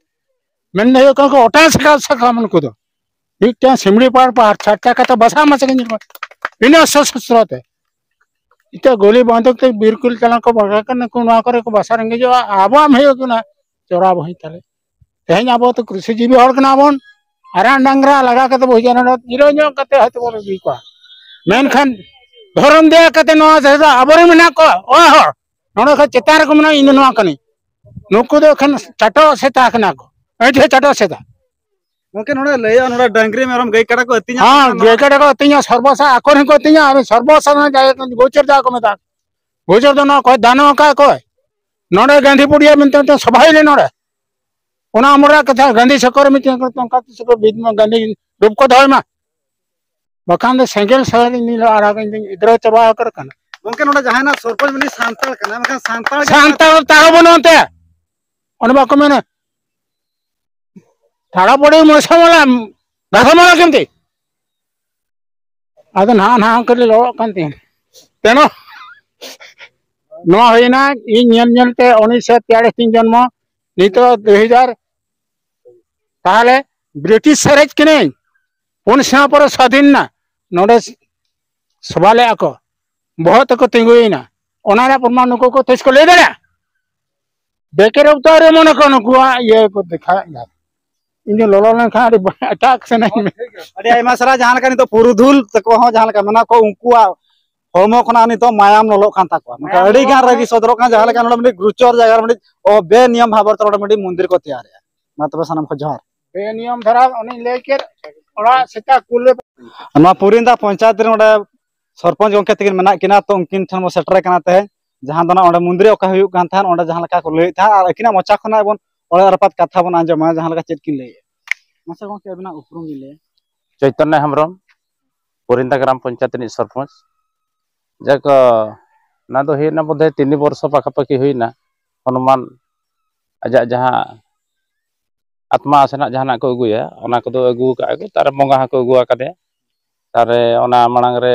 ᱢᱮᱱ ᱫᱚ ᱦᱩᱭᱩᱜ ᱠᱟᱱᱟ ᱠᱚ ᱚᱴᱟᱝ ᱥᱟᱠᱟᱢ, ᱥᱟᱠᱟᱢ ᱩᱱᱠᱩ ᱫᱚ᱾ ᱢᱤᱫᱴᱟᱝ ᱥᱤᱢᱲᱤ ᱯᱟᱲ ᱯᱟᱦᱟᱲ ᱪᱷᱟᱴᱠᱟ ᱠᱟᱛᱮ ᱵᱟᱥᱟ ᱢᱟᱥᱟ ᱠᱤᱱ ᱧᱮᱞ ᱠᱚᱣᱟ᱾ ᱵᱤᱱᱟᱹ ᱥᱚᱥᱚᱥᱛᱨᱚ ᱛᱮ᱾ ᱱᱤᱛᱚᱜ ᱜᱩᱞᱤ ᱵᱟᱱᱫᱩᱠ ᱛᱮ ᱵᱤᱨ ᱠᱩᱞ ᱪᱟᱞᱟᱣ ᱠᱚ ᱵᱟᱜᱟ ᱠᱟᱱᱟ ᱠᱚ, ᱱᱚᱣᱟ ᱠᱚᱨᱮ ᱠᱚ ᱵᱟᱥᱟ ᱨᱮᱸᱜᱮᱡᱚᱜᱼᱟ᱾ ᱟᱵᱚᱣᱟᱜ ᱮᱢ ᱦᱩᱭᱩᱜ ᱠᱟᱱᱟ ᱪᱚᱨᱟ ᱵᱚᱦᱤ ᱛᱟᱞᱮ᱾ ᱛᱮᱦᱮᱧ ᱟᱵᱚ ᱫᱚ ᱠᱨᱤᱥᱤ ᱡᱤᱵᱤ ᱦᱚᱲ ᱠᱟᱱᱟ ᱵᱚᱱ, ᱟᱨᱟᱜ ᱰᱟᱝᱨᱟ ᱞᱟᱜᱟ ᱠᱟᱛᱮ ᱵᱚ ᱦᱤᱡᱩᱜᱼᱟ, ᱱᱚᱰᱮ ᱡᱤᱨᱟᱹᱣ ᱧᱚᱜ ᱠᱟᱛᱮ ᱦᱚᱭᱛᱳ ᱵᱚᱱ ᱤᱫᱤ ᱠᱚᱣᱟ᱾ ᱢᱮᱱᱠᱷᱟᱱ ᱫᱷᱚᱨᱚᱢ ᱫᱮᱭᱟ ᱠᱟᱛᱮ ᱱᱚᱣᱟ ᱡᱟᱭᱜᱟ ᱟᱵᱚᱨᱮᱱ ᱢᱮᱱᱟᱜ ᱠᱚᱣᱟ, ᱚᱲᱟᱜ ᱦᱚᱲ ᱱᱚᱰᱮ ᱠᱷᱚᱱ ᱪᱮᱛᱟᱱ ᱨᱮᱠᱚ ᱢᱮᱱᱟᱜᱼᱟ, ᱤᱧ ᱫᱚ ᱱᱚᱣᱟ ᱠᱟᱹᱱᱟᱹᱧ᱾ ᱱᱩᱠᱩ ᱫᱚ ᱮᱠᱷᱮᱱ ᱪᱟᱴᱚ ᱥᱮᱛᱟ ᱠᱟᱱᱟ ᱠᱚ, ᱟᱹᱰᱤ ᱰᱷᱮᱨ ᱪᱟᱴᱚ ᱥᱮᱛᱟ᱾ ᱜᱚᱝᱠᱮ, ᱱᱚᱰᱮ ᱞᱟᱹᱭᱟ, ᱱᱚᱰᱮ ᱰᱟᱝᱨᱤ, ᱢᱮᱨᱚᱢ, ᱜᱟᱹᱭ, ᱠᱟᱰᱟ ᱠᱚ ᱟᱹᱛᱤᱧᱟ᱾ ᱦᱮᱸ, ᱜᱟᱹᱭ ᱠᱟᱰᱟ ᱠᱚ ᱟᱹᱛᱤᱧᱟ, ᱥᱚᱨᱵᱚᱥᱟ ᱟᱠᱚ ᱨᱮᱦᱚᱸ ᱠᱚ ᱟᱹᱛᱤᱧᱟ, ᱟᱨ ᱥᱚᱨᱵᱚᱥᱟ ᱨᱮᱱᱟᱜ ᱡᱟᱭᱜᱟ ᱠᱚ ᱜᱳᱪᱚᱨ ᱡᱟᱦᱟᱸ ᱠᱚ ᱢᱮᱛᱟᱜ᱾ ᱜᱳᱪᱚᱨ ᱫᱚ ᱱᱚᱣᱟ ᱚᱠᱚᱭ ᱫᱟᱱᱚ ᱟᱠᱟᱫ ᱚᱠᱚᱭ? ᱱᱚᱰᱮ ᱜᱟᱱᱫᱷᱤ ᱯᱩᱲᱤᱭᱟ ᱢᱮᱱᱛᱮ ᱢᱤᱫᱴᱮᱱ ᱥᱚᱵᱷᱟ ᱦᱩᱭ ᱞᱮᱱᱟ ᱱᱚᱰᱮ᱾ ᱚᱱᱟ ᱟᱢᱚᱞ ᱨᱮᱭᱟᱜ ᱠᱟᱛᱷᱟ, ᱜᱟᱱᱫᱷᱤ ᱥᱚᱠᱚᱨ ᱢᱤᱫᱴᱮᱱ ᱚᱱᱠᱟ ᱛᱤᱥ ᱠᱚ ᱵᱤᱫ ᱢᱟ, ᱜᱟᱱᱫᱷᱤ ᱨᱩᱯ ᱠᱚ ᱫᱚᱦᱚᱭ ᱢᱟ, ᱵᱟᱠᱷᱟᱱ ᱫᱚ ᱥᱮᱸᱜᱮᱞ ᱥᱟᱹᱨᱤ ᱱᱤᱞ ᱟᱨᱟᱜ ᱤᱧ ᱫᱩᱧ ᱜᱤᱫᱽᱨᱟᱹ ᱪᱟᱵᱟ ᱟᱠᱟᱫ ᱠᱟᱱᱟ᱾ ᱜᱚᱝᱠᱮ, ᱱᱚᱰᱮ ᱡᱟᱦᱟᱸᱭ ᱱᱟᱜ ᱥᱚᱨᱯᱚᱧᱪ ᱢᱟᱱᱮ ᱥᱟᱱᱛᱟᱲ ᱠᱟᱱᱟ, ᱢᱮᱱᱠᱷᱟᱱ ᱥᱟᱱᱛᱟᱲ ᱜᱮ ᱥᱟᱱᱛᱟᱲ ᱛᱟᱨᱚ ᱵᱟᱹᱱᱩᱜ ᱚᱱᱛᱮ᱾ ᱚᱱᱮ ᱵᱟᱠᱚ ᱢᱮᱱᱟ, ᱛᱷᱟᱲᱟ ᱯᱚᱲᱤ ᱢᱚᱥᱟᱢᱟᱞᱟ, ᱜᱟᱥᱟᱢᱟᱞᱟ ᱠᱮᱢᱛᱮ? ᱟᱫᱚ ᱱᱟᱦᱟᱜ, ᱱᱟᱦᱟᱜ ᱠᱷᱟᱹᱞᱤ ᱞᱚᱲᱚᱜ ᱠᱟᱱ ᱛᱤᱧ᱾ ᱛᱮᱱᱚ, ᱱᱚᱣᱟ ᱦᱩᱭᱱᱟ ᱤᱧ ᱧᱮᱞ ᱧᱮᱞ ᱛᱮ ᱩᱱᱤᱥᱥᱚ ᱛᱮᱭᱟᱞᱤᱥ ᱛᱤᱧ ᱡᱚᱱᱢᱚ, ᱱᱤᱛᱚᱜ ᱫᱩ ᱦᱟᱡᱟᱨ᱾ ᱛᱟᱦᱚᱞᱮ ᱵᱨᱤᱴᱤᱥ ᱥᱟᱨᱮᱡ ᱠᱟᱹᱱᱟᱹᱧ, ᱯᱩᱱ ᱥᱮᱨᱢᱟ ᱯᱚᱨᱮ ᱥᱟᱫᱷᱤᱱ ᱱᱟ, ᱱᱚᱰᱮ ᱥᱚᱵᱷᱟ ᱞᱮᱜᱼᱟ ᱠᱚ, ᱵᱚᱦᱚᱜ ᱛᱮᱠᱚ ᱛᱤᱸᱜᱩᱭᱮᱱᱟ᱾ ᱚᱱᱟ ᱨᱮᱭᱟᱜ ᱯᱨᱚᱢᱟᱱ ᱱᱩᱠᱩ ᱠᱚ ᱛᱤᱥ ᱠᱚ ᱞᱟᱹᱭ ᱫᱟᱲᱮᱭᱟᱜᱼᱟ? ᱵᱮᱠᱮᱨ ᱚᱠᱛᱚ ᱨᱮ ᱢᱚᱱᱮ ᱠᱚ ᱱᱩᱠᱩᱣᱟᱜ ᱤᱭᱟᱹ ᱠᱚ ᱫᱮᱠᱷᱟᱣᱮᱫ ᱜᱮᱭᱟ᱾ ᱤᱧ ᱫᱚ ᱞᱚᱞᱚ ᱞᱮᱱᱠᱷᱟᱱ ᱟᱹᱰᱤ ᱮᱴᱟᱜ ᱥᱮᱱᱟᱹᱧ ᱢᱮ᱾ ᱟᱹᱰᱤ ᱟᱭᱢᱟ ᱥᱟᱨᱦᱟᱣ᱾ ᱡᱟᱦᱟᱸ ᱞᱮᱠᱟ ᱱᱤᱛᱚᱜ ᱯᱩᱨᱩᱫᱷᱩᱞ ᱛᱟᱠᱚ ᱦᱚᱸ ᱡᱟᱦᱟᱸ ᱞᱮᱠᱟ ᱢᱮᱱᱟᱜ ᱠᱚ, ᱩᱱᱠᱩᱣᱟᱜ ᱦᱚᱲᱢᱚ ᱠᱷᱚᱱᱟᱜ ᱱᱤᱛᱚᱜ ᱢᱟᱭᱟᱢ ᱞᱚᱞᱚᱜ ᱠᱟᱱ ᱛᱟᱠᱚᱣᱟ᱾ ᱢᱮᱱᱠᱷᱟᱱ ᱢᱟᱭᱟᱢ ᱟᱹᱰᱤ ᱜᱟᱱ ᱞᱚᱞᱚᱜ ᱨᱟᱹᱜᱤ ᱠᱟᱱᱟ᱾ ᱥᱚᱫᱚᱨᱚᱜ ᱠᱟᱱᱟ, ᱡᱟᱦᱟᱸ ᱞᱮᱠᱟ ᱱᱚᱰᱮ ᱢᱤᱫᱴᱤᱡ ᱜᱨᱩᱪᱚᱨ ᱡᱟᱭᱜᱟ ᱨᱮ ᱢᱤᱫᱴᱤᱡ ᱚ, ᱵᱮᱱᱤᱭᱚᱢ ᱵᱷᱟᱵᱚᱨ ᱛᱮ ᱱᱚᱰᱮ ᱢᱤᱫᱴᱤᱡ ᱢᱚᱱᱫᱤᱨ ᱠᱚ ᱛᱮᱭᱟᱨᱮᱜᱼᱟ᱾ ᱢᱟ ᱛᱚᱵᱮ ᱥᱟᱱᱟᱢ ᱠᱚ ᱡᱚᱦᱟᱨ᱾ ᱵᱮᱱᱤᱭᱚᱢ ᱫᱷᱟᱨᱟ ᱚᱱᱮᱧ ᱞᱟᱹᱭ ᱠᱮᱫ, ᱚᱲᱟᱜ ᱥᱮᱛᱟ ᱠᱩᱞ ᱨᱮ᱾ ᱱᱚᱣᱟ ᱯᱩᱨᱤᱱᱫᱟ ᱯᱚᱧᱪᱟᱭᱮᱛ ᱨᱮ ᱱᱚᱰᱮ ᱥᱚᱨᱯᱚᱧᱪ ᱜᱚᱢᱠᱮ ᱛᱟᱹᱠᱤᱱ ᱢᱮᱱᱟᱜ ᱠᱤᱱᱟ, ᱛᱚ ᱩᱱᱠᱤᱱ ᱴᱷᱮᱱ ᱵᱚᱱ ᱥᱮᱴᱮᱨ ᱠᱟᱱᱟ ᱛᱮᱦᱮᱧ, ᱡᱟᱦᱟᱸ ᱫᱚ ᱱᱟᱜ ᱚᱸᱰᱮ ᱢᱚᱱᱫᱤᱨ ᱨᱮ ᱚᱠᱟ ᱦᱩᱭᱩᱜ ᱠᱟᱱ ᱛᱟᱦᱮᱸᱫ, ᱚᱸᱰᱮ ᱡᱟᱦᱟᱸ ᱞᱮᱠᱟ ᱠᱚ ᱞᱟᱹᱭᱮᱫ ᱛᱟᱦᱮᱸᱫ, ᱟᱨ ᱟᱹᱠᱤᱱᱟᱜ ᱢᱚᱪᱟ ᱠᱷᱚᱱᱟᱜ ᱵᱚᱱ ᱚᱲᱮ ᱨᱟᱯᱟᱛ ᱠᱟᱛᱷᱟ ᱵᱚᱱ ᱟᱸᱡᱚᱢᱟ, ᱡᱟᱦᱟᱸ ᱞᱮᱠᱟ ᱪᱮᱫ ᱠᱤᱱ ᱞᱟᱹᱭᱮᱫᱼᱟ᱾ ᱢᱟᱥᱮ ᱜᱚᱢᱠᱮ, ᱟᱹᱵᱤᱱᱟᱜ ᱩᱯᱨᱩᱢ ᱵᱤᱱ ᱞᱟᱹᱭᱟ? ᱪᱳᱭᱛᱚᱱᱱᱚ ᱦᱮᱢᱵᱨᱚᱢ, ᱯᱚᱨᱤᱱᱫᱟ ᱜᱨᱟᱢ ᱯᱚᱧᱪᱟᱭᱮᱛ ᱨᱤᱱᱤᱡ ᱥᱚᱨᱯᱚᱧᱪ᱾ ᱡᱟᱠ, ᱚᱱᱟ ᱫᱚ ᱦᱩᱭᱱᱟ ᱵᱳᱫᱷᱚᱭ ᱛᱤᱱ ᱵᱚᱨᱥᱚ ᱯᱟᱠᱟᱯᱟᱠᱤ ᱦᱩᱭᱱᱟ᱾ ᱦᱚᱱᱩᱢᱟᱱ ᱟᱡᱟᱜ ᱡᱟᱦᱟᱸ ᱟᱛᱢᱟ ᱥᱮᱱᱟᱜ ᱡᱟᱦᱟᱱᱟᱜ ᱠᱚ ᱟᱹᱜᱩᱭᱟ, ᱚᱱᱟ ᱠᱚᱫᱚ ᱟᱹᱜᱩ ᱟᱠᱟᱫᱼᱟ ᱠᱚ᱾ ᱛᱟᱨ ᱵᱚᱸᱜᱟ ᱦᱚᱸᱠᱚ ᱟᱹᱜᱩ ᱟᱠᱟᱫᱮᱭᱟ᱾ ᱛᱟᱨ ᱚᱱᱟ ᱢᱟᱲᱟᱝ ᱨᱮ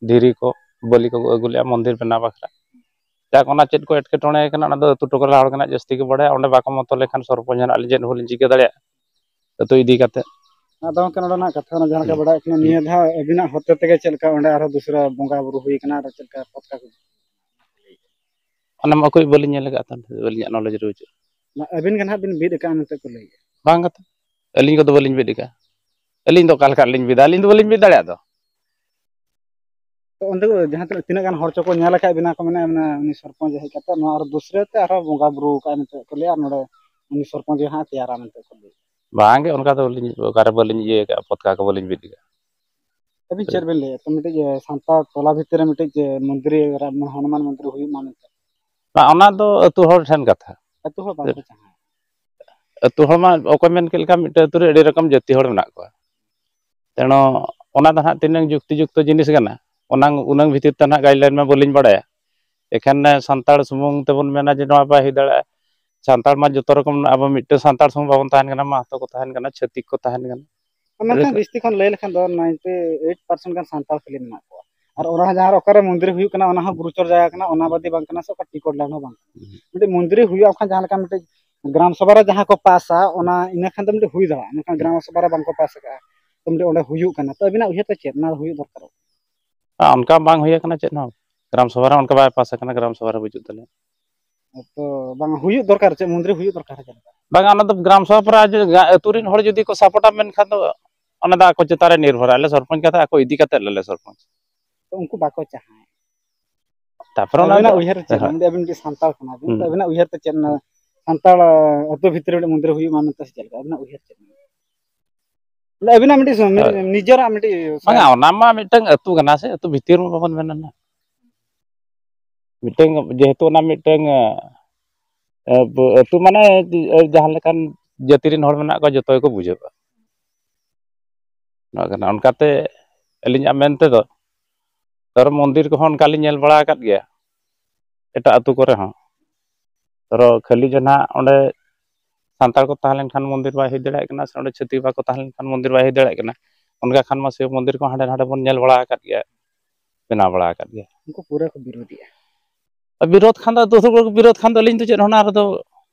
ᱫᱷᱤᱨᱤ ᱠᱚ, ᱵᱟᱹᱞᱤ ᱠᱚ ᱟᱹᱜᱩ ᱞᱮᱜᱼᱟ ᱢᱚᱱᱫᱤᱨ ᱵᱮᱱᱟᱣ ᱵᱟᱠᱷᱨᱟ᱾ ᱡᱟᱠ, ᱚᱱᱟ ᱪᱮᱫ ᱠᱚ ᱮᱴᱠᱮᱴᱚᱬᱮ ᱠᱟᱱᱟ, ᱚᱱᱟ ᱫᱚ ᱟᱹᱛᱩ ᱴᱚᱞᱟ ᱦᱚᱲ ᱜᱮ ᱱᱟᱜ ᱡᱟᱹᱥᱛᱤ ᱠᱚ ᱵᱟᱲᱟᱭᱟ᱾ ᱚᱸᱰᱮ ᱵᱟᱠᱚ ᱢᱚᱛᱚ ᱞᱮᱠᱷᱟᱱ ᱥᱚᱨᱯᱚᱧᱪ ᱦᱚᱸ ᱱᱟᱜ ᱪᱮᱫ ᱦᱚᱸ ᱵᱟᱹᱞᱤᱧ ᱪᱤᱠᱟᱹ ᱫᱟᱲᱮᱭᱟᱜᱼᱟ ᱟᱹᱛᱩ ᱤᱫᱤ ᱠᱟᱛᱮ᱾ ᱟᱫᱚ ᱜᱚᱢᱠᱮ, ᱱᱚᱰᱮᱱᱟᱜ ᱠᱟᱛᱷᱟ ᱚᱱᱟ ᱡᱟᱦᱟᱸ ᱞᱮᱠᱟ ᱦᱩᱸ᱾ ᱵᱟᱲᱟᱭ ᱠᱟᱱᱟ, ᱱᱤᱭᱟᱹ ᱫᱷᱟᱣ ᱟᱹᱵᱤᱱᱟᱜ ᱦᱚᱛᱮ ᱛᱮᱜᱮ ᱪᱮᱫ ᱞᱮᱠᱟ ᱚᱸᱰᱮ ᱟᱨᱦᱚᱸ ᱫᱩᱥᱨᱟ ᱵᱚᱸᱜᱟ ᱵᱩᱨᱩ ᱦᱩᱭ ᱠᱟᱱᱟ, ᱟᱨ ᱪᱮᱫ ᱞᱮᱠᱟ ᱯᱚᱛᱠᱟ ᱠᱚ? ᱚᱱᱟ ᱢᱟ ᱚᱠᱚᱭ ᱵᱟᱹᱞᱤᱧ ᱧᱮᱞ ᱟᱠᱟᱫ ᱛᱟᱦᱮᱸᱫ, ᱟᱹᱞᱤᱧᱟᱜ ᱱᱚᱞᱮᱡᱽ ᱨᱮ ᱵᱟᱹᱪᱩᱜᱼᱟ᱾ ᱟᱹᱵᱤᱱ ᱜᱮ ᱱᱟᱦᱟᱜ ᱵᱤᱱ ᱵᱤᱫ ᱟᱠᱟᱫᱼᱟ ᱢᱮᱱᱛᱮ ᱠᱚ ᱞᱟᱹᱭᱮᱫᱼᱟ᱾ ᱵᱟᱝ ᱠᱟᱛᱮ, ᱟᱹᱞᱤᱧ ᱠᱚᱫᱚ ᱵᱟᱹᱞᱤᱧ ᱵᱤᱫ ᱟᱠᱟᱫᱼᱟ᱾ ᱟᱹᱞᱤᱧ ᱫᱚ ᱚᱠᱟ ᱞᱮᱠᱟ ᱨᱮᱞᱤᱧ ᱵᱤᱫᱟ? ᱟᱹᱞᱤᱧ ᱫᱚ ᱵᱟᱹᱞᱤᱧ ᱵᱤᱫ ᱫᱟᱲᱮᱭᱟᱜ ᱫᱚ᱾ ᱛᱚ ᱚᱸᱰᱮ ᱠᱚ ᱡᱟᱦᱟᱸ ᱛᱤᱱᱟᱹᱜ, ᱛᱤᱱᱟᱹᱜ ᱜᱟᱱ ᱦᱚᱲ ᱪᱚᱠᱚ ᱧᱮᱞ ᱟᱠᱟᱫ ᱵᱤᱱᱟ ᱠᱚ, ᱢᱮᱱᱟ, ᱢᱮᱱᱟ, ᱩᱱᱤ ᱥᱚᱨᱯᱚᱧᱪ ᱦᱮᱡ ᱠᱟᱛᱮ ᱱᱚᱣᱟ ᱟᱨ ᱫᱩᱥᱨᱟᱹ ᱛᱮ ᱟᱨᱦᱚᱸ ᱵᱚᱸᱜᱟ ᱵᱩᱨᱩ ᱟᱠᱟᱫᱼᱟ ᱢᱮᱱᱛᱮ ᱠᱚ ᱞᱟᱹᱭᱟ, ᱟᱨ ᱱᱚᱰᱮ ᱩᱱᱤ ᱥᱚᱨᱯᱚᱧᱪ ᱜᱮ ᱦᱟᱸᱜ ᱛᱮᱭᱟᱨᱟ ᱢᱮᱱᱛᱮ ᱠᱚ ᱞᱟᱹᱭᱟ᱾ ᱵᱟᱝ ᱜᱮ, ᱚᱱᱠᱟ ᱫᱚ ᱟᱹᱞᱤᱧ ᱚᱠᱟᱨᱮ ᱵᱟᱹᱞᱤᱧ ᱤᱭᱟᱹ ᱟᱠᱟᱫᱼᱟ, ᱯᱚᱛᱠᱟ ᱠᱚ ᱵᱟᱹᱞᱤᱧ ᱵᱤᱫ ᱟᱠᱟᱫᱼᱟ᱾ ᱟᱹᱵᱤᱱ ᱪᱮᱫ ᱵᱤᱱ ᱞᱟᱹᱭᱟ? ᱛᱚ ᱢᱤᱫᱴᱤᱡ, ᱮ, ᱥᱟᱱᱛᱟᱲ ᱴᱚᱞᱟ ᱵᱷᱤᱛᱤᱨ ᱨᱮ ᱢᱤᱫᱴᱤᱡ, ᱮ, ᱢᱚᱱᱫᱤᱨ, ᱨᱟ-, ᱦᱚᱱᱩᱢᱟᱱ ᱢᱚᱱᱫᱤᱨ ᱦᱩᱭᱩᱜ ᱢᱟ ᱢᱮᱱᱛᱮ᱾ ᱵᱟᱝ, ᱚᱱᱟ ᱫᱚ ᱟᱹᱛᱩ ᱦᱚᱲ ᱴᱷᱮᱱ ᱠᱟᱛᱷᱟ᱾ ᱟᱹᱛᱩ ᱦᱚᱲ ᱵᱟᱝ ᱠᱚ ᱪᱟᱦᱟᱣᱟ᱾ ᱟᱹᱛᱩ ᱦᱚᱲ ᱢᱟ ᱚᱠᱚᱭ ᱢᱮᱱ ᱠᱮᱫ ᱞᱮᱠᱟ, ᱢᱤᱫᱴᱮᱱ ᱟᱹᱛᱩ ᱨᱮ ᱟᱹᱰᱤ ᱨᱚᱠᱚᱢ ᱡᱟᱹᱛᱤ ᱦᱚᱲ ᱢᱮᱱᱟᱜ ᱠᱚᱣᱟ᱾ ᱛᱮᱱᱚ ᱚᱱᱟ ᱫᱚ ᱦᱟᱸᱜ ᱛᱤᱱᱟᱹᱝ ᱡᱩᱠᱛᱤ ᱡᱩᱠᱛᱚ ᱡᱤᱱᱤᱥ ᱠᱟᱱᱟ, ᱚᱱᱟ ᱩᱱᱟᱹᱝ ᱵᱷᱤᱛᱤᱨ ᱛᱮ ᱱᱟᱦᱟᱜ ᱜᱟᱭᱤᱰᱞᱟᱭᱤᱱ ᱢᱟ ᱵᱟᱹᱞᱤᱧ ᱵᱟᱲᱟᱭᱟ᱾ ᱮᱠᱷᱟᱱ ᱥᱟᱱᱛᱟᱲ ᱥᱩᱢᱩᱝ ᱛᱮᱵᱚᱱ ᱢᱮᱱᱟ ᱡᱮ ᱱᱚᱣᱟ ᱵᱟᱭ ᱦᱩᱭ ᱫᱟᱲᱮᱭᱟᱜᱼᱟ᱾ ᱥᱟᱱᱛᱟᱲ ᱢᱟ ᱡᱚᱛᱚ ᱨᱚᱠᱚᱢ, ᱟᱵᱚ ᱢᱤᱫᱴᱮᱱ ᱥᱟᱱᱛᱟᱲ ᱥᱩᱢᱩᱝ ᱵᱟᱵᱚᱱ ᱛᱟᱦᱮᱱ ᱠᱟᱱᱟ, ᱢᱟᱦᱟᱛᱚ ᱠᱚ ᱛᱟᱦᱮᱱ ᱠᱟᱱᱟ, ᱪᱷᱟᱹᱛᱤᱠ ᱠᱚ ᱛᱟᱦᱮᱱ ᱠᱟᱱᱟ᱾ ᱢᱮᱱᱠᱷᱟᱱ ᱡᱟᱹᱥᱛᱤ ᱠᱷᱚᱱ ᱞᱟᱹᱭ ᱞᱮᱠᱷᱟᱱ ᱫᱚ ninety eight percent ᱜᱟᱱ ᱥᱟᱱᱛᱟᱲ ᱠᱷᱟᱹᱞᱤ ᱢᱮᱱᱟᱜ ᱠᱚᱣᱟ᱾ ᱟᱨ ᱚᱱᱟ ᱡᱟᱦᱟᱸ ᱨᱮ ᱚᱠᱟᱨᱮ ᱢᱚᱱᱫᱤᱨ ᱦᱩᱭᱩᱜ ᱠᱟᱱᱟ, ᱚᱱᱟ ᱦᱚᱸ ᱜᱩᱨᱩᱪᱚᱨ ᱡᱟᱭᱜᱟ ᱠᱟᱱᱟ, ᱚᱱᱟ ᱵᱟᱫᱮ ᱵᱟᱝ ᱠᱟᱱᱟ ᱥᱮ ᱚᱠᱟ ᱴᱤᱠᱚᱴ ᱞᱮᱱᱰ ᱦᱚᱸ ᱵᱟᱝ ᱠᱟᱱᱟ᱾ ᱦᱩᱸ᱾ ᱢᱤᱫᱴᱮᱡ ᱢᱚᱱᱫᱤᱨ ᱦᱩᱭᱩᱜᱼᱟ, ᱚᱱᱠᱟ ᱡᱟᱦᱟᱸ ᱞᱮᱠᱟ ᱢᱤᱫᱴᱮᱡ ᱜᱨᱟᱢ ᱥᱚᱵᱷᱟ ᱨᱮ ᱡᱟᱦᱟᱸ ᱠᱚ ᱯᱟᱥᱟ, ᱚᱱᱟ ᱤᱱᱟᱹ ᱠᱷᱟᱱ ᱫᱚ ᱢᱤᱫᱴᱮᱡ ᱦᱩᱭ ᱫᱟᱲᱮᱭᱟᱜᱼᱟ, ᱢᱮᱱᱠᱷᱟᱱ ᱜᱨᱟᱢ ᱥᱚᱵᱷᱟ ᱨᱮ ᱵᱟᱝ ᱠᱚ ᱯᱟᱥ ᱟᱠᱟᱫᱼᱟ, ᱛᱚ ᱢᱤᱫᱴᱮᱡ ᱚᱸᱰᱮ ᱦᱩᱭᱩᱜ ᱠᱟᱱᱟ, ᱛᱚ ᱟᱹᱵᱤᱱᱟᱜ ᱩᱭᱦᱟᱹᱨ ᱛᱮ ᱪᱮᱫ ᱚᱱᱟ ᱦᱩᱭᱩᱜ ᱫᱚᱨᱠᱟᱨᱚᱜ? ᱟᱨ ᱚᱱᱠᱟ ᱵᱟᱝ ᱦᱩᱭ ᱟᱠᱟᱱᱟ ᱪᱮᱫ ᱦᱚᱸ, ᱜᱨᱟᱢ ᱥᱚᱵᱷᱟ ᱨᱮ ᱚᱱᱠᱟ ᱵᱟᱭ ᱯᱟᱥ ᱟᱠᱟᱱᱟ, ᱜᱨᱟᱢ ᱥᱚᱵᱷᱟ ᱨᱮ ᱵᱟᱹᱪᱩᱜ ᱛᱟᱞᱮᱭᱟ᱾ ᱛᱚ ᱵᱟᱝ ᱦᱩᱭᱩᱜ ᱫᱚᱨᱠᱟᱨ, ᱪᱮᱫ ᱢᱚᱱᱫᱤᱨ ᱦᱩᱭᱩᱜ ᱫᱚᱨᱠᱟᱨ ᱪᱮᱫ ᱞᱮᱠᱟ? ᱵᱟᱝᱟ, ᱚᱱᱟ ᱫᱚ ᱜᱨᱟᱢ ᱥᱚᱵᱷᱟ ᱯᱚᱨᱮ ᱟᱡ ᱟᱹᱛᱩ ᱨᱮᱱ ᱦᱚᱲ ᱡᱩᱫᱤ ᱠᱚ ᱥᱟᱯᱳᱨᱴᱟ ᱢᱮᱱᱠᱷᱟᱱ ᱫᱚ ᱚᱱᱟ ᱫᱚ ᱟᱠᱚ ᱪᱮᱛᱟᱱ ᱨᱮ ᱱᱤᱨᱵᱷᱚᱨᱟ, ᱟᱞᱮ ᱥᱚᱨᱯᱚᱧᱪ ᱠᱟᱛᱷᱟ ᱟᱠᱚ ᱤᱫᱤ ᱠᱟᱛᱮ ᱟᱞᱮ ᱥᱚᱨᱯᱚᱧᱪ᱾ ᱛᱚ ᱩᱱᱠᱩ ᱵᱟᱠᱚ ᱪᱟᱦᱟᱣᱟ᱾ ᱛᱟᱯᱚᱨᱮ ᱚᱱᱟ ᱟᱵᱤᱱᱟᱜ ᱫᱚ ᱩᱭᱦᱟᱹᱨ ᱪᱮᱫ? ᱦᱳᱭ᱾ ᱢᱟᱱᱮ ᱟᱵᱤᱱ ᱢᱤᱫᱴᱤᱡ ᱥᱟᱱᱛᱟᱲ ᱠᱟᱱᱟ ᱵᱤᱱ, ᱛᱚ ᱦᱩᱸ᱾ ᱟᱵᱤᱱᱟᱜ ᱩᱭᱦᱟᱹᱨ ᱛᱮ ᱪᱮᱫ ᱚᱱᱟ ᱥᱟᱱᱛᱟᱲ ᱟᱹᱛᱩ ᱵᱷᱤᱛᱨᱤ ᱨᱮ ᱢᱚᱱᱫᱤᱨ ᱦᱩᱭᱩᱜ ᱢᱟ ᱢᱮᱱᱛᱮ ᱥᱮ ᱪᱮᱫ ᱞᱮᱠᱟ? ᱟᱵᱤᱱᱟᱜ ᱩᱭᱦᱟᱹᱨ ᱪᱮᱫ? ᱢᱟᱱᱮ ᱟᱵᱤᱱᱟᱜ ᱢᱤᱫᱴᱤᱡ ᱥᱚ-, ᱢᱤᱫ-, ᱦᱳᱭ᱾ ᱱᱤᱡᱮᱨᱟᱜ ᱢᱤᱫᱴᱤᱡ ᱵᱟᱝᱟ, ᱥᱚᱢᱚᱭ᱾ ᱚᱱᱟ ᱢᱟ ᱢᱤᱫᱴᱟᱝ ᱟᱹᱛᱩ ᱠᱟᱱᱟ ᱥᱮ, ᱟᱹᱛᱩ ᱵᱷᱤᱛᱤᱨ ᱢᱟ ᱵᱟᱵᱚᱱ ᱢᱮᱱᱟ ᱱᱟᱜ᱾ ᱢᱤᱫᱴᱟᱝ ᱡᱮᱦᱮᱛᱩ ᱚᱱᱟ ᱢᱤᱫᱴᱟᱝ, ᱮ, ᱟᱹᱛᱩ ᱢᱟᱱᱮ ᱡᱟᱦᱟᱸ ᱞᱮᱠᱟᱱ ᱡᱟᱹᱛᱤ ᱨᱮᱱ ᱦᱚᱲ ᱢᱮᱱᱟᱜ ᱠᱚᱣᱟ, ᱡᱚᱛᱚ ᱜᱮᱠᱚ ᱵᱩᱡᱷᱟᱹᱜᱼᱟ᱾ ᱱᱚᱣᱟ ᱠᱟᱱᱟ᱾ ᱚᱱᱠᱟᱛᱮ ᱟᱹᱞᱤᱧᱟᱜ ᱢᱮᱱ ᱛᱮᱫᱚ, ᱫᱷᱚᱨᱚ ᱢᱚᱱᱫᱤᱨ ᱠᱚᱦᱚᱸ ᱚᱱᱠᱟ ᱞᱤᱧ ᱧᱮᱞ ᱵᱟᱲᱟ ᱟᱠᱟᱫ ᱜᱮᱭᱟ ᱮᱴᱟᱜ ᱟᱹᱛᱩ ᱠᱚᱨᱮ ᱦᱚᱸ᱾ ᱫᱷᱚᱨᱚ ᱠᱷᱟᱹᱞᱤ ᱡᱮ ᱱᱟᱦᱟᱜ ᱚᱸᱰᱮ ᱥᱟᱱᱛᱟᱲ ᱠᱚ ᱛᱟᱦᱮᱸ ᱞᱮᱱᱠᱷᱟᱱ ᱢᱚᱱᱫᱤᱨ ᱵᱟᱭ ᱦᱩᱭ ᱫᱟᱲᱮᱭᱟᱜ ᱠᱟᱱᱟ, ᱥᱮ ᱚᱸᱰᱮ ᱪᱷᱟᱹᱛᱤᱠ ᱵᱟᱠᱚ ᱛᱟᱦᱮᱸ ᱞᱮᱱᱠᱷᱟᱱ ᱢᱚᱱᱫᱤᱨ ᱵᱟᱭ ᱦᱩᱭ ᱫᱟᱲᱮᱭᱟᱜ ᱠᱟᱱᱟ᱾ ᱚᱱᱠᱟ ᱠᱷᱟᱱ ᱢᱟ ᱥᱤᱵ ᱢᱚᱱᱫᱤᱨ ᱠᱚ ᱦᱟᱸᱰᱮ ᱱᱟᱰᱮ ᱵᱚᱱ ᱧᱮᱞ ᱵᱟᱲᱟ ᱟᱠᱟᱫ ᱜᱮᱭᱟ, ᱵᱮᱱᱟᱣ ᱵᱟᱲᱟ ᱟᱠᱟᱫ ᱜᱮᱭᱟ᱾ ᱩᱱᱠᱩ ᱯᱩᱨᱟᱹ ᱠᱚ ᱵᱤᱨᱳᱫᱷᱤᱜᱼᱟ᱾ ᱵᱤᱨᱳᱫᱷ ᱠᱷᱟᱱ ᱫᱚ, ᱟᱹᱛᱩ ᱦᱚᱲ ᱠᱚ ᱵᱤᱨᱳᱫᱷ ᱠᱷᱟᱱ ᱫᱚ ᱟᱹᱞᱤᱧ ᱫᱚ ᱪᱮᱫ ᱦᱚᱸ ᱚᱱᱟ ᱨᱮᱫᱚ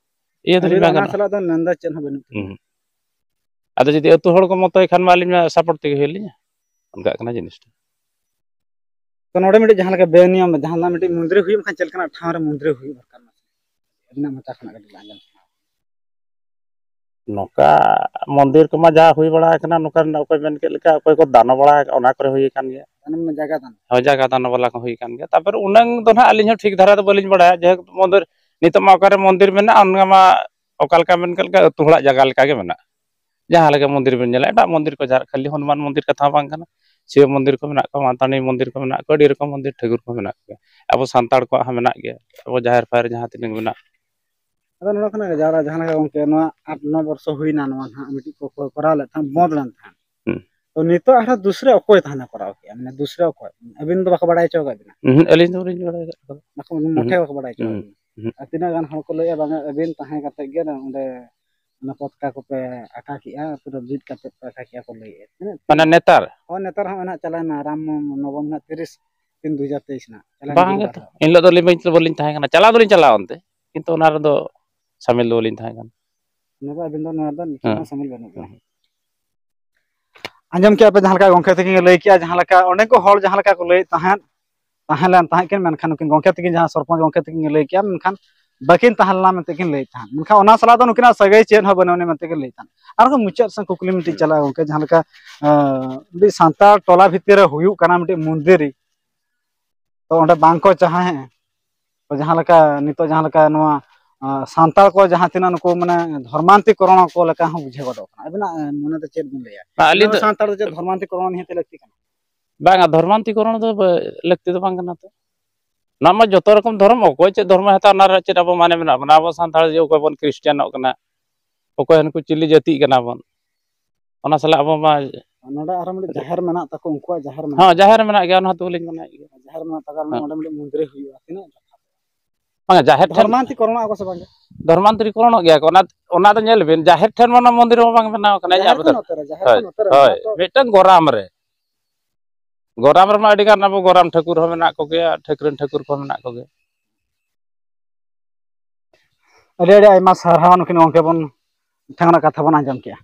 ᱤᱭᱟᱹ ᱫᱚᱞᱤᱧ ᱟᱹᱵᱤᱱ ᱵᱟᱝ ᱚᱱᱟ ᱜᱟᱱᱚᱜᱼᱟ᱾ ᱥᱟᱞᱟᱜ ᱫᱚ ᱢᱮᱱᱫᱚ ᱪᱮᱫ ᱦᱚᱸ ᱵᱟᱹᱱᱩᱜ ᱛᱟᱹᱵᱤᱱᱟ᱾ ᱦᱩᱸ᱾ ᱟᱫᱚ ᱡᱩᱫᱤ ᱟᱹᱛᱩ ᱦᱚᱲ ᱠᱚ ᱢᱚᱛᱚᱭ ᱠᱷᱟᱱ ᱢᱟ ᱟᱹᱞᱤᱧ ᱢᱟ ᱥᱟᱯᱳᱨᱴ ᱛᱮᱜᱮ ᱦᱩᱭᱩᱜ ᱞᱤᱧᱟ, ᱚᱱᱠᱟᱜ ᱠᱟᱱᱟ ᱡᱤᱱᱤᱥᱴᱟ᱾ ᱛᱚ ᱱᱚᱰᱮ ᱢᱤᱫᱴᱤᱡ ᱡᱟᱦᱟᱸ ᱞᱮᱠᱟ ᱵᱮᱱᱤᱭᱚᱢ, ᱡᱟᱦᱟᱸ ᱞᱮᱠᱟ ᱢᱤᱫᱴᱤᱡ ᱢᱚᱱᱫᱤᱨ ᱦᱩᱭᱩᱜ ᱠᱷᱟᱱ ᱪᱮᱫ ᱞᱮᱠᱟᱱᱟᱜ ᱴᱷᱟᱶ ᱨᱮ ᱢᱚᱱᱫᱤᱨ ᱦᱩᱭᱩᱜ ᱫᱚᱨᱠᱟᱨ? ᱟᱹᱵᱤᱱᱟᱜ ᱢᱚᱪᱟ ᱠᱷᱚᱱᱟᱜ ᱠᱟᱹᱴᱤᱡ ᱞᱮ ᱟᱸᱡᱚᱢ ᱥᱟᱱᱟ᱾ ᱱᱚᱝᱠᱟ ᱢᱚᱱᱫᱤᱨ ᱠᱚᱢᱟ ᱡᱟ ᱦᱩᱭ ᱵᱟᱲᱟ ᱟᱠᱟᱱᱟ, ᱱᱚᱝᱠᱟ ᱨᱮᱱᱟᱜ ᱚᱠᱚᱭ ᱢᱮᱱ ᱠᱮᱫ ᱞᱮᱠᱟ, ᱚᱠᱚᱭ ᱠᱚ ᱫᱟᱱᱚ ᱵᱟᱲᱟ ᱟᱠᱟᱫ, ᱚᱱᱟ ᱠᱚᱨᱮ ᱦᱩᱭ ᱟᱠᱟᱱ ᱜᱮᱭᱟ᱾ ᱢᱟᱱᱮ ᱡᱟᱭᱜᱟ ᱫᱟᱱ᱾ ᱦᱳᱭ, ᱡᱟᱭᱜᱟ ᱫᱟᱱᱚ ᱵᱟᱞᱟ ᱠᱚ ᱦᱩᱭ ᱟᱠᱟᱱ ᱜᱮᱭᱟ᱾ ᱛᱟᱨᱯᱚᱨᱮ ᱩᱱᱟᱹᱝ ᱫᱚ ᱱᱟᱦᱟᱜ ᱟᱹᱞᱤᱧ ᱦᱚᱸ ᱴᱷᱤᱠ ᱫᱷᱟᱨᱟ ᱫᱚ ᱵᱟᱹᱞᱤᱧ ᱵᱟᱲᱟᱭᱟ᱾ ᱡᱟᱭᱦᱳᱠ, ᱢᱚᱱᱫᱤᱨ ᱱᱤᱛᱚᱜ ᱢᱟ ᱚᱠᱟᱨᱮ ᱢᱚᱱᱫᱤᱨ ᱢᱮᱱᱟᱜᱼᱟ, ᱚᱱᱟ ᱢᱟ ᱚᱠᱟ ᱞᱮᱠᱟ ᱢᱮᱱ ᱠᱮᱫ ᱞᱮᱠᱟ ᱟᱹᱛᱩ ᱦᱚᱲᱟᱜ ᱡᱟᱭᱜᱟ ᱞᱮᱠᱟ ᱜᱮ ᱢᱮᱱᱟᱜᱼᱟ᱾ ᱡᱟᱦᱟᱸ ᱞᱮᱠᱟ ᱢᱚᱱᱫᱤᱨ ᱵᱮᱱ ᱧᱮᱞᱟ, ᱮᱴᱟᱜ ᱢᱚᱱᱫᱤᱨ ᱠᱚ, ᱡᱟᱦᱟᱸ ᱠᱷᱟᱹᱞᱤ ᱦᱚᱱᱩᱢᱟᱱ ᱢᱚᱱᱫᱤᱨ ᱠᱟᱛᱷᱟ ᱦᱚᱸ ᱵᱟᱝ ᱠᱟᱱᱟ, ᱥᱤᱵ ᱢᱚᱱᱫᱤᱨ ᱠᱚ ᱢᱮᱱᱟᱜ ᱠᱚᱣᱟ, ᱢᱟᱛᱟᱱᱤ ᱢᱚᱱᱫᱤᱨ ᱠᱚ ᱢᱮᱱᱟᱜ ᱠᱚᱣᱟ, ᱟᱹᱰᱤ ᱨᱚᱠᱚᱢ ᱢᱚᱱᱫᱤᱨ ᱴᱷᱟᱹᱠᱩᱨ ᱠᱚ ᱢᱮᱱᱟᱜ ᱠᱚᱣᱟ᱾ ᱟᱵᱚ ᱥᱟᱱᱛᱟᱲ ᱠᱚᱣᱟᱜ ᱦᱚᱸ ᱢᱮᱱᱟᱜ ᱜᱮᱭᱟ, ᱟᱵᱚ ᱡᱟᱦᱮᱨ ᱯᱷᱟᱭᱮᱨ ᱡᱟᱦᱟᱸ ᱛᱤᱱᱟᱹᱜ ᱢᱮᱱᱟᱜ, ᱟᱫᱚ ᱱᱚᱰᱮ ᱠᱷᱚᱱᱟᱜ ᱜᱮ ᱡᱟᱣᱨᱟ ᱡᱟᱦᱟᱸ ᱞᱮᱠᱟ ᱜᱚᱝᱠᱮ ᱱᱚᱣᱟ ᱟᱴ ᱱᱚ ᱵᱚᱨᱥᱚ ᱦᱩᱭᱱᱟ, ᱱᱚᱣᱟ ᱱᱟᱦᱟᱜ ᱢᱤᱫᱴᱤᱡ ᱠᱚ ᱠᱚ ᱠᱚᱨᱟᱣ ᱞᱮᱫ ᱛᱟᱦᱮᱸᱫ, ᱵᱚᱸᱫᱽ ᱞᱮᱱ ᱛᱟᱦᱮᱸᱫ᱾ ᱦᱩᱸ᱾ ᱛᱚ ᱱᱤᱛᱚᱜ ᱟᱨᱦᱚᱸ ᱫᱩᱥᱨᱟ ᱚᱠᱚᱭ ᱛᱟᱦᱮᱱᱟ ᱠᱚᱨᱟᱣ ᱠᱮᱜᱼᱟ? ᱢᱟᱱᱮ ᱫᱩᱥᱨᱟ ᱚᱠᱚᱭ? ᱟᱹᱵᱤᱱ ᱫᱚ ᱵᱟᱠᱚ ᱵᱟᱲᱟᱭ ᱦᱚᱪᱚ ᱟᱠᱟᱫ ᱵᱤᱱᱟ? ᱩᱸᱦᱩᱸ, ᱟᱹᱞᱤᱧ ᱫᱚ ᱵᱟᱹᱞᱤᱧ ᱵᱟᱲᱟᱭ ᱟᱠᱟᱫ ᱠᱚᱣᱟ᱾ ᱵᱟᱠᱚ, ᱩᱸᱦᱩᱸ᱾ ᱢᱚᱴᱷᱮ ᱵᱟᱠᱚ ᱵᱟᱲᱟᱭ ᱦᱚᱪᱚ ᱟᱠᱟᱫ ᱩᱸᱦᱩᱸ᱾ ᱵᱤᱱᱟ? ᱩᱸᱦᱩᱸ᱾ ᱟᱨ ᱛᱤᱱᱟᱹᱜ ᱜᱟᱱ ᱦᱚᱲ ᱠᱚ ᱞᱟᱹᱭᱮᱫᱼᱟ ᱵᱟᱝᱟ ᱟᱹᱵᱤᱱ ᱛᱟᱦᱮᱸ ᱠᱟᱛᱮᱫ ᱜᱮ ᱚᱸᱰᱮ ᱚᱱᱟ ᱯᱚᱛᱠᱟ ᱠᱚᱯᱮ ᱟᱠᱟ ᱠᱮᱜᱼᱟ, ᱯᱩᱨᱟᱹ ᱵᱤᱫ ᱠᱟᱛᱮᱫ ᱯᱮ ᱟᱠᱟ ᱠᱮᱜᱼᱟ ᱠᱚ ᱞᱟᱹᱭᱮᱫᱼᱟ᱾ ᱛᱤᱱᱟᱹᱜ ᱢᱟᱱᱮ ᱱᱮᱛᱟᱨ? ᱦᱳᱭ, ᱱᱮᱛᱟᱨ ᱦᱚᱸ ᱱᱟᱦᱟᱜ ᱪᱟᱞᱟᱣᱮᱱᱟ ᱨᱟᱢ ᱱᱚᱵᱚᱢᱤ ᱱᱟᱦᱟᱜ ᱛᱤᱨᱤᱥ ᱛᱤᱱ ᱫᱩ ᱦᱟᱡᱟᱨ ᱛᱮᱭᱤᱥ ᱱᱟᱦᱟᱜ᱾ ᱪᱟᱞᱟᱣᱮᱱ ᱵᱟᱝ ᱜᱮᱛᱚ᱾ ᱵᱩᱫᱷᱵᱟᱨ ᱦᱤᱞᱳᱜ᱾ ᱮᱱ ᱦᱤᱞᱳᱜ ᱫᱚ ᱟᱹᱞᱤᱧ ᱵᱟᱹᱧ, ᱵᱟᱹᱞᱤᱧ ᱛᱟᱦᱮᱸ ᱠᱟᱱᱟ, ᱪᱟᱞᱟᱣ ᱫᱚᱞᱤᱧ ᱪᱟᱞᱟᱣ ᱚᱱᱛᱮ, ᱠᱤᱱᱛᱩ ᱚᱱᱟ ᱨᱮᱫᱚ ᱥᱟᱢᱤᱞ ᱫᱚ ᱵᱟᱹᱞᱤᱧ ᱛᱟᱦᱮᱸ ᱠᱟᱱᱟ᱾ ᱚᱱᱟ ᱫᱚ ᱟᱹᱵᱤᱱ ᱫᱚ ᱱᱚᱣᱟ ᱨᱮᱫᱚ ᱱᱤᱛᱚᱜ ᱦᱮᱸ᱾ ᱦᱚᱸ ᱥᱟᱢᱤᱞ ᱵᱟᱹᱱᱩᱜ ᱵᱤᱱᱟ᱾ ᱦᱮᱸ᱾ ᱟᱸᱡᱚᱢ ᱠᱮᱜᱼᱟ ᱯᱮ ᱡᱟᱦᱟᱸ ᱞᱮᱠᱟ ᱜᱚᱢᱠᱮ ᱛᱟᱹᱠᱤᱱ ᱞᱟᱹᱭ ᱠᱮᱜᱼᱟ, ᱡᱟᱦᱟᱸ ᱞᱮᱠᱟ ᱚᱸᱰᱮ ᱠᱚ ᱦᱚᱲ ᱡᱟᱦᱟᱸ ᱞᱮᱠᱟ ᱠᱚ ᱞᱟᱹᱭᱮᱫ ᱛᱟᱦᱮᱸᱫ, ᱛᱟᱦᱮᱸ ᱞᱮᱱ ᱛᱟᱦᱮᱸᱫ ᱠᱤᱱ, ᱢᱮᱱᱠᱷᱟᱱ ᱱᱩᱠᱤᱱ ᱜᱚᱢᱠᱮ ᱛᱟᱹᱠᱤᱱ ᱡᱟᱦᱟᱸ ᱥᱚᱨᱯᱚᱧᱪ ᱜᱚᱢᱠᱮ ᱛᱟᱹᱠᱤᱱ ᱞᱟᱹᱭ ᱠᱮᱜᱼᱟ, ᱢᱮᱱᱠᱷᱟᱱ ᱵᱟᱹᱠᱤᱱ ᱛᱟᱦᱮᱸ ᱞᱮᱱᱟ ᱢᱮᱱᱛᱮ ᱠᱤᱱ ᱞᱟᱹᱭᱮᱫ ᱛᱟᱦᱮᱸᱫ᱾ ᱢᱮᱱᱠᱷᱟᱱ ᱚᱱᱟ ᱥᱟᱞᱟᱜ ᱫᱚ ᱱᱩᱠᱤᱱᱟᱜ ᱥᱟᱹᱜᱟᱹᱭ ᱪᱮᱫ ᱦᱚᱸ ᱵᱟᱹᱱᱩᱜ ᱟᱹᱱᱤᱡ ᱢᱮᱱᱛᱮ ᱠᱤᱱ ᱞᱟᱹᱭᱮᱫ ᱛᱟᱦᱮᱸᱫ᱾ ᱟᱨᱦᱚᱸ ᱢᱩᱪᱟᱹᱫ ᱥᱮᱫ ᱠᱩᱠᱞᱤ ᱢᱤᱫᱴᱤᱡ ᱦᱩᱸ᱾ ᱪᱟᱞᱟᱜᱼᱟ ᱜᱚᱢᱠᱮ, ᱡᱟᱦᱟᱸ ᱞᱮᱠᱟ, ᱟᱸ, ᱢᱤᱫᱴᱤᱡ ᱥᱟᱱᱛᱟᱲ ᱴᱚᱞᱟ ᱵᱷᱤᱛᱤᱨ ᱨᱮ ᱦᱩᱭᱩᱜ ᱠᱟᱱᱟ ᱢᱤᱫᱴᱤᱡ ᱢᱚᱱᱫᱤᱨ, ᱛᱚ ᱚᱸᱰᱮ ᱵᱟᱝ ᱠᱚ ᱪᱟᱦᱟᱣᱮᱫᱼᱟ᱾ ᱛᱚ ᱡᱟᱦᱟᱸ ᱞᱮᱠᱟ ᱱᱤᱛᱚᱜ ᱡᱟᱦᱟᱸ ᱞᱮᱠᱟ ᱱᱚᱣᱟ, ᱟᱸ, ᱥᱟᱱᱛᱟᱲ ᱠᱚ ᱡᱟᱦᱟᱸ ᱛᱤᱱᱟᱹᱜ ᱱᱩᱠᱩ ᱢᱟᱱᱮ ᱫᱷᱚᱨᱢᱟᱱᱛᱤᱠᱚᱨᱚᱱ ᱠᱚ ᱞᱮᱠᱟ ᱦᱚᱸ ᱵᱩᱡᱷᱟᱹᱣ ᱜᱚᱫᱚᱜ ᱠᱟᱱᱟ᱾ ᱟᱹᱵᱤᱱᱟᱜ, ᱟᱸ, ᱢᱚᱱᱮ ᱫᱚ ᱪᱮᱫ ᱵᱤᱱ ᱞᱟᱹᱭᱟ? ᱟᱹᱞᱤᱧ ᱱᱚᱣᱟ ᱫᱚ ᱥᱟᱱᱛᱟᱲ ᱫᱚ ᱪᱮᱫ ᱫᱷᱚᱨᱢᱟᱱᱛᱤᱠᱚᱨᱚᱱ ᱱᱤᱦᱟᱹᱛ ᱞᱟᱹᱠᱛᱤ ᱠᱟᱱᱟ? ᱵᱟᱝᱟ, ᱫᱷᱚᱨᱢᱟᱱᱛᱤᱠᱚᱨᱚᱱ ᱫᱚ ᱵᱟ-, ᱞᱟᱹᱠᱛᱤ ᱫᱚ ᱵᱟᱝ ᱠᱟᱱᱟ ᱛᱚ᱾ ᱚᱱᱟ ᱢᱟ ᱡᱚᱛᱚ ᱨᱚᱠᱚᱢ ᱫᱷᱚᱨᱚᱢ, ᱚᱠᱚᱭ ᱪᱮᱫ ᱫᱷᱚᱨᱢᱚᱭ ᱦᱟᱛᱟᱣᱟ, ᱚᱱᱟ ᱨᱮ ᱪᱮᱫ ᱟᱵᱚ ᱢᱟᱱᱮ ᱢᱮᱱᱟᱜ ᱵᱚᱱᱟ? ᱟᱵᱚ ᱥᱟᱱᱛᱟᱲ ᱡᱮ ᱚᱠᱚᱭ ᱵᱚᱱ ᱠᱷᱨᱤᱥᱴᱟᱱᱚᱜ ᱠᱟᱱᱟ, ᱚᱠᱚᱭ ᱦᱟᱹᱱᱠᱩ ᱪᱤᱞᱤ ᱡᱟᱹᱛᱤᱜ ᱠᱟᱱᱟ ᱵᱚᱱ, ᱚᱱᱟ ᱥᱟᱞᱟᱜ ᱟᱵᱚ ᱢᱟ ᱱᱚᱰᱮ ᱟᱨᱦᱚᱸ ᱢᱤᱫᱴᱤᱡ ᱡᱟᱦᱮᱨ ᱢᱮᱱᱟᱜ ᱛᱟᱠᱚ, ᱩᱱᱠᱩᱣᱟᱜ ᱡᱟᱦᱮᱨ ᱢᱮᱱᱟᱜ ᱦᱮᱸ, ᱛᱟᱠᱚ᱾ ᱡᱟᱦᱮᱨ ᱢᱮᱱᱟᱜ ᱜᱮᱭᱟ, ᱚᱱᱟ ᱦᱚᱸᱛᱚ ᱵᱟᱹᱞᱤᱧ ᱢᱟᱱᱟᱭᱮᱫ ᱜᱮᱭᱟ᱾ ᱡᱟᱦᱮᱨ ᱢᱮᱱᱟᱜ ᱛᱟᱠᱚ, ᱟᱨ ᱦᱮᱸ᱾ ᱚᱸᱰᱮ ᱢᱤᱫᱴᱤᱡ ᱢᱚᱱᱫᱤᱨ ᱦᱩᱭᱩᱜᱼᱟ, ᱛᱤᱱᱟᱹᱜ ᱡᱚᱛᱷᱟᱛ? ᱵᱟᱝᱟ, ᱡᱟᱦᱮᱨ ᱴᱷᱮᱱ ᱫᱷᱚᱨᱢᱟᱱᱛᱤᱠᱚᱨᱚᱱᱚᱜᱼᱟ ᱠᱚ ᱥᱮ ᱵᱟᱝ? ᱫᱷᱚᱨᱢᱟᱱᱛᱤᱠᱚᱨᱚᱱᱚᱜ ᱜᱮᱭᱟ ᱠᱚ᱾ ᱚᱱᱟ, ᱚᱱᱟ ᱫᱚ ᱧᱮᱞ ᱵᱤᱱ, ᱡᱟᱦᱮᱨ ᱴᱷᱮᱱ ᱢᱟ ᱚᱱᱟ ᱢᱚᱱᱫᱤᱨ ᱦᱚᱸ ᱵᱟᱝ ᱵᱮᱱᱟᱣ ᱠᱟᱱᱟ᱾ ᱡᱟᱦᱮᱨ ᱤᱧᱟᱜ ᱠᱷᱚᱱ ᱵᱚᱫᱚᱞ᱾ ᱱᱚᱛᱮ ᱨᱮ, ᱡᱟᱦᱮᱨ ᱦᱳᱭ, ᱠᱷᱚᱱ ᱱᱚᱛᱮ ᱨᱮ, ᱦᱳᱭ, ᱚᱱᱟ ᱛᱚ ᱢᱤᱫᱴᱟᱝ ᱜᱚᱨᱟᱢ ᱨᱮ᱾ ᱜᱚᱨᱟᱢ ᱨᱮᱢᱟ ᱟᱹᱰᱤ ᱜᱟᱱ ᱟᱵᱚ ᱜᱚᱨᱟᱢ ᱴᱷᱟᱹᱠᱩᱨ ᱦᱚᱸ ᱢᱮᱱᱟᱜ ᱠᱚᱜᱮᱭᱟ, ᱴᱷᱟᱹᱠᱨᱟᱹᱱ ᱴᱷᱟᱹᱠᱩᱨ ᱠᱚᱦᱚᱸ ᱢᱮᱱᱟᱜ ᱠᱚᱜᱮᱭᱟ᱾ ᱟᱹᱰᱤ ᱟᱹᱰᱤ ᱟᱭᱢᱟ ᱥᱟᱨᱦᱟᱣ, ᱱᱩᱠᱤᱱ ᱜᱚᱢᱠᱮ ᱵᱚᱱ ᱴᱷᱮᱱ ᱠᱷᱚᱱᱟᱜ ᱠᱟᱛᱷᱟ ᱵᱚᱱ ᱟᱸᱡᱚᱢ ᱠᱮᱜᱼᱟ᱾